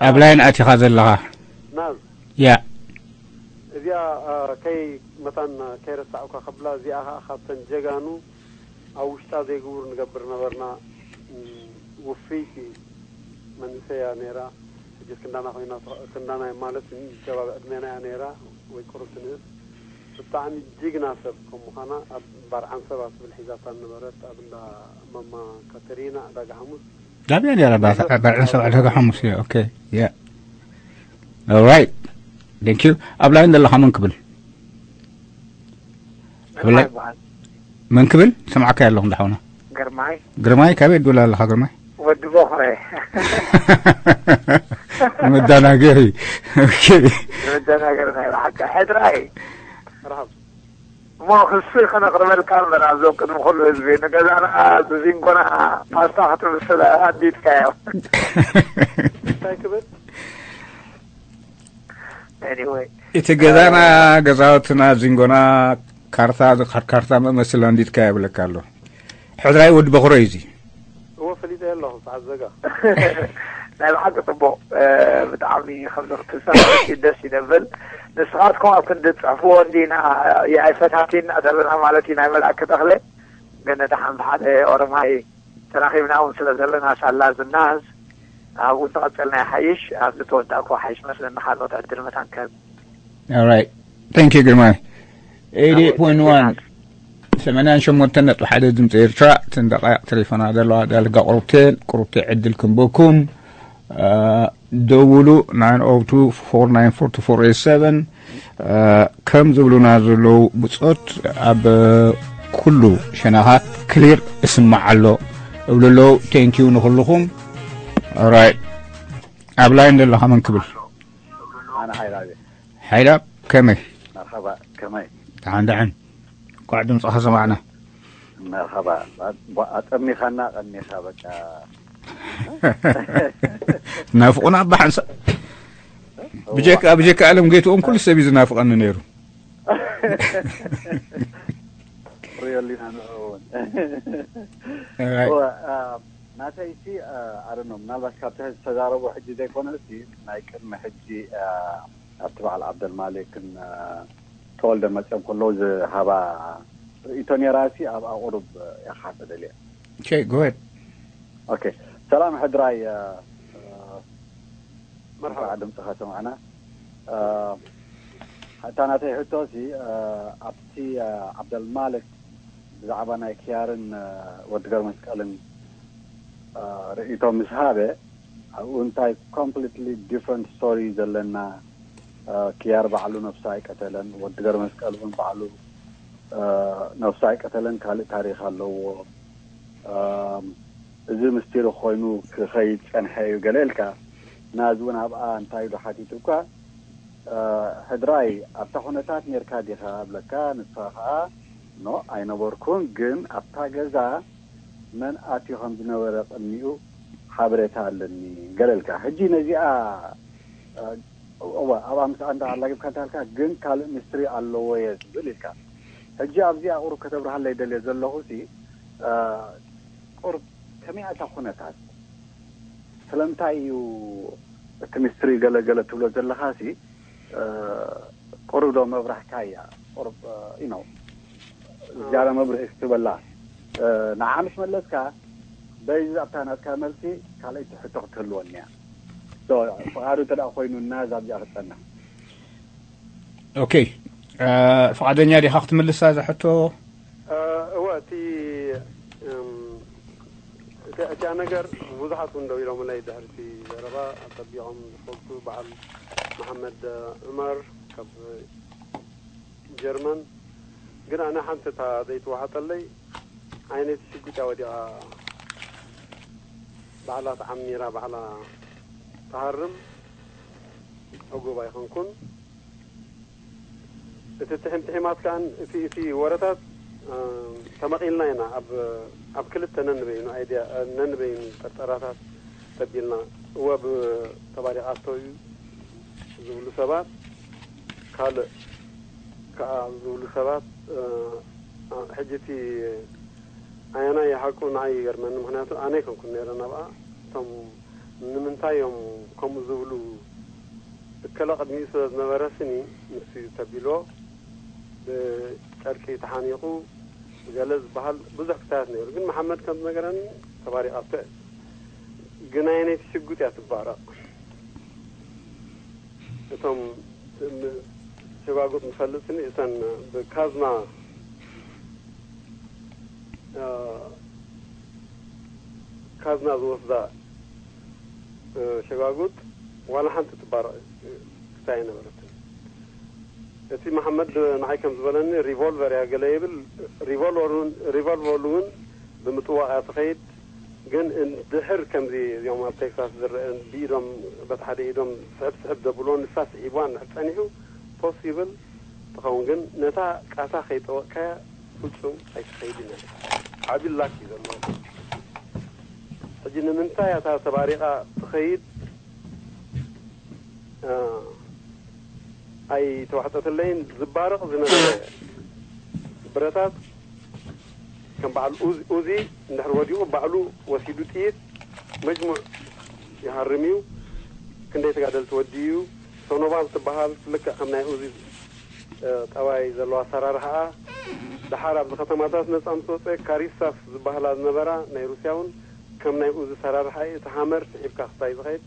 ኣብ ላይን ኣቲኻ ዘለኻ። ናዝ። ያ። እዚኣ፣ አ፣ ከይ መታን ከይረሳዕኳ ከብላ፣ እዚኣ ኸዓ ካብተን ጀጋኑ ኣብ ውሽጣ ዘይግቡር ንገብር ነበርና። እም፣ ውፍይቲ መንእሰይ እያ ነይራ። ሕጂስ ክንዳና ኮይና፣ ክንዳና ማለት ከባቢ ዕድሜና እያ ነይራ፣ ወይ ቁሩብ ትንእስ። ብጣዕሚ ጅግና ሰብ ከም ምዃና፣ ኣብ ባርዓን ሰባ ትብል ሒዛታ ነበረት፣ ኣብ እንዳ ማማ ካተሪና ዕዳጋ ሓሙስ። ዳብያ ነይራ፣ ባርዓን ሰባ ዕዳጋ ሓሙስ እያ። ኦኬ፣ ያ። ኦራይት። ቴንክ ዩ። ኣብ ላይን ዘለኻ መን ክብል? ግርማይ ይበሃል። መን ክብል? ሰምዓካ ኣለኹ እንዳሓውና። ግርማይ። ግርማይ፣ ካበይ ትብል ኣለኻ ግርማይ? ወዲ ቦኽረ። መዳናገሪ። ኦኬ። መዳናገሪ ናይ ብሓቂ። ሕድራይ። መርሃብ። እሞ ክሱ ከነቕርበልካ እምበር፣ ኣብዞም ቅድሚ ኩሉ ህዝቢ፣ ንገዛና፣ ዝዚንጎና ፓስታ ክትብስል ኣዲድካዮ። እንታይ ክብል? ኤኒወይ። እቲ ገዛና፣ እ፣ ገዛውትና፣ ዚንጎና፣ ካርታ፣ ዝካር-፣ ካርታ መመስል ኣንዲድካ የብለካ ኣሎ። ሕድራይ ወዲ በኽሮ እዩ እዚ። እወ፣ ፈሊጠ ኣለኹ፣ ሰዓት ዘጋ። ናይ ብሓቂ ጽቡቕ፣ እ፣ ብጣዕሚ ከምዚ ክትሳተፍ ደስ ይደብል። ንስኻትኩም ኣብ ክንዲ ትጽሕፍዎ እንዲና፣ እ፣ ኣይፈታቲና ዘለና ማለት እዩ፣ ናይ መልኣክ ተኽለ። ግን ደሓን ብሓደ ኦሮማይ ተራኺብና እውን ስለ ዘለና፣ ሳላ ዝናዝ ኣብኡ እንተቐጸልና ይሓይሽ። ኣብዚ ተወዳእኩ ሓይሽ መስለኒ፣ ካልኦት ዕድል መታን ከህብ። ኦራይት። ታንክ ዩ ግርማይ። ኤይት ኤይት ፖይንት ዋን፣ ሰማንያን ሸሞንተን ነጥቢ ሓደ ድምፂ ኤርትራ። እተን ደቃይቕ ተሪፈና ዘለዋ ዳርጋ ቁሩብተን፣ ቁሩብተይ ዕድል ክንበኩም። አ፣ ደውሉ፣ ናይን ኦ ቱ ፎር ናይን ፎር ቱ ፎር ኤይት ሰቨን። አ፣ ከም ዝብሉና ዘለዉ ብጾት ኣብ ኩሉ ሸነኻት ክሊር እስማዕ ኣሎ እብሉ ኣለዉ። ቴንክ ዩ ንኹልኹም። ኦራይት። ኣብ ላይን ዘለኻ መን ክብል? ኣነ ሓይላ እየ። ሓይላ፣ ከመይ? መርሓባ፣ ከመይ? ደሓን፣ ደሓን። እንኳዕ ድምፅኻ ሰማዕና። መርሓባ። ኣጠሚኻና ቀኒኻ በቃ። ናፍቑና ኣባ ሓንሳእ። ብጀካ፣ ብጀካ ኣለም ጌትኦም ኩሉ ሰብ እዩ ዝናፍቐኒ ነይሩ። ሪዮሊና ንዑ እውን። ኣይ። እወ፣ አ፣ ናተይሲ፣ አ፣ ኣረኖ፣ ምናልባት ካብቲ ዝተዛረቦ ሕጂ ዘይኮነ፣ እስቲ ናይ ቅድሚ ሕጂ፣ አ፣ ኣብቲ በዓል ዓብደልማሊክን፣ አ፣ ተወልደ መፅኦም ከለዉ ዝሃባ ርእይቶ ነይራ፣ እሲ ኣብኣ ቁሩብ፣ አ፣ የካፍል እየ። ኦኬ፣ ጎ ሄድ። ኦኬ። ሰላም ሕድራይ፣ አ፣ አ፣ መርሓባ። እንኳዕ ድምፅኻ ሰማዕና። አ፣ እታ ናተይ ሕቶ ሲ፣ አ፣ ኣብቲ፣ አ፣ ዓብደልማልክ ብዛዕባ ናይ ክያርን፣ አ፣ ወዲ ገርመስቀልን፣ አ፣ ርእይቶ ምስ ሃበ፣ ኣብኡ እንታይ ኮምፕሊትሊ ዲፍረንት ስቶሪ ዘለና፣ አ፣ ክያር ባዕሉ ነፍሱ ኣይቀተለን፣ ወዲ ገርመስቀል እውን ባዕሉ፣ አ፣ ነፍሱ ኣይቀተለን፣ ካልእ ታሪኽ ኣለዎ። አ፣ እዚ ምስጢር ኮይኑ ክኸይድ ጸንሐ እዩ ገለ ኢልካ። ናዚ እውን ኣብኣ እንታይ ኢሉ ሓቲቱ እኳ፣ አ፣ ሕድራይ ኣብታ ኩነታት ኔርካ ዲኻ እብለካ፣ ንስኻ ኸኣ ኖ ኣይነበርኩን፣ ግን ኣብታ ገዛ መን ኣትዩ ከም ዝነበረ ቅድሚኡ ሓበሬታ ኣለኒ ገለ ኢልካ። ሕጂ ነዚኣ፣ አ፣ እዋ፣ ኣብኣ ምስ ኣንዳ ኣላጊብካ እንተልካ ግን ካልእ ሚስትሪ ኣለዎ እየ ዝብል ኢልካ። ሕጂ ኣብዚኣ ቁሩብ ከተብርሃለይ ደልየ ዘለኹ ሲ ቁሩብ ከመይ ኣታ ኩነታት ስለምንታይ እዩ እቲ ሚስትሪ ገለገለ ትብሎ ዘለኻ ሲ ቁሩብ ዶ መብራህካ እያ ቁሩብ ነው ዝያዳ መብርህ ክትበላ ንዓ ምስ መለስካ በይዚ ኣብታ ናትካ መልሲ ካልኣይቲ ሕቶ ክትህልወኒ እያ። ፍቓዱ እንተ ደኣ ኮይኑ እና እዛ ኣብዚኣ ክትጸንሕ። ኦኬ፣ ፍቓደኛ ዲኻ ክትምልሳ እዛ ሕቶ? እወ፣ እቲ እቲኣ ነገር ብዙሓት እውን ደው ኢሎምለይ ድሕርቲ ዘረባ ኣጸቢቖም ዝፈልጡ በዓል መሓመድ ዑመር ካብ ጀርመን። ግን ኣነ ሓንቲ እታ ዘይትወሓጠለይ ዓይነይቲ ሽጉጥ እያ ወዲቓ ባዕላ ተዓሚራ ባዕላ ትሃርም ዕጉብ ኣይኮንኩን። እቲ ትሒም ትሒማት ከኣን እቲ እቲ ወረታት ተመቒልና ኢና ኣብ ኣብ ክልተ ነንበይኑ ኣይድያ ነንበይኑ ጠርጠራታት ተቢልና እወ ተባሪቓቶ እዩ ዝብሉ ሰባት ካልእ ከዓ ዝብሉ ሰባት ሕጂ እቲ ኣየናይ ሓቁ ንዓይ ይገርመኒ። ምክንያቱ ኣነ ኣይኮንኩን ነይረ ናብኣ። እቶም ንምንታይ እዮም ከምኡ ዝብሉ እከለ ቅድሚኡ ስለ ዝነበረ ስኒ ንሱ እዩ ተቢልዎ። ብጨርቂ ተሓኒቑ ገለ ዝበሃል ብዙሕ ክታያት ነይሩ። ግን መሓመድ ከም ዝነገረኒ ተባሪቓቶ እያ። ግን ኣየነይቲ ሽጉጥ እያ ትባረቕ? እቶም ሸጓጉጥ ንፈልጥ ስኒ እተን ብካዝና ካዝና ዝወስዳ ሸጓጉጥ ዋላ ሓንቲ ትባረቕ ክታይ ኣይነበረትን። እቲ መሓመድ ንዓይ ከም ዝበለኒ ሪቮልቨር እያ ገለ ይብል። ሪቮልቨር እውን ሪቮልቨር እውን ብምጥዋቕ እያ ትኸይድ። ግን እንድሕር ከምዚ እዚኦም ኣብ ቴክሳስ ዝረአ ብኢዶም በቲ ሓደ ኢዶም ስሕብ ስሕብ ዘብልዎ ንሳ ስዒብዋ እንድሕር ጸኒሑ ፖሲብል ትኸውን። ግን ነታ ቃታ ከይጠወቅካያ ፍጹም ኣይትኸይድን እያ። ዓቢ ላክ እዩ ዘለዎ። ሕጂ ንምንታይ እታ ተባሪቓ ትኸይድ ኣይተዋሕጠትለይን። ዝባረቕ ዝነበረ ብረታት ከም በዓል ኡዚ እንድሕር ወዲቑ ባዕሉ ወሲዱ ጥይት መጅሙዕ ይሃርም እዩ። ክንደይ ተጋደልቲ ወዲ እዩ። ሶኖባል ትበሃል ልክዕ ከም ናይ ኡዚ ጠባይ ዘለዎ ኣሰራርሓኣ። ደሓር ኣብዚ ከተማታት ነፃ ምስ ወፀ ካሪሳስ ዝበሃላ ዝነበራ ናይ ሩስያ እውን ከም ናይ ኡዚ ኣሰራርሓ እዩ። እቲ ሃመር ስሒብካ ክስታይ ዝኸይድ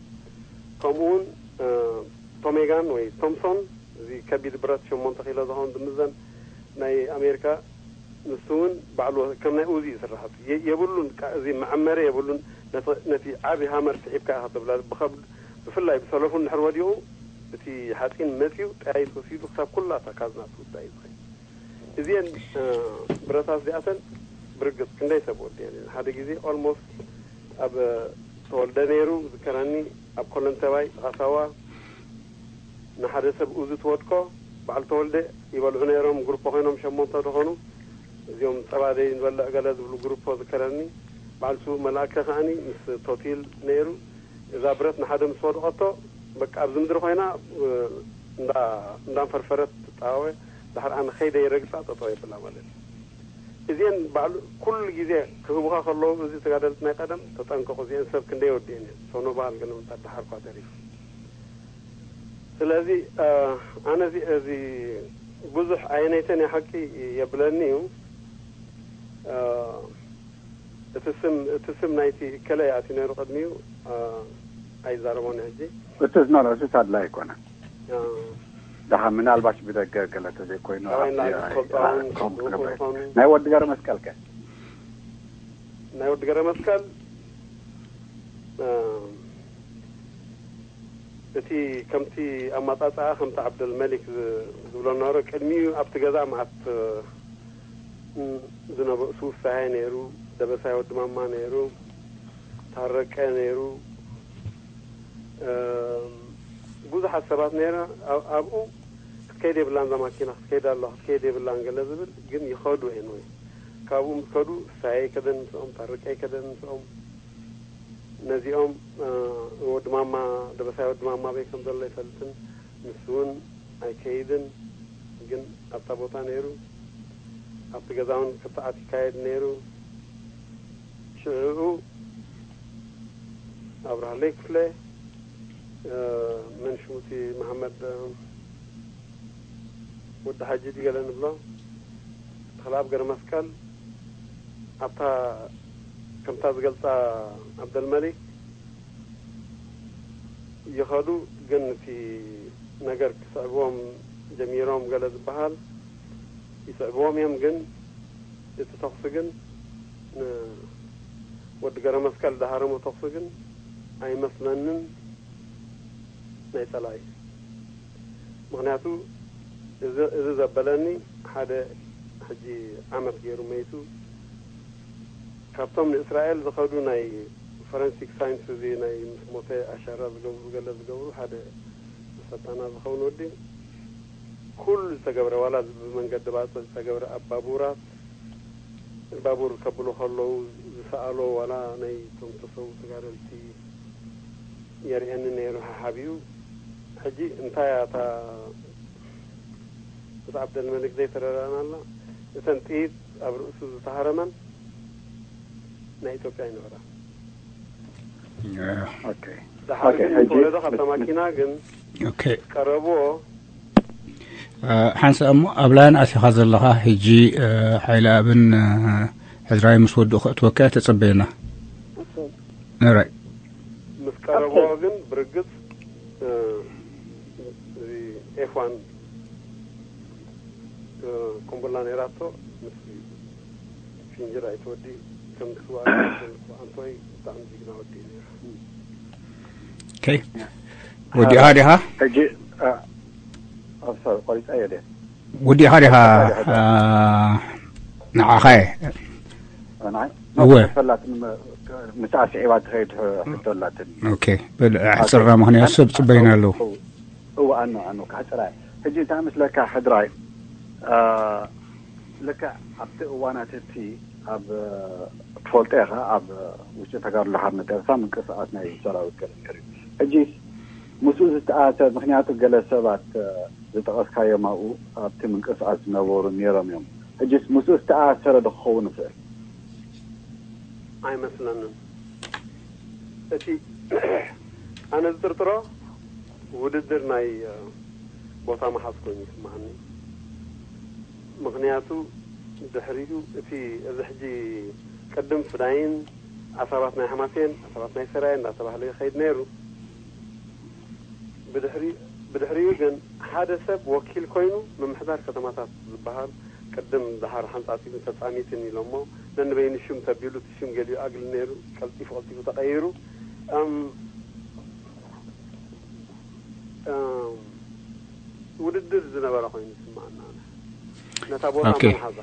ከምኡ እውን ቶሜጋን ወይ ቶምሶን እዚ ከቢድ ብረት ሸሞንተ ኪሎ ዝኸውን ዝምዘን ናይ ኣሜሪካ ንሱ እውን ባዕሉ ከም ናይ ኡዚ እዩ ስራሓቱ የብሉን። እዚ መዐመሪ የብሉን። ነቲ ዓቢ ሃመር ስሒብካ ኢኻ ተብላ ብኸብድ ብፍላይ ብሰለፉ እንድሕር ወዲቑ እቲ ሓፂን መፂኡ ጠያይት ወሲዱ ክሳብ ኩላ እታ ካዝና ትውዳ እዩ ዝኸይድ። እዚአን ብረታት እዚኣተን ብርግፅ ክንደይ ሰብ ወዲአን ሓደ ግዜ ኦልሞስት ኣብ ተወልደ ነይሩ ዝከረኒ ኣብ ኮለንተባይ ጥቓ ሳዋ ንሓደ ሰብ ኡዚ ትወድቆ በዓል ተወልደ ይበልዑ ነይሮም። ግሩፖ ኮይኖም ሸሞንተ ዝኾኑ እዚኦም ፀባ ዘይንበልዕ ገለ ዝብሉ ግሩፖ ዝከረኒ በዓል ስዉእ መልኣከ ከዓኒ ምስ ቶቲል ነይሩ። እዛ ብረት ንሓደ ምስ ወደቐቶ በቃ ኣብዚ ምድሪ ኮይና እንዳንፈርፈረት ትጠዋወ። ዳሕር ኣነ ከይደ ይረግፃ ጠጠው የብላ ማለት እዩ። እዚአን ባዕሉ ኩሉ ግዜ ክህቡኻ ከለዉ እዚ ተጋደልቲ ናይ ቀደም ተጠንቀቑ እዚአን ሰብ ክንደይ ወዲአን እየን ሰው ነው ባህል ግን ምንታ ዳሓር ኳ ተሪፉ። ስለዚ ኣነ እዚ ብዙሕ ኣየነይተን እየ ሓቂ የብለኒ እዩ። እቲ ስም እቲ ስም ናይቲ እከለ ይኣትዩ ነይሩ ቅድሚኡ ኣይዛረቦን ሕጂ። እቲ ዝኖረ እሱስ ኣድላይ ኣይኮነን። ደሓ ምናልባሽ ብደገ ገለ ተዘይኮይኑ ናይ ወዲ ገረ መስቀል ከ? ናይ ወዲ ገረ መስቀል እቲ ከምቲ ኣማፃፅኣ ከምቲ ዓብደልመሊክ ዝብሎ ነበረ ቅድሚኡ ኣብቲ ገዛ መዓት ዝነበ እሱ ውሳሄ ነይሩ። ደበሳይ ወዲ ማማ ነይሩ። ታረቀ ነይሩ። ብዙሓት ሰባት ነይረ ኣብኡ ክትከይድ የብላን እዛ ማኪና ክትከይድ ኣለዋ ክትከይድ የብላን ገለ ዝብል ግን ይኸዱ ኤንወይ ካብኡ ምስ ከዱ ሳየ ከደን ምስኦም ታረቀ ከደን ምስኦም ነዚኦም ወዲ ማማ ደበሳይ ወዲ ማማ በይ ከም ዘሎ ይፈልጥን ንሱ እውን ኣይከይድን፣ ግን ኣብታ ቦታ ነይሩ። ኣብቲ ገዛ እውን ክትዓት ይካየድ ነይሩ። ሽዕኡ ኣብርሃለይ ክፍለ፣ መን ሽሙ እቲ መሓመድ፣ ወዲ ሓጂ ድዩ ገለ ንብሎ፣ ተኽለኣብ ገረመስቀል፣ ኣብታ ከምታ ዝገልጻ ዓብደልመሊክ ይኸዱ። ግን እቲ ነገር ክስዕብዎም ጀሚሮም ገለ ዝበሃል ይስዕብዎም እዮም። ግን እቲ ተኹሲ ግን ንወዲ ገረመስቀል ዝሃረሞ ተኹሲ ግን ኣይመስለንን ናይ ጸላኢ። ምኽንያቱ እዚ፣ እዚ ዘበለኒ ሓደ ሕጂ ዓመት ገይሩ መይቱ፣ ካብቶም ንእስራኤል ዝኸዱ ናይ ፎረንሲክ ሳይንስ፣ እዚ ናይ ምስ ሞተ ኣሻራ ዝገብሩ፣ ገለ ዝገብሩ፣ ሓደ መሰልጠና ዝኸውን ወዲ፣ ኩሉ ዝተገብረ፣ ዋላ እዚ ብመንገዲ ባጽዕ ዝተገብረ፣ ኣብ ባቡራት፣ ባቡር ከብሉ ከለዉ ዝሰኣሎ፣ ዋላ ናይ እቶም ተሰዉ ተጋደልቲ የርእየኒ ነይሩ ሓሓቢኡ። ሕጂ እንታይ እያ እታ ምስ ዓብደልመሊክ ዘይተረዳእናላ? እተን ጥይት ኣብ ርእሱ ዝተሃረመን ናይ ኢትዮጵያ ይነበራ። ኦኬ። ድሓር ኦኬ፣ ግን ሕጂ ተወለዶ ካብታ ማኪና ግን ኦኬ። ቀረብዎ። ሓንሳ እሞ ኣብ ላይን ኣቲኻ ዘለኻ ሕጂ፣ ሓይሊ ኣብን ሕድራይ ምስ ወድኡ ከእትወካ ተጸበየና። ራይ ምስ ቀረብዎ ግን ብርግጽ፣ እዚ ኤፍ ዋን፣ ቁምቡላ ነይራቶ፣ ምስ ፊንጅር ኣይትወዲ፣ ከም ትስዋ ኣንቶይ ብጣዕሚ ጅግና ወዲ እዩ ነይሩ። ኦኬ። ወዲኻ ዲኻ? ሕጂ ኣብ ሰብ ቆሪጻ እየ ድየ? ወዲኻ ዲኻ? ንዓኻ እየ። ንዓይ እወ። ፈላትን ምስ ኣስዒባ ትኸይድ ሕቶ ኣላትን። ኦኬ። በል ኣሕጽራ፣ ምኽንያቱ ሰብ ጽበይና ኣለዉ። እወ፣ ኣኖ ኣኖ ካሕጽራ። ሕጂ እንታይ ምስለካ ሕድራይ፣ ልክዕ ኣብቲ እዋናት እቲ ኣብ ትፈልጦ ኢኻ፣ ኣብ ውሽጢ ተጋድሎ ሓርነት ኤርትራ ምንቅስቃስ ናይ ሰራዊት ገለ ነይሩ እዩ። ሕጂስ ምስኡ ዝተኣሰር፣ ምኽንያቱ ገለ ሰባት ዝጠቐስካዮም ኣብኡ ኣብቲ ምንቅስቃስ ዝነበሩ ነይሮም እዮም። ሕጂስ ምስኡ ዝተኣሰረ ዶ ክኸውን ይኽእል? ኣይመስለንን። እቲ ኣነ ዝጥርጥሮ ውድድር ናይ ቦታ ምሓዝ ኮይኑ ይስምዓኒ። ምኽንያቱ ድሕሪኡ እቲ እዚ ሕጂ ቅድም ፍዳይን ኣሳባት ናይ ሓማሴን ኣሳባት ናይ ሰራየ እናተባህለ ይኸይድ ነይሩ። ብድሕሪ ብድሕሪኡ ግን ሓደ ሰብ ወኪል ኮይኑ ምምሕዳር ከተማታት ዝበሃል ቅድም ደሓር ሓንጻጺትን ተጻሚትን ኢሎሞ ነንበይኑ ሽም ተቢሉ እቲ ሽም ገሊኡ ኣግሊ ነይሩ ቀልጢፉ ቀልጢፉ ተቐይሩ እም እም ውድድር ዝነበረ ኮይኑ ይስምዓና። ነታ ቦታ ኦኬ። መሓዛ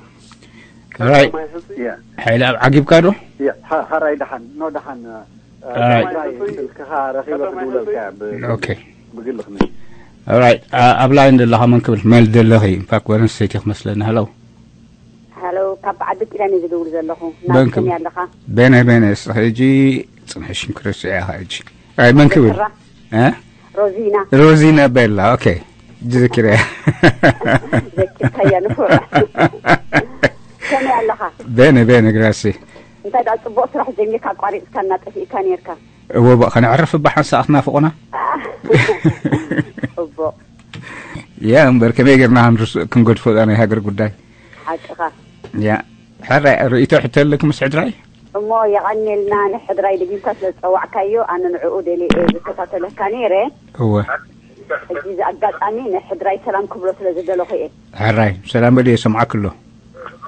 ራይ ማይ ሕጽ ያ ሓይሊ ኣብ ዓጊብካ ዶ? ያ ሓ- ሓራይ ደሓን ኖ ደሓን ኣይ። ራይ ስልክኻ ረኺበ ክድውለልካ ብ- ኦኬ። ብግልኽ ን ራይ ኣብ ላይን ዘለኻ መን ክብል መል ዘለኺ ኢንፋክት ወረን ሰይቲ ክመስለኒ። ሃሎ ሃሎ ካብ ዓዲ ጢላን እዩ ዝድውል ዘለኹ። በንክ- ናብከም ኣለኻ? ቤነ ቤነ እስኺ ሕጂ ጽንሕሽን ክርስዕ ኢኻ ሕጂ። ኣይ መን ክብል? ስራ እ? ሮዚና ሮዚና ቤላ። ኦኬ። ጅዝክርያ ዘኪርካያ ንፉዕ። ከመይ ኣለኻ? ቤነ ቤነ ግራሲ። እንታይ ዳ ጽቡቕ ስራሕ ጀሚርካ ኣቋሪጽካ እናጠፊእካ ነርካ? እወ፣ በ- ከነዕርፍ እባ ሓንሳእ ክትናፍቑና። ጽቡቕ። ያ እምበር ከመይ ጌርና ክንርስ- ክንገድፎ እዛ ናይ ሃገር ጉዳይ? ሓቅኻ። ያ ሕራይ ርእይቶ ሕቶ ኣለኪ ምስ ሕድራይ? እሞ የቐንየልና ንሕድራይ ድጊምካ ስለ ዝጸዋዕካዮ ኣነ ንዕኡ ደልየ እየ ዝከታተለካ ነይረ። እወ። ሕጂ እዚ ኣጋጣሚ ንሕድራይ ሰላም ክብሎ ስለ ዝደለኹ እየ። ሕራይ ሰላም በል፣ የሰምዓክ ኣሎ።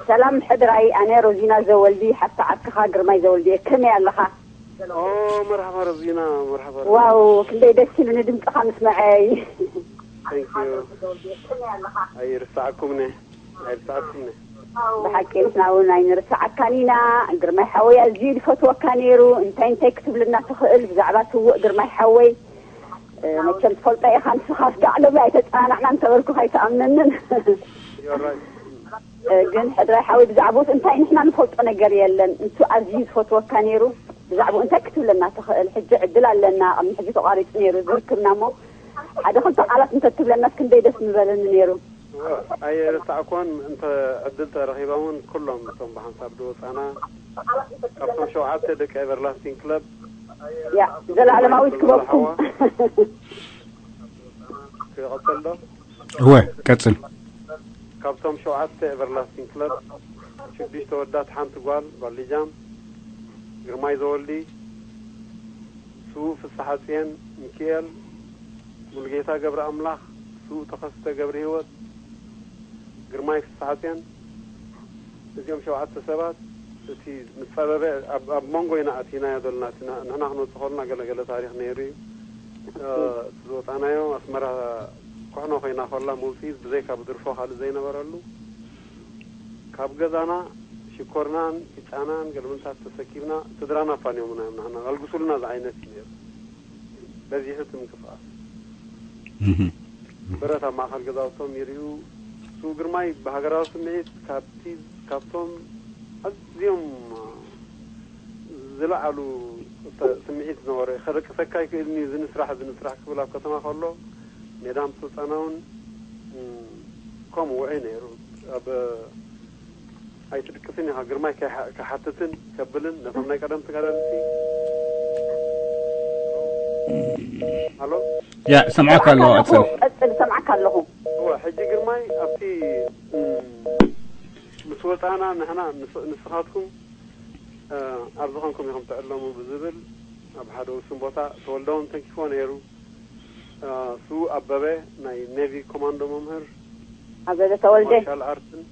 ሰላም ሕድራይ፣ ኣነ ሮዚና ዘወልዲ ሓፍቲ ዓክኻ ግርማይ ዘወልዲ እየ። ከመይ ኣለኻ? ኦ መርሓባ ረዚና፣ መርሓባ ረዚና። ዋው ክንደይ ደስ ኢሉኒ ድምፅኻ ምስመዐይ። Thank you። ኣይርሳዕኩምኒ፣ ኣይርሳዕኩምኒ። ብሓቂ ንሕና እውን ኣይንርስዓካን ኢና። ግርማይ ሓወይ ኣዝዩ ዝፈትወካ ነይሩ። እንታይ እንታይ ክትብልና ትኽእል ብዛዕባ ስውእ ግርማይ ሓወይ? እ፣ መቸም ትፈልጦ ኢኻ ንስኻ እስኪ ኣዕለምለይ ኣይተፀናናዕና እንተበልኩ ኣይትኣምነንን። You're right። እ፣ ግን ሕድራይ ሓወይ ብዛዕባኡ እንታይ ንሕና ንፈልጦ ነገር የለን። ንሱ ኣዝዩ ዝፈትወካ ነይሩ። ብዛዕባኡ እንታይ ክትብለና ትኽእል? ሕጂ ዕድል ኣለና። ቅድሚ ሕጂ ተቋሪፁ ነይሩ ዝርክብና እሞ ሓደ ክልተ ቃላት እንተትብለናስ ክንደይ ደስ ምበለኒ ነይሩ። ኣይረሳዕኮን። እንተ ዕድል ተረኺባ እውን ኩሎም እቶም ብሓንሳብ ዝወፃና ካብቶም ሸውዓተ ደቂ ኤቨርላስቲንግ ክለብ ያ ዘላለማዊት ክበብኩም። ክቐፅል ዶ? እወ፣ ቀፅል። ካብቶም ሸውዓተ ኤቨርላስቲንግ ክለብ ሽዱሽተ ወዳት ሓንቲ ጓል ጓል ሊጃም፣ ግርማይ ዘወልዲ፣ ስዉእ ፍስሓፅየን ሚኪኤል፣ ሙሉጌታ ገብረ ኣምላኽ፣ ስዉእ ተኸስተ ገብረ ህይወት፣ ግርማይ ፍስሓፅየን፣ እዚኦም ሸውዓተ ሰባት እቲ ምስ ጸበበ ኣብ ኣብ መንጎ ኢና ኣቲናዮ ዘለና። እቲ ንሕና ክንወጽእ ከለና ገለ ገለ ታሪኽ ነይሩ እዩ። እቲ ዝወጻናዮ ኣስመራ ኩሕኖ ኮይና ከላ መውጽኢት ብዘይካ ብድርፎ ካልእ ዘይነበረሉ፣ ካብ ገዛና ሽኮርናን ቅጫናን ገለመንታት ተሰኪብና ስድራና ኣፋንዮምና እዮም ንሕና ኣልግሱልና ዝዓይነት እዩ ነይሩ። በዚሑ እቲ ምንቅስቃስ ብረት ኣብ ማእኸል ገዛውቶም ይርእዩ። ስው ግርማይ ብሃገራዊ ስምዒት ካብቲ ካብቶም ኣዝዮም ዝለዓሉ ስምዒት ዝነበሮ ከደቅሰካ ይክእል እዩ ዝንስራሕ ዝንስራሕ ክብል ኣብ ከተማ ከሎ ሜዳ ምስ ወፃና እውን ከምኡ ውዑይ ነይሩ። ኣብ ኣይትድቅስን ኢኻ ግርማይ ከይሓትትን ከብልን ነቶም ናይ ቀደም ተጋዳልቲ ኣሎ። ያ ሰምዓካ ኣለኹ። ቀፅል። ቀፅል ሰምዓካ ኣለኹ። እወ ሕጂ ግርማይ ኣብቲ ምስ ወፃና ንሕና ንስኻትኩም ኣብ ዝኾንኩም ኢኹም ትዕለሙ ብዝብል ኣብ ሓደ ውሱን ቦታ ተወልደውን ተንኪፎ ነይሩ። ስው ኣበበ ናይ ኔቪ ኮማንዶ መምህር ኣበበ ተወልደ ሻል ኣርትን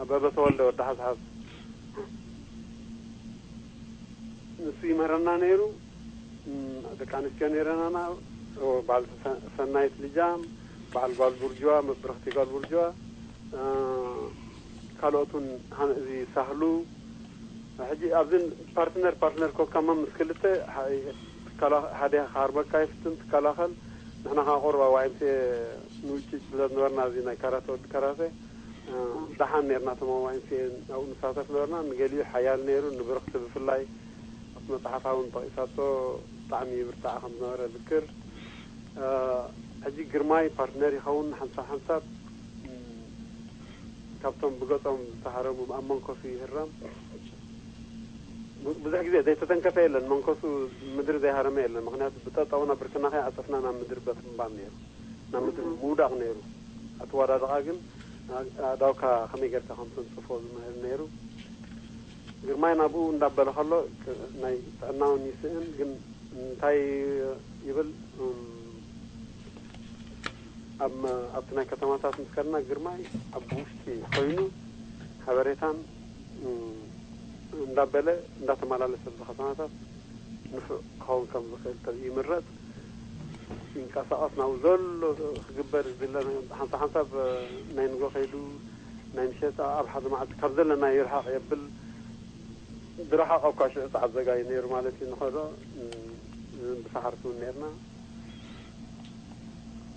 ኣበበ ተወልደ ወዲ ሓዝሓዝ ንሱ ይምህረና ነይሩ። ደቂ ኣንስትዮ ነይረናና። በዓል ሰናይት ልጃም፣ በዓል ጓል ቡርጅዋ፣ ብርኽቲ ጓል ቡርጅዋ፣ ካልኦት እውን እዚ ሳህሉ ሕጂ ኣብዚ ፓርትነር ፓርትነር ኮካማ ምስ ክልተ ሓደ ክሃርበካ ይፍትን ትከላኸል። ንሕና ከዓ ቁርባ ዋይምሴ ንውጭጭ ስለ ዝነበርና እዚ ናይ ካራተ ወዲ ካራተ ደሓን ነርና። ተማዋይን ሲኤን ኣብኡ ንሳተፍ ነበርና። ንገሊኡ ሓያል ነይሩ፣ ንብርኽቲ ብፍላይ ኣብቲ መፅሓፋ እውን ጠቒሳቶ ብጣዕሚ ይብርታዕ ከም ዝነበረ ዝክር። ሕጂ ግርማይ ፓርትነር ይኸውን ሓንሳብ ሓንሳብ ካብቶም ብገፆም ዝተሃረሙ ኣብ መንኮሱ ይህረም። ብዙሕ ግዜ ዘይተተንከፈ የለን መንኮሱ ምድሪ ዘይሃረመ የለን። ምክንያቱ ብጠጠውና ብርክና ከይ ኣፀፍና ናብ ምድሪ በትምባል ነይሩ። ናብ ምድሪ ምውዳቕ ነይሩ። ኣተወዳድቓ ግን ኣእዳውካ ከመይ ጌርካ ከም ተንጽፎ ዝምህር ነይሩ። ግርማይ ናብኡ እንዳበለ ከሎ ናይ ጥዕና እውን ይስእን። ግን እንታይ ይብል ኣብ ኣብቲ ናይ ከተማታት ምስ ከድና ግርማይ ኣብ ውሽጢ ኮይኑ ሓበሬታን እንዳበለ እንዳተመላለሰ ኣብዚ ከተማታት ንፉዕ ክኸውን ከም ዝኽእል ይምረፅ። ይንቀሳቐስ ናብኡ ዘሎ ክግበር ዝድለ ሓንሳብ ሓንሳብ ናይ ንጎ ከይዱ ናይ ምሸት ኣብ ሓደ መዓልቲ ካብ ዘለና ይርሓቕ የብል። ዝረሓቐ እኳ ሽዑ ተዓዘጋይ ነይሩ ማለት እዩ። ንኸዶ ብሰሓርቲ እውን ነርና።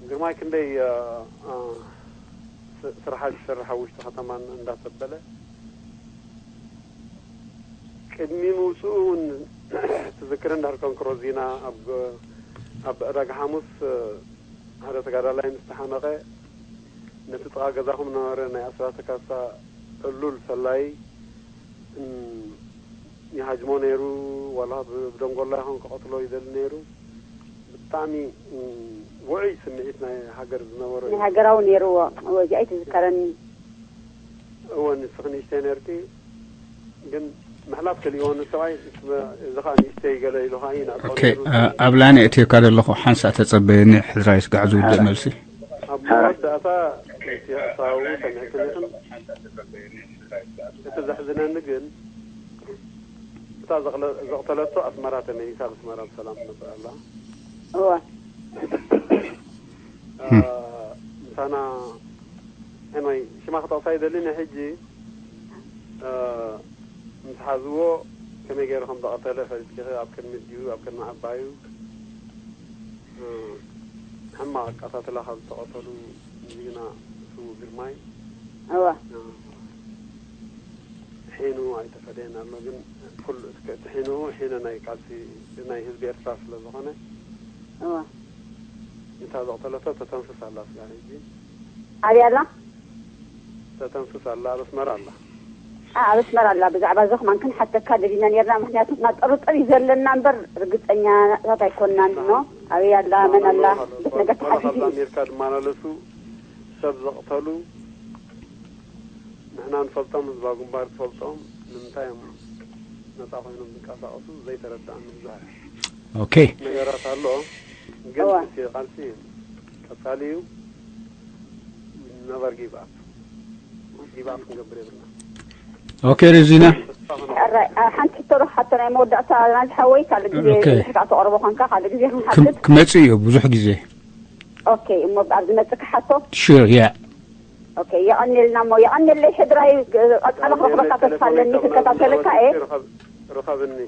ግርማይ ክንደይ ስራሓት ዝሰርሕ ኣብ ውሽጢ ከተማን እንዳተበለ ቅድሚ ምውፅኡ እውን ትዝክር እንዳልከንክሮ ዚና ኣብ ዕዳጋ ሓሙስ ሓደ ተጋዳላይ ምስ ተሓነቐ ነቲ ጥቓ ገዛኹም ነበረ ናይ ኣስራተ ካሳ ዕሉል ሰላይ ይሃጅሞ ነይሩ። ዋላ ብደንጎላ ይኹን ክቐትሎ ይደሊ ነይሩ። ብጣዕሚ ውዑይ ስምዒት ናይ ሃገር ዝነበሮ ናይ ሃገራዊ ነይርዎ። እዚኣ ኣይትዝከረኒ። እወ ንስኺ ንእሽተይ ነርኪ ግን ምሕላፍ ከሊእዎ ንሰብኣይ እዚ ከዓ ንእሽተይ ገለ ኢሉ ከዓ ይናቆ ኦኬ። ኣብ ላይነ እትዮካ ዘለኹ ሓንሳእ ተፀበየኒ። ሕድራይስ ጋዕ ዝውድእ መልሲ። ኣብ መወዳእታ እሳው ሰሚዕክን ኢኽን እቲ ዘሕዝነኒ ግን እታ ዘቕተለቶ ኣስመራ ተመሊሳ ኣስመራ ብሰላም ትነብር ኣላ። እወ ምሳና ሕኖይ ሽማ ክጠቕሳ ይደሊ ናይ ሕጂ ምስ ሓዝዎ ከመይ ገይሩ ከም ዘቐተለ ፈሊጥኪ ኣብ ቅድሚ ድዩ ኣብ ቅድሚ ዓባዩ ሕማቕ ኣቃታትላ ካብ ዝተቐተሉ ጅግና ስዉ ግርማይ እወ ሒኑ ኣይተፈደየን ኣሎ ግን ኩሉ እቲ ሒኑ ሒነ ናይ ቃልሲ ናይ ህዝቢ ኤርትራ ስለ ዝኾነ እወ እታ ዘቕተለቶ ተተንፍስ ኣላ ስጋር ሕጂ ኣበይ ኣላ? ተተንፍስ ኣላ ኣብ ኣስመራ ኣላ። ኣብ ኣስመራ ኣላ። ብዛዕባ እዚ ከማን ክንሓተካ ደሊና ነርና፣ ምክንያቱ ጥርጥር እዩ ዘለና እምበር ርግፀኛታት ኣይኮንናን። ኖ ኣበይ ኣላ መን ኣላ? ብዙሕ ነገር ተሓቲቱ ኣሜሪካ ዝመላለሱ ሰብ ዘቕተሉ ንሕና ንፈልጦም፣ ህዝባዊ ግንባር ትፈልጦም፣ ንምንታይ እዮም ነፃ ኮይኖም ዝንቀሳቐሱ ዘይተረዳእኒ ብዙሕ ኦኬ ነገራት ኣሎ። ግን እቲ ቃልሲ ቀፃሊ እዩ። ነቨር ጊቭ ኣፕ ጊቭ ኣፕ ክንገብር የብልና። ኦኬ ርዚና ሓንቲ ሕቶ ዶ ሓቶ ናይ መወዳእታ ናዚ ሓወይ ካልእ ግዜ ኦኬ። ድሕር ተቕርቦ ኮንካ ካልእ ግዜ ክንሓትት። ክመፅእ እዩ ብዙሕ ግዜ ኦኬ እሞ ኣብ ዝመፅእ ክሓቶ። ሽር ያ ኦኬ የቐንየልና እሞ የቐንየለይ ሕድራይ። ቀፃሊ ክረኽበካ ተስፋ ኣለኒ። ክከታተለካ እየ። ርኸብኒ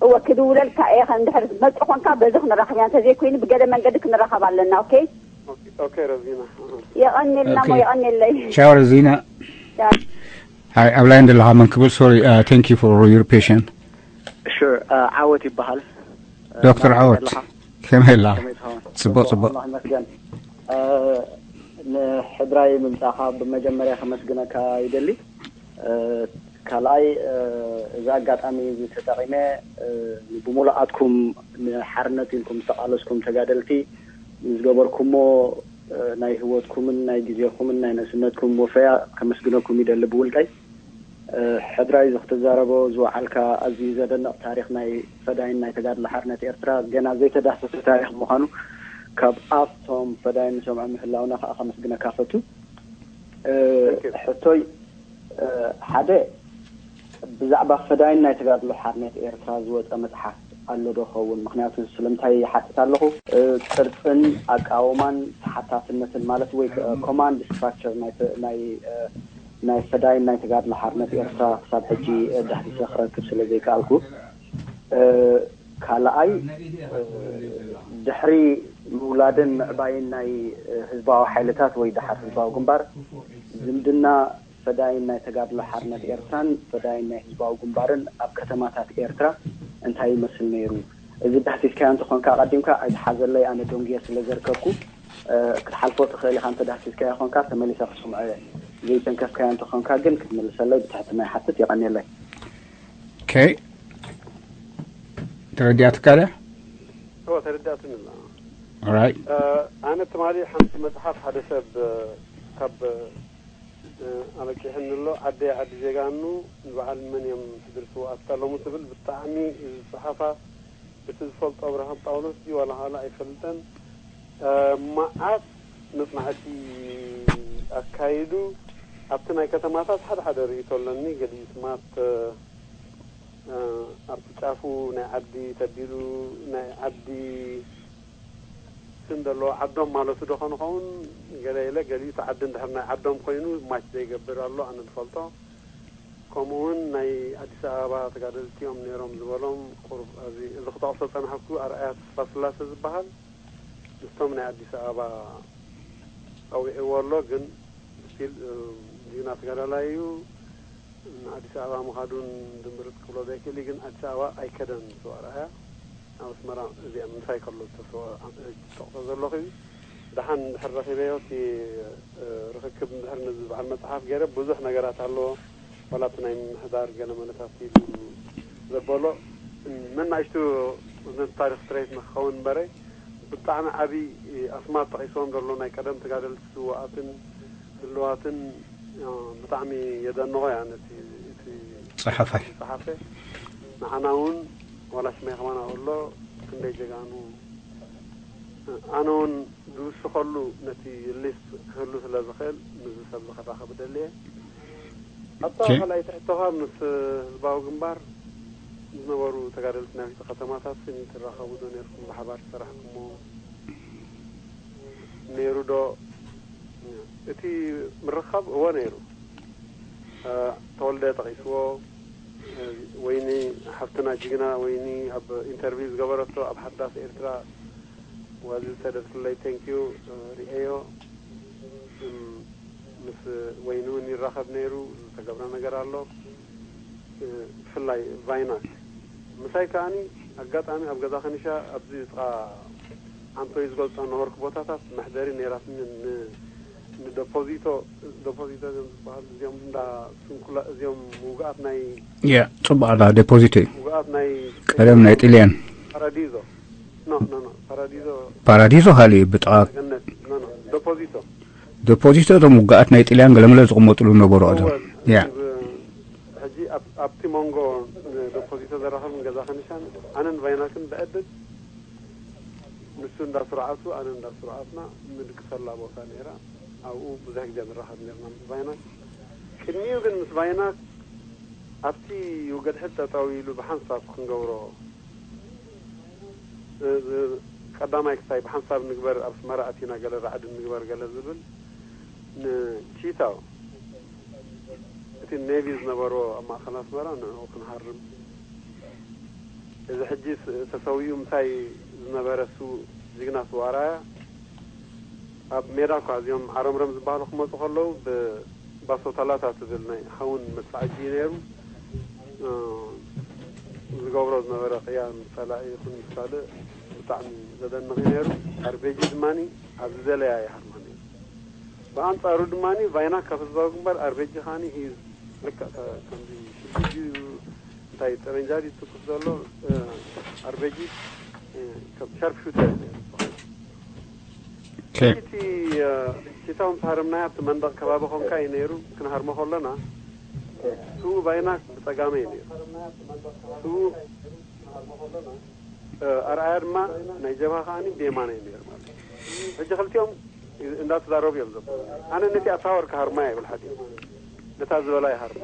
እወ ክድውለልካ እየ። እንድሕር መፅእ ኮንካ በዚ ክንራኸብ ኢና እንተዘይኮይኑ ብገለ መንገዲ ክንራኸብ ኣለና። ኦኬ ኦኬ ረዚና የቐንየልና እሞ ኦኬ። የቐንየለይ። ቻው ርዚና ኣብ ላይን ዘለኻ መን ክብል sorry thank you for your patience ሽር ዓወት ይበሃል። ዶክተር ዓወት ከመይ ኣላ ከመይ ትኸውን? ፅቡቅ ፅቡቅ ኣምላኽ ይመስገን። ንሕድራይ ምምፃእኻ ብመጀመርያ ከመስግነካ ይደሊ። ካልኣይ እዚ ኣጋጣሚ እዚ ተጠቒመ ብሙሉኣትኩም ንሓርነት ኢልኩም ዝተቓለስኩም ተጋደልቲ ንዝገበርኩሞ ናይ ህይወትኩምን ናይ ግዜኹምን ናይ ነስነትኩም ወፈያ ከመስግነኩም ይደሊ ብውልቀይ። ሕድራይ እዚ ክትዛረቦ ዝወዓልካ ኣዝዩ ዘደንቕ ታሪኽ ናይ ፈዳይን ናይ ተጋድሎ ሓርነት ኤርትራ ገና ዘይተዳህሰሰ ታሪኽ ምዃኑ ካብ ኣፍቶም ፈዳይን ንሰምዖ ምህላውና ከዓ ከመስግነካ ፈቱ። ሕቶይ ሓደ ብዛዕባ ፈዳይን ናይ ተጋድሎ ሓርነት ኤርትራ ዝወፀ መፅሓፍ ኣሎ ዶ ኸውን? ምክንያቱ ስለምንታይ ይሓትት ኣለኹ? ቅርፅን ኣቃውማን ተሓታትነትን ማለት ወይ ኮማንድ ስትራክቸር ናይ ናይ ፈዳይን ናይ ተጋድሎ ሓርነት ኤርትራ ክሳብ ሕጂ ዳህሲሰ ክረክብ ስለ ዘይከኣልኩ፣ ካልኣይ ድሕሪ ምውላድን ምዕባይን ናይ ህዝባዊ ሓይልታት ወይ ደሓር ህዝባዊ ግንባር ዝምድና ፈዳይን ናይ ተጋድሎ ሓርነት ኤርትራን ፈዳይን ናይ ህዝባዊ ግንባርን ኣብ ከተማታት ኤርትራ እንታይ ይመስል ነይሩ? እዚ ዳህሲስካዮ እንተኾንካ ኣቐዲምካ ኣይትሓዘለይ፣ ኣነ ደንጉየ ስለ ዘርከብኩ ክትሓልፎ ትኽእል ኢኻ እንተ ዳህሲስካዮ ኾንካ ተመሊሰ ክሰምዖ እየ። ዘይተንከፍካዮ እንተኾንካ ግን ክትምልሰለይ ብትሕትና ይሓትት። የቐንየለይ። ኦኬ ተረዲኣትካ ድያ? እወ ተረዲኣትኒ ኣላ። ኦራይት ኣነ ትማሊ ሓንቲ መፅሓፍ ሓደ ሰብ ካብ ኣበቂሕኒ ኣሎ። ዓደይ ዓዲ ጀጋኑ ንበዓል መን እዮም ሕድሪ ስውኣት ኣለሙ ትብል ብጣዕሚ እዩ ዝፀሓፋ። እቲ ዝፈልጦ ኣብርሃም ጳውሎስ ድዩ ዋላ ካልእ ኣይፈልጠን። መዓት መፅናዕቲ ኣካይዱ ኣብቲ ናይ ከተማታት ሓደ ሓደ ርእይቶ ኣለኒ። ገሊኡ ስማት ኣብቲ ጫፉ ናይ ዓዲ ተቢሉ ናይ ዓዲ ስም ዘለዎ ዓዶም ማለቱ ዶ ኾን ኸውን ገለ ኢለ ገሊኡ እቲ ዓዲ እንድሕር ናይ ዓዶም ኮይኑ ማች ዘይገብር ኣሎ ኣነ ዝፈልጦ። ከምኡ እውን ናይ ኣዲስ ኣበባ ተጋደልቲ እዮም ነይሮም ዝበሎም ቁሩብ ኣብዚ እዚ ክጠቕሶ ዝፀናሕኩ ኣርኣያ ተስፋስላሰ ዝበሃል ምስቶም ናይ ኣዲስ ኣበባ ፀዊዕዎ ኣሎ። ግን ስቲል ጅግና ተጋዳላይ እዩ። ንኣዲስ ኣበባ ምኻዱን ድምርፅ ክብሎ ዘይክእል እዩ። ግን ኣዲስ ኣበባ ኣይከደን ተስፋ ኣርኣያ ኣብ ኣስመራ እዚኣ ምሳይ ከሎ ተስፋ ጠቕሶ ዘለኹ እዩ። ደሓን እንድሕር ረኺበዮ እቲ ርኽክብ እንድሕር ነዚ በዓል መፅሓፍ ገይረ ብዙሕ ነገራት ኣለዎ። ዋላ እቲ ናይ ምምሕዳር ገለ መለታት ኢሉ ዘበሎ መናእሽቱ ነቲ ታሪክ ስትሬት ንክኸውን እምበረ ብጣዕሚ ዓብዪ ኣስማት ጠቒስዎም ዘሎ ናይ ቀደም ተጋደልቲ ስውኣትን ህልዋትን ብጣዕሚ የደንቖ እያ ነቲ እቲ ፀሓፋይ ዝፀሓፈ። ንዓና እውን ዋላ ሽመይ ከማን ኣብኡ ኣሎ ክንደይ ጀጋኑ ኣነ እውን ዝውስኸሉ ነቲ ሊስት ክህሉ ስለ ዝኽእል ምስዚ ሰብ እዚ ክራኸብ እደሊ እየ። ኣብታ ኦኬ። ካልኣይቲ ሕቶኻ ምስ ህዝባዊ ግንባር ዝነበሩ ተጋደልቲ ናይ ውሽጢ ከተማታት ስኒ ትራኸቡ ዶ ነርኩም ብሓባር ዝሰራሕኩሞ ነይሩ ዶ? እቲ ምርኻብ እወ ነይሩ። ተወልደ ጠቒስዎ ወይኒ ሓፍትና ጅግና ወይኒ ኣብ ኢንተርቪው ዝገበረቶ ኣብ ሓዳስ ኤርትራ ዋዚ ዝተደርክለይ ቴንኪዩ ሪኤዮ ምስ ወይኒ እውን ይራኸብ ነይሩ ዝተገብረ ነገር ኣሎ። ብፍላይ ቫይናክ ምሳይ ከዓኒ ኣጋጣሚ ኣብ ገዛ ከኒሻ ኣብዚ ጥቓ ኣንቶይ ዝገልጾ ነበርኩ ቦታታት መሕደሪ ነይራትኒ። ን- ንደፖዚቶ ደፖዚቶ እዮም ዝበሃሉ እዚኦም እንዳ ስንኩላ እዚኦም ውግኣት ናይ ያ ጽቡቕ ኣላ። ዴፖዚቶ እዩ ውግኣት ናይ ቀደም ናይ ጥልያን ፓራዲዞ ኖ ኖ ኖ ፓራዲዞ ፓራዲዞ ካልእ እዩ ብጥቓ ገነት ኖ ኖ ደፖዚቶ ዴፖዚቶ እቶም ውግኣት ናይ ጥልያን ገለመለ ዝቕመጥሉ ነበሩ። እዞም ያ ሕጂ ኣብቲ መንጎ ንደፖዚቶ ዘራኸብን ገዛ ከንሻን ኣነን ቫይናክን ብዕድል ንሱ እንዳ ስርዓቱ ኣነ እንዳ ስርዓትና ንድቅሰላ ቦታ ነይራ። ኣብኡ ብዙሕ ግዜ ንራኸብ ነርና ምስ ቫይናክ። ቅድሚኡ ግን ምስ ቫይናክ ኣብቲ ውገድ ሕድ ጠጠው ኢሉ ብሓንሳብ ክንገብሮ ቀዳማይ ክሳይ ብሓንሳብ ንግበር ኣብ ስመራ ኣቲና ገለ ራዕዲ ንግበር ገለ ዝብል ንቺታው እቲ ኔቪ ዝነበሮ ኣብ ማእኸል ኣስመራ ንዕኡ ክንሃርም እዚ ሕጂ ተሰዊኡ ምሳይ ዝነበረ ሱ ጅግና ስዋራያ ኣብ ሜዳ እኳ እዚኦም ዓረምረም ዝበሃሉ ክመፁ ከለዉ ብባሶታላታ ትብል ናይ ሓውን መፅዓጂ ነይሩ። ዝገብሮ ዝነበረ ቅያ ምስ ፀላኢ ይኹን ምስ ካልእ ብጣዕሚ ዘደንቕ እዩ ነይሩ። ኣርቤጂ ድማ ኣብ ዝደለያ ይሃርማ ነይሩ። ብኣንፃሩ ድማ ቫይና ካብ ህዝባዊ ግንባር ኣርቤጂ ከዓኒ እዩ ልክዕ ከምዚ ሽጉጥ ድዩ እንታይ ጠበንጃ ድዩ ትኩስ ዘሎ ኣርቤጂ ከም ሻርፕ ሹተር እዩ ነይሩ። እቲ ቺታው ምስ ሃረምናያ ኣብቲ መንደቕ ከባቢ ኮንካ እዩ ነይሩ። ክንሃርሞ ከሎና ስዉእ ቫይና ብጸጋመይ እዩ ነይሩ። ስዉእ ኣርኣያ ድማ ናይ ጀብሃ ከዓኒ ብየማነይ እዩ ነይሩ ማለት እዩ። ሕጂ ክልቲኦም እንዳተዛረቡ እዮም ዘሎ። ኣነ ነቲ ኣታወር ክሃርማ እየ ይብል ሓዲኡ ነታ ዝበላ ይሃርማ።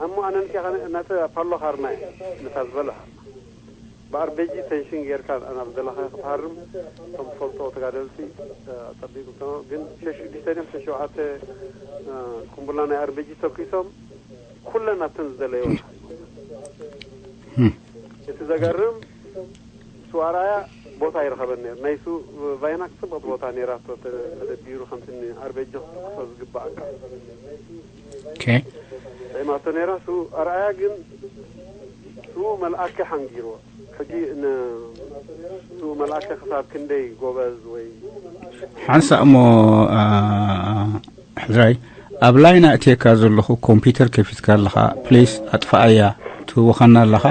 ኣሞ ኣነ ነቲ ነቲ ፓሎ ክሃርማ እየ ነታ ዝበላ ሃርማ። ብኣርቤጂ ቴንሽን ጌርካ ናብ ዘለኻ ክትሃርም ከም ትፈልጦ ተጋደልቲ ኣጸቢቁ ግን ሸሽ ሽዱሽተ ድዮም ሸሽ ሸውዓተ ቁምቡላ ናይ ኣርቤጂ ተኩሶም ኩለን ኣብተን ዝደለይዎ እቲ ዘገርም ሱ ኣርኣያ ቦታ ይረኸበን ነይሩ ናይ ሱ ቫይናክ ጽብቕቲ ቦታ ነይራቶ ተደቢሩ ከምቲ ኣርቤጂ ክትኩሶ ዝግባኣካ ኦኬ ጥዒማቶ ነይራ ሱ ኣርኣያ ግን ሱ መልኣከ ሓንጊርዎ ሕጂ ንሱ መልኣከ ክሳብ ክንደይ ጎበዝ ወይ ሓንሳእ እሞ ሕድራይ ኣብ ላይና እትየካ ዘለኹ ኮምፒውተር ከፊትካ ኣለኻ ፕሊስ ኣጥፍኣያ ትህወኸና ኣለኻ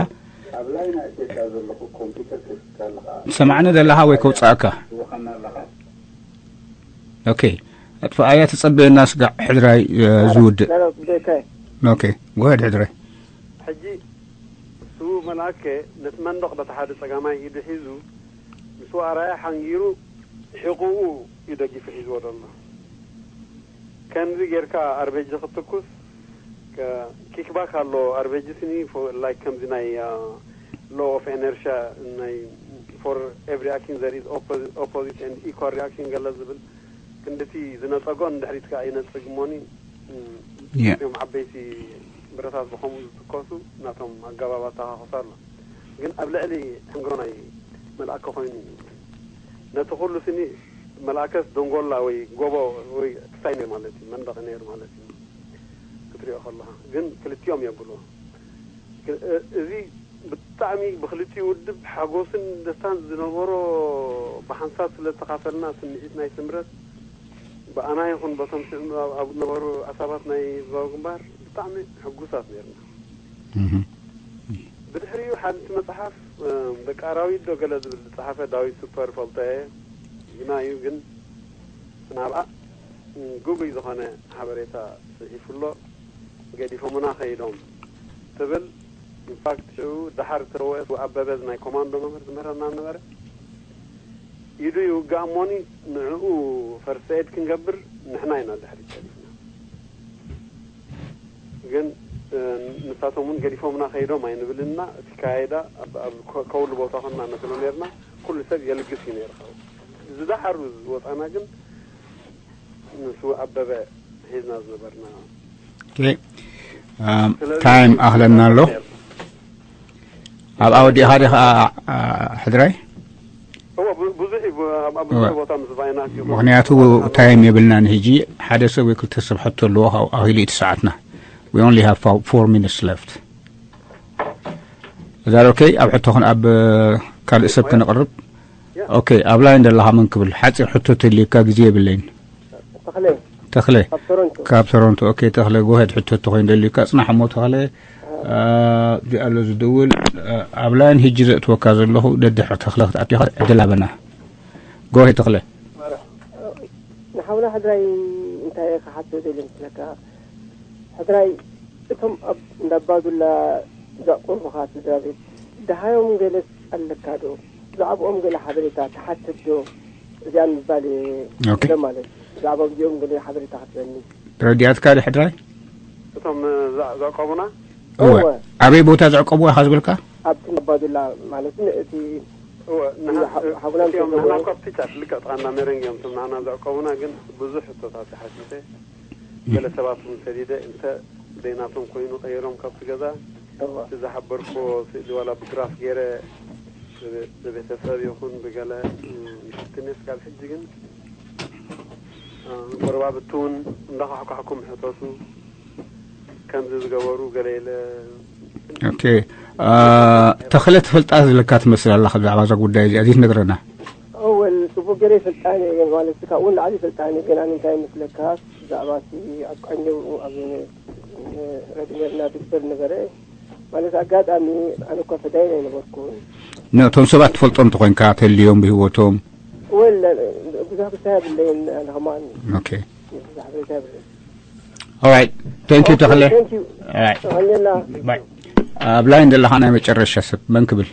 ትሰማዕኒ ዘለኻ ወይ ከውፅኣካ ኦኬ ኣጥፍኣያ ትፀበየና ስጋዕ ሕድራይ ዝውድእ ኦኬ ጎሄድ ሕድራይ ሕጂ እሱ መልኣከ ነቲ መንደቕ በቲ ሓደ ጸጋማይ ኢዱ ሒዙ ምስ ኣርኣያ ሓንጊሩ ሕቑኡ እዩ ደጊፉ ሒዝዎ ዘሎ። ከምዚ ጌርካ ኣርቤጂ ክትትኩስ ኪክባክ ኣሎ ኣርቤጂ ስኒ ላይክ ከምዚ ናይ law of inertia ናይ for every action there is opposite and equal reaction ገለ ዝብል ክንድቲ ዝነጸጎ ንድሕሪት ከኣ ይነጽግ እሞኒ እም፣ Yeah. እዚኦም ዓበይቲ ብረታት ብኸምኡ ዝትኮሱ ናቶም ኣገባብ ኣተኻኸሱ ኣሎ። ግን ኣብ ልዕሊ ሕንጎ ናይ መልኣከ ኮይኑ እዩ። ነቲ ኩሉ ስኒ መልኣከስ ደንጎላ ወይ ጎቦ ወይ ክሳይ ነይሩ ማለት እዩ፣ መንደቕ ነይሩ ማለት እዩ ክትሪኦ ከለኻ። ግን ክልቲኦም የብሉ። እ- እዚ ብጣዕሚ ብክልቲኡ ውድብ ሓጎስን ደስታን ዝነበሮ ብሓንሳብ ስለ ዝተኻፈልና ስምዒት ናይ ስምረት ብኣና ይኹን በቶም ሽዑ ኣብ ነበሩ ኣሳባት ናይ ህዝባዊ ግንባር ብጣዕሚ ሕጉሳት ነርና። ብድሕሪኡ ሓንቲ መፅሓፍ ደቂ ኣራዊት ዶ ገለ ዝብል ዝፀሓፈ ዳዊት ሱፐር ፈልጦ እየ ግና እዩ ግን ናብኣ ግጉይ ዝኾነ ሓበሬታ ፅሒፉ ኣሎ። ገዲፎምና ከይዶም ትብል። ኢንፋክት ሽዑ ደሓር ተወእት ኣበበ ናይ ኮማንዶ መምህር ዝምህረና ነበረ። ኢዱ ይውጋእ እሞኒ ንዕኡ ፈርሰኤድ ክንገብር ንሕና ኢና ድሕሪት ገዲፍና። ግን ንሳቶም እውን ገዲፎምና ከይዶም ኣይንብልና። እቲ ካይዳ ከውሉ ቦታ ኮና ነብሎ ነርና። ኩሉ ሰብ የልግስ እዩ ነይሩ ዝደሓሩ ዝወፃና ግን ንሱ ኣበበ ሒዝና ዝነበርና ታይም ኣኽለና ኣሎ። ኣብ ኣወዲእኻ ዲኻ ሕድራይ? እወ ብዙሕ እዩ ኣብ ብዙሕ ቦታ ምስ ቫይናክ ምክንያቱ ታይም የብልናን ሕጂ ሓደ ሰብ ወይ ክልተ ሰብ ሕቶ ኣለዎ ካብ ኣኺሉ እቲ ሰዓትና we only have four minutes left እዛ ኦኬ ኣብ ሕቶ ኣብ ካልእ ሰብ ከነቕርብ ኦኬ፣ ኣብ ላይን ዘለኻ መን ክብል? ሓጺር ሕቶ ተልዩካ፣ ግዜ የብለይን። ተኽለ። ተኽለ። ካብ ቶሮንቶ። ካብ ቶሮንቶ። ኦኬ፣ ተኽለ፣ ጎሄድ ሕቶ ተኾይኑ ደልዩካ፣ ጽናሕ እሞ ተኽለ። እ፣ እዚኣ ኣሎ ዝድውል። እ፣ ኣብ ላይን ህጂ ዘእትወካ ዘለኹ፣ ደድሕሪ ተኽለ ክትኣቱ ኢኻ፣ ዕድል ኣበና። ጎሄድ ተኽለ። ንሓውና ሕድራይ እንታይ ክሓቶ ደልየ ምስለካ? ሕድራይ፣ እቶም ኣብ እንዳባዱላ ዘዕቆቡኻ ስድራ ቤት፣ ደሃዮም ገለ ኣለካ ዶ? ብዛዕባኦም ገለ ሓበሬታ ትሓትት ዶ? እዚኣ ንምባል እየ ኦኬ። ኢለ ማለት። ብዛዕባኦም እዚኦም ገለ ሓበሬታ ክትበኒ። ረዲኣትካ ዶ ሕድራይ? እቶም፣ እ፣ ዘ-፣ ዘዕቆቡና? እወ። እወ። ኣበይ ቦታ ዘዕቆቡኻ ዝበልካ? ኣብቲ እንዳባዱላ ማለት ን-፣ እቲ እወ፣ ንሃ-፣ ሓ-፣ ሓውና እቲኦም ንሓና ዝገበሩ። እኳ ኣብቲ ጫፍ ልክዕ ጥቓ እንዳ ሜረንግ እዮም እቶም ንሃና ዘዕቆቡና፣ ግን ብዙሕ ሕቶታት ይሓትተ። ገለ ሰባት እውን ሰዲደ፣ እንተ በይናቶም ኮይኑ ቀይሮም ካብቲ ገዛ፣ እወ። እቲ ዝሓበርኩዎ ስእሊ ዋላ ብግራፍ ገይረ፣ ብቤ-፣ ብቤተሰብ ይኹን ብገለ፣ እ፣ ይፍትን እየ። ስጋብ ሕጂ ግን፣ እ፣ ጎረባብቲ እውን እንዳኳሕኳሕኩም ሕተቱ፣ ከምዚ ዝገበሩ ገለ ኢለ። ኦኬ። እ፣ ተኽለ ትፈልጣ ዘለካ ትመስል ኣላ፣ ብዛዕባ እዛ ጉዳይ እዚኣ ዘይትነግረና? እወ፣ ጽቡቅ ገይረ ይፈልጣ እየ፣ ማለት፣ ካብኡ ንላዕሊ ይፈልጣ እየ። ግን ኣነ እንታይ ይመስለካ፣ ብዛዕባ እቲ ኣብ ቃኘው ኣብ ረድሜርና ዶክተር ነበረ፣ ማለት፣ ኣጋጣሚ ኣነ እኳ ፈዳይን ኣይነበርኩን። ነቶም ሰባት ትፈልጦም እንተኾይንካ፣ ተልዮም ብህይወቶም? ወል፣ ብዙሕ ክስታይ የብለይን፣ ኣነ ከማን ኦኬ። ብዙሕ ሓበሬታ የብለይን። ኦራይት፣ ቴንክ ዩ ኦኬ፣ ተኽለ። ቴንክ ዩ። ኦራይት። ተኸለና። ባይ። ኣብ ላይን ዘለኻ ናይ መጨረሻ ሰብ መን ክብል?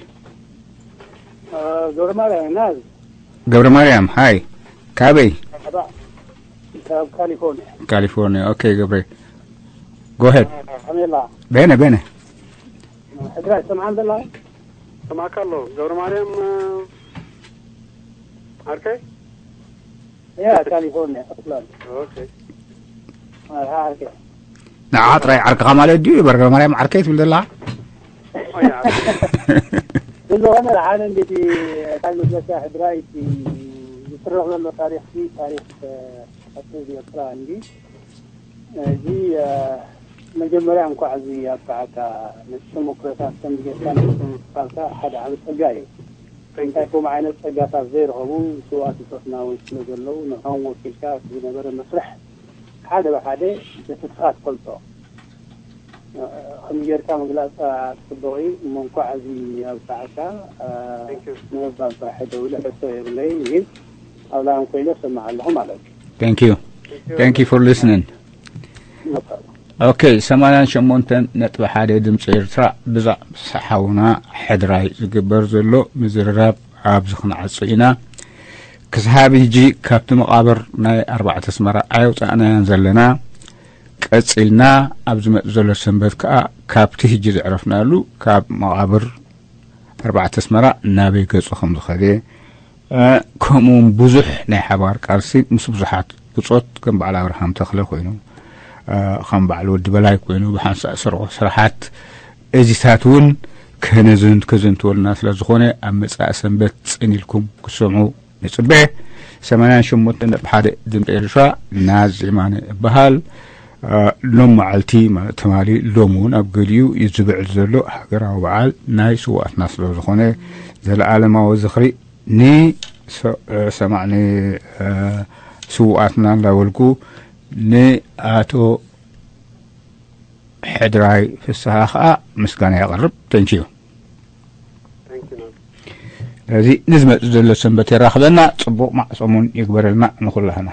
ገብረ ማርያም ናዝ። ገብረ ማርያም፣ ሃይ። ካበይ? ካብ ካሊፎርኒያ። ካሊፎርኒያ። ኦኬ፣ ገብረ። ጎሄድ። ከመይ ኣላ? ቤነ፣ ቤነ። ሕድራ ይሰምዓን ዘላ? ሰማዕካ ኣሎ። ገብረ ማርያም፣ እ፣ ዓርከይ? ያ፣ ካሊፎርኒያ፣ ኦክላንድ። ኦኬ። አ፣ ዓርከይ። ንዓ ጥራይ ዓርክኻ ማለት ድዩ? ገብረ ማርያም ዓርከይ ትብል ዘላ? ኦ፣ ያ። ብዝኾነ፣ ሓደ እንግዲህ፣ እንታይ መስለካ፣ ሕድራይ፣ እቲ ዝስራሕ ዘሎ ታሪኽሲ፣ ታሪኽ፣ እ፣ ኣቶ ኤርትራ እንዲ። እዚ፣ እ፣ መጀመርያ እንኳዕ እዚ ኣብቅዓካ። ነቲ ተመክሮታት ከምዚ ጌርካ ንምስፋልካ ሓደ ዓቢ ጸጋ እዩ። እንታይ ከምኡ ዓይነት ጸጋታት ዘይረኸቡ ስውኣት ብጾትና እውን ስለ ዘለዉ፣ ንዕኦም ወኪልካ እቲ ዝነበረ መስርሕ ሓደ ብሓደ ብትትኻ ትፈልጦ። እ፣ ከምዚ ጌርካ ምግላጽካ ጽቡቕ እዩ። እሞ እንኳዕ እዚ ኣብቅዓካ፣ እ፣ Thank you። ንምባል ጥራሕ ደውለ ሕቶ የብለይን፣ ግን ኣብ ላይን ኮይነ እሰምዕ ኣለኹ ማለት እዩ። Thank you። Thank you። Thank you for listening። ኦኬ፣ ሰማንያን ሸሞንተን ነጥቢ ሓደ ድምፂ ኤርትራ። ብዛዕባ ሓውና ሕድራይ ዝግበር ዘሎ ምዝርራብ ኣብዚ ክንዓጹ ኢና። ክስሃብ ሕጂ ካብቲ መቓብር ናይ ኣርባዕተ ኣስመራ ኣየውጻእናያን ዘለና። ቀጺልና ኣብ ዝመጽእ ዘሎ ሰንበት ከኣ ካብቲ ሕጂ ዘዕረፍናሉ ካብ መቓብር ኣርባዕተ ኣስመራ ናበይ ገጹ ከም ዝኸደ፣ እ፣ ከምኡውን ብዙሕ ናይ ሓባር ቃልሲ ምስ ብዙሓት ብጾት ከም በዓል ኣብርሃም ተኽለ ኮይኑ፣ እ፣ ከም በዓል ወዲ በላይ ኮይኑ ብሓንሳእ ዝሰርሖ ስራሓት እዚታት እውን ከነዘን-፣ ከዘንትወልና ስለ ዝኾነ ኣብ መጻኢ ሰንበት ጽን ኢልኩም ክትሰምዑ ንጽበ። ሰማንያን ሸሞንተን ነጥቢ ሓደ ድምፂ ኤርትራ፣ ናዝ የማነ እበሃል። እ፣ ሎም መዓልቲ ማለት ትማሊ፣ ሎም እውን ኣብ ገሊኡ እዩ ዝብዕል ዘሎ ሃገራዊ በዓል ናይ ስውኣትና ስለ ዝኾነ፣ ዘለኣለማዊ ዝኽሪ ንሰ-፣ እ፣ ሰማዕ ን-፣ እ፣ ስውኣትና እንዳበልኩ፣ ንኣቶ ሕድራይ ፍስሃ ኸኣ ምስጋና የቕርብ። ተንኪዩ። Thank you፣ ናዝ። ስለዚ ንዝመጽእ ዘሎ ሰንበት የራኽበና፣ ጽቡቕ ማዕጾሙን ይግበረልና ንኹላህና።